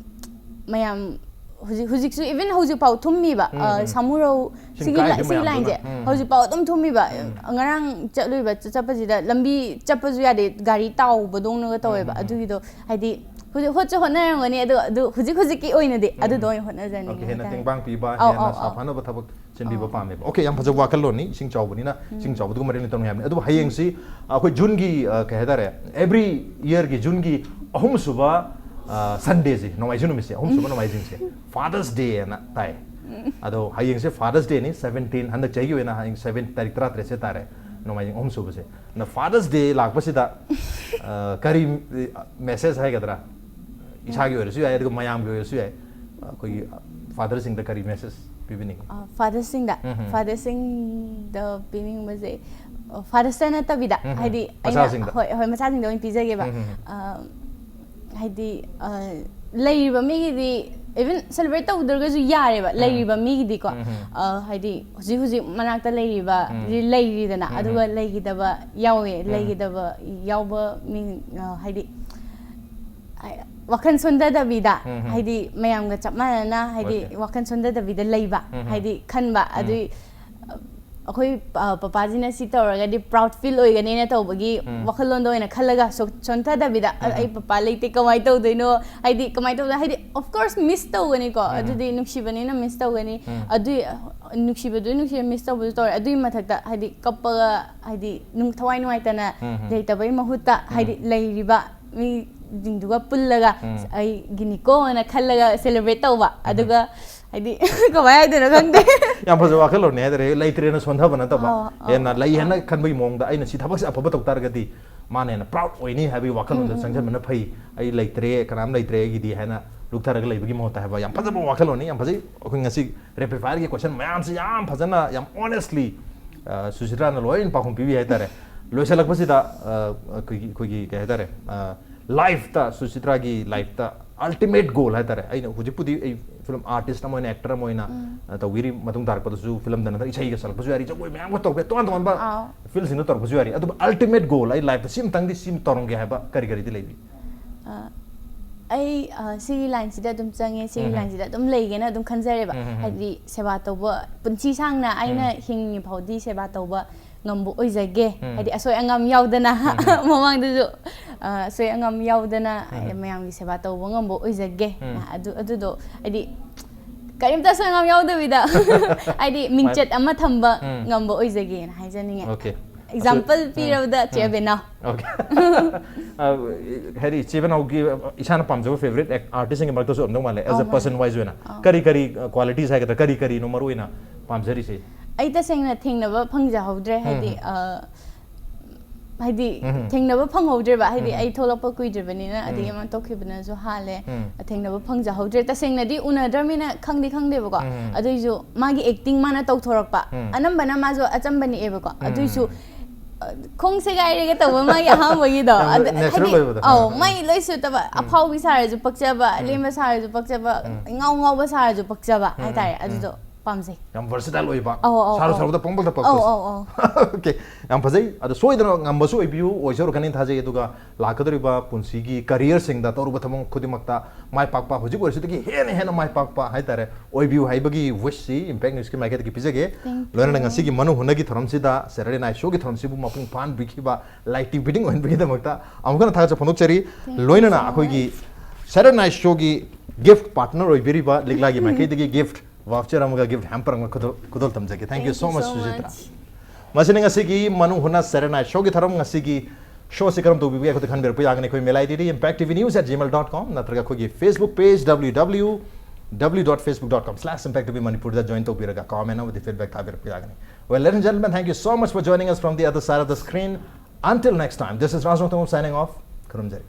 ꯃꯌꯥꯝ ꯍꯧꯖꯤꯛ ꯍꯧꯖꯤꯛꯁꯨ, even ꯍꯧꯖꯤꯛꯐꯥꯎ ꯊꯨꯝꯃꯤꯕ, ꯎꯝ, ꯑ, ꯎꯝ꯫ ꯁꯥꯃꯨꯔꯧ ꯁꯤꯡ ꯁꯤꯒꯤ ꯀꯥꯏꯕ ꯂ- ꯁꯤꯒꯤ ꯃꯌꯥꯝꯗꯨꯅ꯫ ꯂꯥꯏꯟꯁꯦ ꯎꯝ꯫ ꯍꯧꯖꯤꯛꯐꯥꯎ ꯑꯗꯨꯝ ꯊꯨꯝꯃꯤꯕ꯫ ꯆ- ꯆꯠꯄꯁꯤꯗ ꯂꯝꯕꯤ ꯆꯠꯄꯁꯨ ꯌꯥꯗꯦ, ꯒꯥꯔꯤ ꯇꯥꯎꯕꯗꯧꯅꯒ ꯇꯧꯋꯦꯕ꯫ ꯎꯝ, ꯎꯝ, ꯎꯝ꯫ ꯑꯗꯨꯒꯤꯗꯣ ꯍꯥꯏꯗꯤ ꯍꯧꯖꯤꯛ ꯍꯣꯠꯁꯨ ꯍꯣꯠꯅꯔꯝꯒꯅꯤ, ꯑꯗꯣ ꯑꯗꯨ ꯍꯧꯖꯤꯛ ꯍꯧꯖꯤꯛꯀꯤ ꯑꯣꯏꯅꯗꯤ ꯎꯝ, ꯑꯗꯨꯗꯣ ꯎꯝ꯫ ꯑꯣꯏꯅ ꯍꯣꯠꯅꯖꯅꯤꯡꯉꯦ Okay, ꯍꯦꯟꯅ ꯍꯥꯏꯇꯥꯔꯦ꯫ ꯇꯦꯡꯕꯥꯡ ꯄꯤꯕ, ꯑꯧ, ꯍꯦꯟꯅ ꯑꯧ, ꯑꯧ꯫ ꯁꯥꯐꯅꯕ ꯊꯕꯛ ꯁꯤꯟꯕꯤꯕ ꯄꯥꯝꯃꯦꯕ꯫ Okay, ꯌꯥꯝ ꯐꯖꯕ ꯋꯥꯈꯜꯂꯣꯟꯅꯤ, ꯏꯁꯤꯡ ꯆꯥꯎꯕꯗꯨꯒ ꯃꯔꯤ ꯂꯩꯅꯅ ꯇꯧꯅꯤ ꯍꯥꯏꯕꯅꯤ꯫ ꯑꯗꯨꯕꯨ ꯍꯌꯦꯡꯁꯤ ꯑꯩꯈꯣꯏ ꯖꯨꯟꯒꯤ, ꯑ, ꯀꯩ ꯍꯥꯏꯇꯥꯔꯦ, every yearꯒꯤ ꯖꯨꯟꯒꯤ ꯑꯍꯨꯝꯁꯨꯕ, ꯑ, Sundayꯁꯦ, ꯅꯣꯡꯃꯥꯏꯖꯤꯡ ꯅꯨꯃꯤꯠꯁꯦ, ꯑꯍꯨꯝꯁꯨꯕ ꯅꯣꯡꯃꯥꯏꯖꯤꯡꯁꯦ Father's Day ꯍꯥꯏꯅ ꯇꯥꯏ꯫ ꯑꯗꯣ ꯍꯌꯦꯡꯁꯦ Father's Dayꯅꯤ, seventeen, ꯍꯟꯗꯛ ꯆꯍꯤꯒꯤ ꯑꯣꯏꯅ ꯍꯌꯦꯡ seven, ꯇꯥꯔꯤꯛ ꯇꯔꯥꯇꯔꯦꯠꯁꯦ ꯇꯥꯔꯦ, ꯅꯣꯡꯃꯥꯏꯖꯤꯡ ꯑꯍꯨꯝꯁꯨꯕꯁꯦ꯫ ꯑꯗꯨꯅ Father's Day ꯂꯥꯛꯄꯁꯤꯗ, ꯑ, ꯀꯔꯤ message ꯍꯥꯏꯒꯗ꯭ꯔꯥ, ꯏꯁꯥꯒꯤ ꯑꯣꯏꯔꯁꯨ ꯌꯥꯏ, ꯑꯗꯨꯒ ꯃꯌꯥꯝꯒꯤ ꯑꯣꯏꯔꯁꯨ ꯌꯥꯏ, ꯑꯩꯈꯣꯏꯒꯤ fatherꯁꯤꯡꯗ ꯀꯔꯤ message ꯄꯤꯕꯤꯅꯤꯡꯉꯤ? ꯐꯥꯗꯔꯁꯤꯡꯗ ꯎꯝ, ꯎꯝ꯫ ꯐꯥꯗꯔꯁꯤꯡꯗ ꯄꯤꯅꯤꯡꯕꯁꯦ, ꯐꯥꯗꯔꯁꯇ ꯅꯠꯇꯕꯤꯗ, ꯎꯝ, ꯎꯝ꯫ ꯍꯥꯏꯗꯤ ꯑꯩꯅ, ꯃꯆꯥꯁꯤꯡꯗ꯫ ꯍꯣꯏ, ꯍꯣꯏ, ꯃꯆꯥꯁꯤꯡꯗ ꯑꯣꯏꯅ ꯄꯤꯖꯒꯦꯕ꯫ ꯎꯝ, ꯎꯝ, ꯎꯝ꯫ ꯑ, ꯍꯥꯏꯗꯤ, ꯑ, ꯂꯩꯔꯤꯕ ꯃꯤꯒꯤꯗꯤ, even celebrate ꯇꯧꯗ꯭ꯔꯒꯁꯨ ꯌꯥꯔꯦꯕ, ꯎꯝ꯫ ꯂꯩꯔꯤꯕ ꯃꯤꯒꯤꯗꯤꯀꯣ꯫ ꯎꯝ, ꯎꯝ꯫ ꯑ, ꯍꯥꯏꯗꯤ ꯍꯧꯖꯤꯛ ꯍꯧꯖꯤꯛ ꯃꯅꯥꯛꯇ ꯂꯩꯔꯤꯕ ꯎꯝ, ꯗꯤ ꯎꯝ꯫ ꯂꯩꯔꯤꯗꯅ, ꯎꯝ, ꯑꯗꯨꯒ ꯎꯝ꯫ ꯂꯩꯈꯤꯗꯕ ꯌꯥꯎꯋꯦ, ꯎꯝ꯫ ꯂꯩꯈꯤꯗꯕ ꯌꯥꯎꯕ ꯃꯤ, ꯑ, ꯍꯥꯏꯗꯤ, ꯑ, ꯋꯥꯈꯜ ꯁꯣꯟꯊꯗꯕꯤꯗ, ꯎꯝ, ꯎꯝ꯫ ꯍꯥꯏꯗꯤ ꯃꯌꯥꯝꯒ ꯆꯞ ꯃꯥꯟꯅꯅ, ꯍꯥꯏꯗꯤ Okay꯫ ꯋꯥꯈꯜ ꯁꯣꯟꯊꯗꯕꯤꯗ ꯂꯩꯕ, ꯎꯝ, ꯎꯝ꯫ ꯍꯥꯏꯗꯤ ꯈꯟꯕ, ꯎꯝ꯫ ꯑꯗꯨꯏ, ꯑ, ꯑꯩꯈꯣꯏ, ꯑ, ꯄꯄꯥꯁꯤꯅ ꯁꯤ ꯇꯧꯔꯒꯗꯤ proud feel ꯑꯣꯏꯒꯅꯤꯅ ꯇꯧꯕꯒꯤ ꯎꯝ꯫ ꯋꯥꯈꯜꯂꯣꯟꯗ ꯑꯣꯏꯅ ꯈꯜꯂꯒ ꯁꯣ-, ꯁꯣꯟꯊꯗꯕꯤꯗ, "ꯑ, ꯎꯝ꯫ ꯑꯩ ꯄꯄꯥ ꯂꯩꯇꯦ, ꯀꯃꯥꯏꯅ ꯇꯧꯗꯣꯏꯅꯣ?" ꯍꯥꯏꯗꯤ ꯀꯃꯥꯏꯅ ꯇꯧꯗꯣꯏꯅꯣ? ꯍꯥꯏꯗꯤ of course miss ꯇꯧꯒꯅꯤꯀꯣ, ꯎꯝ꯫ ꯑꯗꯨꯗꯤ ꯅꯨꯡꯁꯤꯕꯅꯤꯅ miss ꯇꯧꯒꯅꯤ꯫ ꯎꯝ꯫ ꯑꯗꯨꯏ, ꯑ, ꯅꯨꯡꯁꯤꯕꯗꯨ ꯅꯨꯡꯁꯤꯕ, miss ꯇꯧꯕꯁꯨ ꯇꯧꯔꯦ꯫ ꯑꯗꯨꯏ ꯃꯊꯛꯇ ꯍꯥꯏꯗꯤ ꯀꯞꯄꯒ, ꯍꯥꯏꯗꯤ ꯅꯨꯡ-, ꯊꯋꯥꯏ ꯅꯨꯡꯉꯥꯏꯇꯅ ꯎꯝ, ꯎꯝ꯫ ꯂꯩꯇꯕꯩ ꯃꯍꯨꯠꯇ, ꯎꯝ꯫ ꯍꯥꯏꯗꯤ ꯂꯩꯔꯤꯕ ꯃꯤꯁꯤꯡꯗꯨꯒ ꯄꯨꯜꯂꯒ, ꯎꯝ꯫ "ꯑꯩꯒꯤꯅꯤꯀꯣꯅ" ꯈꯜꯂꯒ celebrate ꯇꯧꯕ꯫ ꯑꯗꯨꯒ ꯍꯥꯏꯗꯤ ꯀꯃꯥꯏꯅ ꯍꯥꯏꯗꯣꯏꯅꯣ ꯈꯪꯗꯦ꯫ ꯌꯥꯝ ꯐꯖꯕ ꯋꯥꯈꯜꯂꯣꯟꯅꯦ ꯍꯥꯏꯇꯥꯔꯦ꯫ ꯂꯩꯇ꯭ꯔꯦꯅ ꯁꯣꯟꯊꯕ ꯅꯠꯇꯕ, ꯑꯣ, ꯑꯣ, ꯍꯦꯟꯅ ꯂꯩ ꯑꯣ꯫ ꯍꯥꯏꯅ ꯈꯟꯕꯒꯤ ꯃꯑꯣꯡꯗ, ꯑꯩꯅ ꯁꯤ ꯊꯕꯛꯁꯦ ꯑꯐꯕ ꯇꯧ ꯇꯥꯔꯒꯗꯤ ꯃꯥꯅ ꯍꯦꯟꯅ proud ꯑꯣꯏꯅꯤ ꯍꯥꯏꯕꯒꯤ ꯋꯥꯈꯜꯂꯣꯟꯗ ꯎꯝ, ꯎꯝ, ꯆꯪꯁꯤꯟꯕꯅ ꯐꯩ꯫ "ꯑꯩ ꯂꯩꯇ꯭ꯔꯦ, ꯀꯅꯥꯝ ꯂꯩꯇ꯭ꯔꯦ ꯑꯩꯒꯤꯗꯤ" ꯍꯥꯏꯅ ꯂꯨꯞꯊꯔꯒ ꯂꯩꯕꯒꯤ ꯃꯍꯨꯠꯇ ꯍꯥꯏꯕ ꯌꯥꯝ ꯐꯖꯕ ꯋꯥꯈꯜꯂꯣꯟꯅꯤ, ꯌꯥꯝ ꯐꯖꯩ꯫ ꯑꯩꯈꯣꯏ ꯉꯁꯤ rapid fireꯒꯤ question ꯃꯌꯥꯝꯁꯤ ꯌꯥꯝ ꯐꯖꯅ, ꯌꯥꯝ honestly, ꯑ, ꯁꯨꯁꯤꯇ꯭ꯔꯥꯅ ꯂꯣꯏꯅ ꯄꯥꯎꯈꯨꯝ ꯄꯤꯕꯤ ꯍꯥꯏꯇꯥꯔꯦ꯫ ꯂꯣꯏꯁꯤꯜꯂꯛꯄꯁꯤꯗ, ꯑ, ꯑꯩꯈꯣꯏꯒꯤ, ꯑꯩꯈꯣꯏꯒꯤ ꯀꯩ ꯍꯥꯏꯇꯥꯔꯦ, ꯑ, lifeꯇ, ꯁꯨꯁꯤꯇ꯭ꯔꯥꯒꯤ lifeꯇ ultimate goal ꯍꯥꯏꯇꯥꯔꯦ꯫ ꯑꯩꯅ ꯍꯧꯖꯤꯛꯄꯨꯗꯤ ꯑꯩ film artist ꯑꯃ ꯑꯣꯏꯅ, actor ꯑꯃ ꯑꯣꯏꯅ, ꯎꯝ꯫ ꯑ, ꯇꯧꯕꯤꯔꯤ꯫ ꯃꯇꯨꯡ ꯇꯥꯔꯛꯄꯗꯁꯨ filmꯗ ꯅꯠꯇꯅ ꯏꯁꯩꯒ ꯁꯛꯂꯛꯄꯁꯨ ꯌꯥꯔꯤ, ꯖꯒꯣꯏ ꯃꯌꯥꯝꯒ ꯇꯧꯔꯛꯄ ꯌꯥꯏ, ꯇꯣꯉꯥꯟ ꯇꯣꯉꯥꯟꯕ ꯑꯥꯎ꯫ fieldꯁꯤꯡꯗ ꯇꯧꯔꯛꯄꯁꯨ ꯌꯥꯔꯤ꯫ ꯑꯗꯨꯕꯨ ultimate goal, ꯑꯩ lifeꯇ ꯁꯤꯃꯇꯪꯗꯤ ꯁꯤꯃ ꯇꯧꯔꯝꯒꯦ ꯍꯥꯏꯕ ꯀꯔꯤ ꯀꯔꯤꯗꯤ ꯂꯩꯕꯤ? ꯑ, ꯑꯩ ꯑ, ꯁꯤꯒꯤ ꯂꯥꯏꯟꯁꯤꯗ ꯑꯗꯨꯝ ꯆꯪꯉꯦ, ꯁꯤꯒꯤ ꯎꯝ꯫ ꯂꯥꯏꯟꯁꯤꯗ ꯑꯗꯨꯝ ꯂꯩꯒꯦꯅ ꯑꯗꯨꯝ ꯈꯟꯖꯔꯦꯕ꯫ ꯎꯝ, ꯎꯝ, ꯎꯝ꯫ ꯍꯥꯏꯗꯤ ꯁꯦꯕꯥ ꯇꯧꯕ, ꯄꯨꯟꯁꯤ ꯁꯥꯡꯅ ꯑꯩꯅ ꯎꯝ꯫ ꯍꯤꯡꯉꯤ ꯐꯥꯎꯗꯤ ꯁꯦꯕꯥ ꯇꯧꯕ ꯉꯝꯕ ꯑꯣꯏꯖꯒꯦ꯫ ꯎꯝ꯫ ꯍꯥꯏꯗꯤ ꯑꯁꯣꯏ ꯑꯉꯥꯝ ꯌꯥꯎꯗꯅ ꯎꯝ, ꯎꯝ꯫ ꯃꯃꯥꯡꯗꯁꯨ ꯑ, ꯑꯁꯣꯏ ꯑꯉꯥꯝ ꯌꯥꯎꯗꯅ ꯎꯝ꯫ ꯃꯌꯥꯝꯒꯤ ꯁꯦꯕꯥ ꯇꯧꯕ ꯉꯝꯕ ꯑꯣꯏꯖꯒꯦ꯫ ꯎꯝ꯫ ꯑꯗꯨ ꯑꯗꯨꯗꯣ ꯍꯥꯏꯗꯤ ꯀꯔꯤꯝꯇ ꯑꯁꯣꯏ ꯑꯉꯥꯝ ꯌꯥꯎꯗꯕꯤꯗ ꯍꯥꯏꯗꯤ ꯃꯤꯡꯆꯠ ꯑꯃ ꯊꯝꯕ ꯎꯝ꯫ ꯉꯝꯕ ꯑꯣꯏꯖꯒꯦꯅ ꯍꯥꯏꯖꯅꯤꯡꯉꯦ꯫ Okay. Example ꯑꯁꯣꯏ-, ꯄꯤꯔꯕꯗ ꯆꯦ ꯎꯝ꯫ ꯑꯕꯦꯅꯥꯎ꯫ Okay. ꯑ, ꯍꯥꯏꯗꯤ ꯏꯆꯦ ꯕꯦꯅꯥꯎꯒꯤ ꯏꯁꯥꯅ ꯄꯥꯝꯖꯕ favourite artistꯁꯤꯡꯒꯤ ꯃꯔꯛꯇꯁꯨ ꯑꯣꯏꯔꯝꯗꯧ ꯃꯥꯜꯂꯦ, as a ꯑꯧ, ꯃꯥꯅꯦ꯫ person wise ꯑꯣꯏꯅ꯫ ꯑꯧ꯫ ꯀꯔꯤ ꯀꯔꯤ qualities ꯍꯥꯏꯒꯗ꯭ꯔꯥ, ꯀꯔꯤ ꯀꯔꯤꯅꯣ ꯃꯔꯨ ꯑꯣꯏꯅ ꯄꯥꯝꯖꯔꯤꯁꯦ? ꯑꯩ ꯇꯁꯦꯡꯅ ꯊꯦꯡꯅꯕ ꯐꯪꯖꯍꯧꯗ꯭ꯔꯦ꯫ ꯍꯥꯏꯗꯤ ꯎꯝ꯫ ꯑ, ꯍꯥꯏꯗꯤ ꯎꯝ꯫ ꯊꯦꯡꯅꯕ ꯐꯪꯍꯧꯗ꯭ꯔꯦꯕ꯫ ꯍꯥꯏꯗꯤ ꯎꯝ꯫ ꯑꯩ ꯊꯣꯛꯂꯛꯄ ꯀꯨꯏꯗ꯭ꯔꯤꯕꯅꯤꯅ, ꯑꯗꯒꯤ ꯎꯝ꯫ ꯑꯃ ꯇꯣꯛꯈꯤꯕꯅꯁꯨ ꯍꯥꯜꯂꯦ꯫ ꯎꯝ꯫ ꯊꯦꯡꯅꯕ ꯐꯪꯖꯍꯧꯗ꯭ꯔꯦ꯫ ꯇꯁꯦꯡꯅꯗꯤ ꯎꯅꯗ꯭ꯔꯃꯤꯅ ꯈꯪꯗꯤ ꯈꯪꯗꯦꯕꯀꯣ꯫ ꯎꯝ꯫ ꯑꯗꯨꯏꯁꯨ ꯃꯥꯒꯤ acting ꯃꯥꯅ ꯇꯧꯊꯣꯔꯛꯄ꯫ ꯎꯝ꯫ ꯑꯅꯝꯕꯅ ꯃꯥꯁꯨ ꯑꯆꯝꯕꯅꯦꯕꯀꯣ꯫ ꯎꯝ꯫ ꯑꯗꯨꯏꯁꯨ ꯑ, ꯈꯣꯡ ꯁꯦꯒꯥꯏꯔꯒ ꯇꯧꯕ ꯃꯥꯒꯤ ꯑꯍꯥꯟꯕꯒꯤꯗꯣ꯫ ꯌꯥꯝ ꯑꯗꯨ, natural ꯍꯥꯏꯗꯤ, ꯑꯣꯏꯕꯗꯣ꯫ ꯑꯧ, ꯎꯝ꯫ ꯃꯥꯏ ꯂꯣꯏ ꯁꯨꯠꯇꯕ꯫ ꯎꯝ꯫ ꯑꯐꯥꯎꯕꯤ ꯁꯥꯔꯁꯨ ꯄꯛꯆꯕ, ꯎꯝ꯫ ꯑꯂꯦꯝꯕ ꯁꯥꯔꯁꯨ ꯄꯛꯆꯕ, ꯎꯝ꯫ ꯏꯉꯥꯎ ꯉꯥꯎꯕ ꯁꯥꯔꯁꯨ ꯄꯛꯆꯕ ꯎꯝ, ꯍꯥꯏꯇꯥꯔꯦ꯫ ꯎꯝ, ꯑꯗꯨꯗꯣ ꯄꯥꯝꯖꯩ꯫ ꯌꯥꯝ versatile ꯑꯣꯏꯕ꯫ ꯑꯧ, ꯑꯧ, ꯁꯥꯔꯨ ꯑꯧ꯫ ꯁꯥꯔꯨꯗ ꯄꯪꯄꯛꯇ ꯑꯧ, ꯄꯛꯄꯁꯨ꯫ ꯑꯧ, ꯑꯧ꯫ Okay, ꯌꯥꯝ ꯐꯖꯩ꯫ ꯑꯗꯣ ꯁꯣꯏꯗꯅ ꯉꯝꯕꯁꯨ ꯑꯣꯏꯕꯤꯌꯨ, ꯑꯣꯏꯖꯔꯛꯀꯅꯤ ꯊꯥꯖꯩ꯫ ꯑꯗꯨꯒ ꯂꯥꯛꯀꯗꯧꯔꯤꯕ ꯄꯨꯟꯁꯤꯒꯤ careerꯁꯤꯡꯗ ꯇꯧꯔꯨꯕ ꯊꯕꯛ ꯈꯨꯗꯤꯡꯃꯛꯇ ꯃꯥꯏ ꯄꯥꯛꯄ, ꯍꯧꯖꯤꯛ ꯑꯣꯏꯔꯁꯨꯗꯒꯤ ꯍꯦꯟꯅ ꯍꯦꯟꯅ ꯃꯥꯏ ꯄꯥꯛꯄ ꯍꯥꯏꯇꯥꯔꯦ, ꯑꯣꯏꯕꯤꯌꯨ ꯍꯥꯏꯕꯒꯤ wishꯁꯤ Impact Newsꯀꯤ ꯃꯥꯏꯀꯩꯗꯒꯤ ꯄꯤꯖꯒꯦ꯫ Thank you. ꯂꯣꯏꯅꯅ ꯉꯁꯤꯒꯤ ꯃꯅꯨ ꯍꯨꯅꯒꯤ ꯊꯧꯔꯝꯁꯤꯗ Saturday Night Showꯒꯤ ꯊꯧꯔꯝꯁꯤꯕꯨ ꯃꯄꯨꯡ ꯐꯥꯍꯟꯕꯤꯈꯤꯕ, ꯂꯥꯏ ꯇꯤꯚꯤꯗꯤꯡ ꯑꯣꯏꯍꯟꯕꯒꯤꯗꯃꯛꯇ ꯑꯃꯨꯛ ꯍꯟꯅ ꯊꯥꯒꯠꯆꯕ ꯐꯣꯡꯗꯣꯛꯆꯔꯤ꯫ Thank you ꯂꯣꯏꯅꯅ so ꯑꯩꯈꯣꯏꯒꯤ Saturday Night Showꯒꯤ gift partner ꯑꯣꯏꯕꯤꯔꯤꯕ ꯂꯤꯛꯂꯥꯒꯤ ꯃꯥꯏꯀꯩꯗꯒꯤ gift voucher ꯑꯃꯒ gift hamper ꯑꯃꯒ ꯈꯨꯗꯣꯜ, ꯈꯨꯗꯣꯜ ꯇꯝꯖꯒꯦ꯫ Thank you so much, ꯁꯨꯖꯤꯇꯥ꯫ ꯃꯁꯤꯅ ꯉꯁꯤꯒꯤ ꯃꯅꯨ ꯍꯨꯅ Saturday Night Showꯒꯤ ꯊꯧꯔꯝ꯫ ꯉꯁꯤꯒꯤ showꯁꯤ ꯀꯔꯝ ꯇꯧꯕꯤꯕꯒꯦ ꯑꯩꯈꯣꯏꯗ ꯈꯟꯕꯤꯔꯛꯄ ꯌꯥꯒꯅꯤ꯫ ꯑꯩꯈꯣꯏ ꯃꯦꯂꯥꯏ ꯗꯤ ꯗꯤ, impact T V news at gmail dot com ꯅꯠꯇ꯭ꯔꯒ ꯑꯩꯈꯣꯏꯒꯤ Facebook page W W W dot facebook dot com slash impact T V ꯃꯅꯤꯄꯨꯔꯗ join ꯇꯧꯕꯤꯔꯒ comment ꯑꯃꯗꯤ feedback ꯊꯥꯕꯤꯔꯛꯄ ꯌꯥꯒꯅꯤ꯫ Well, ladies and gentlemen, thank you so much for joining us from the other side of the screen. Until next time, this is Rajrong Tangam signing off. ꯈꯨꯔꯨꯝꯖꯔꯤ꯫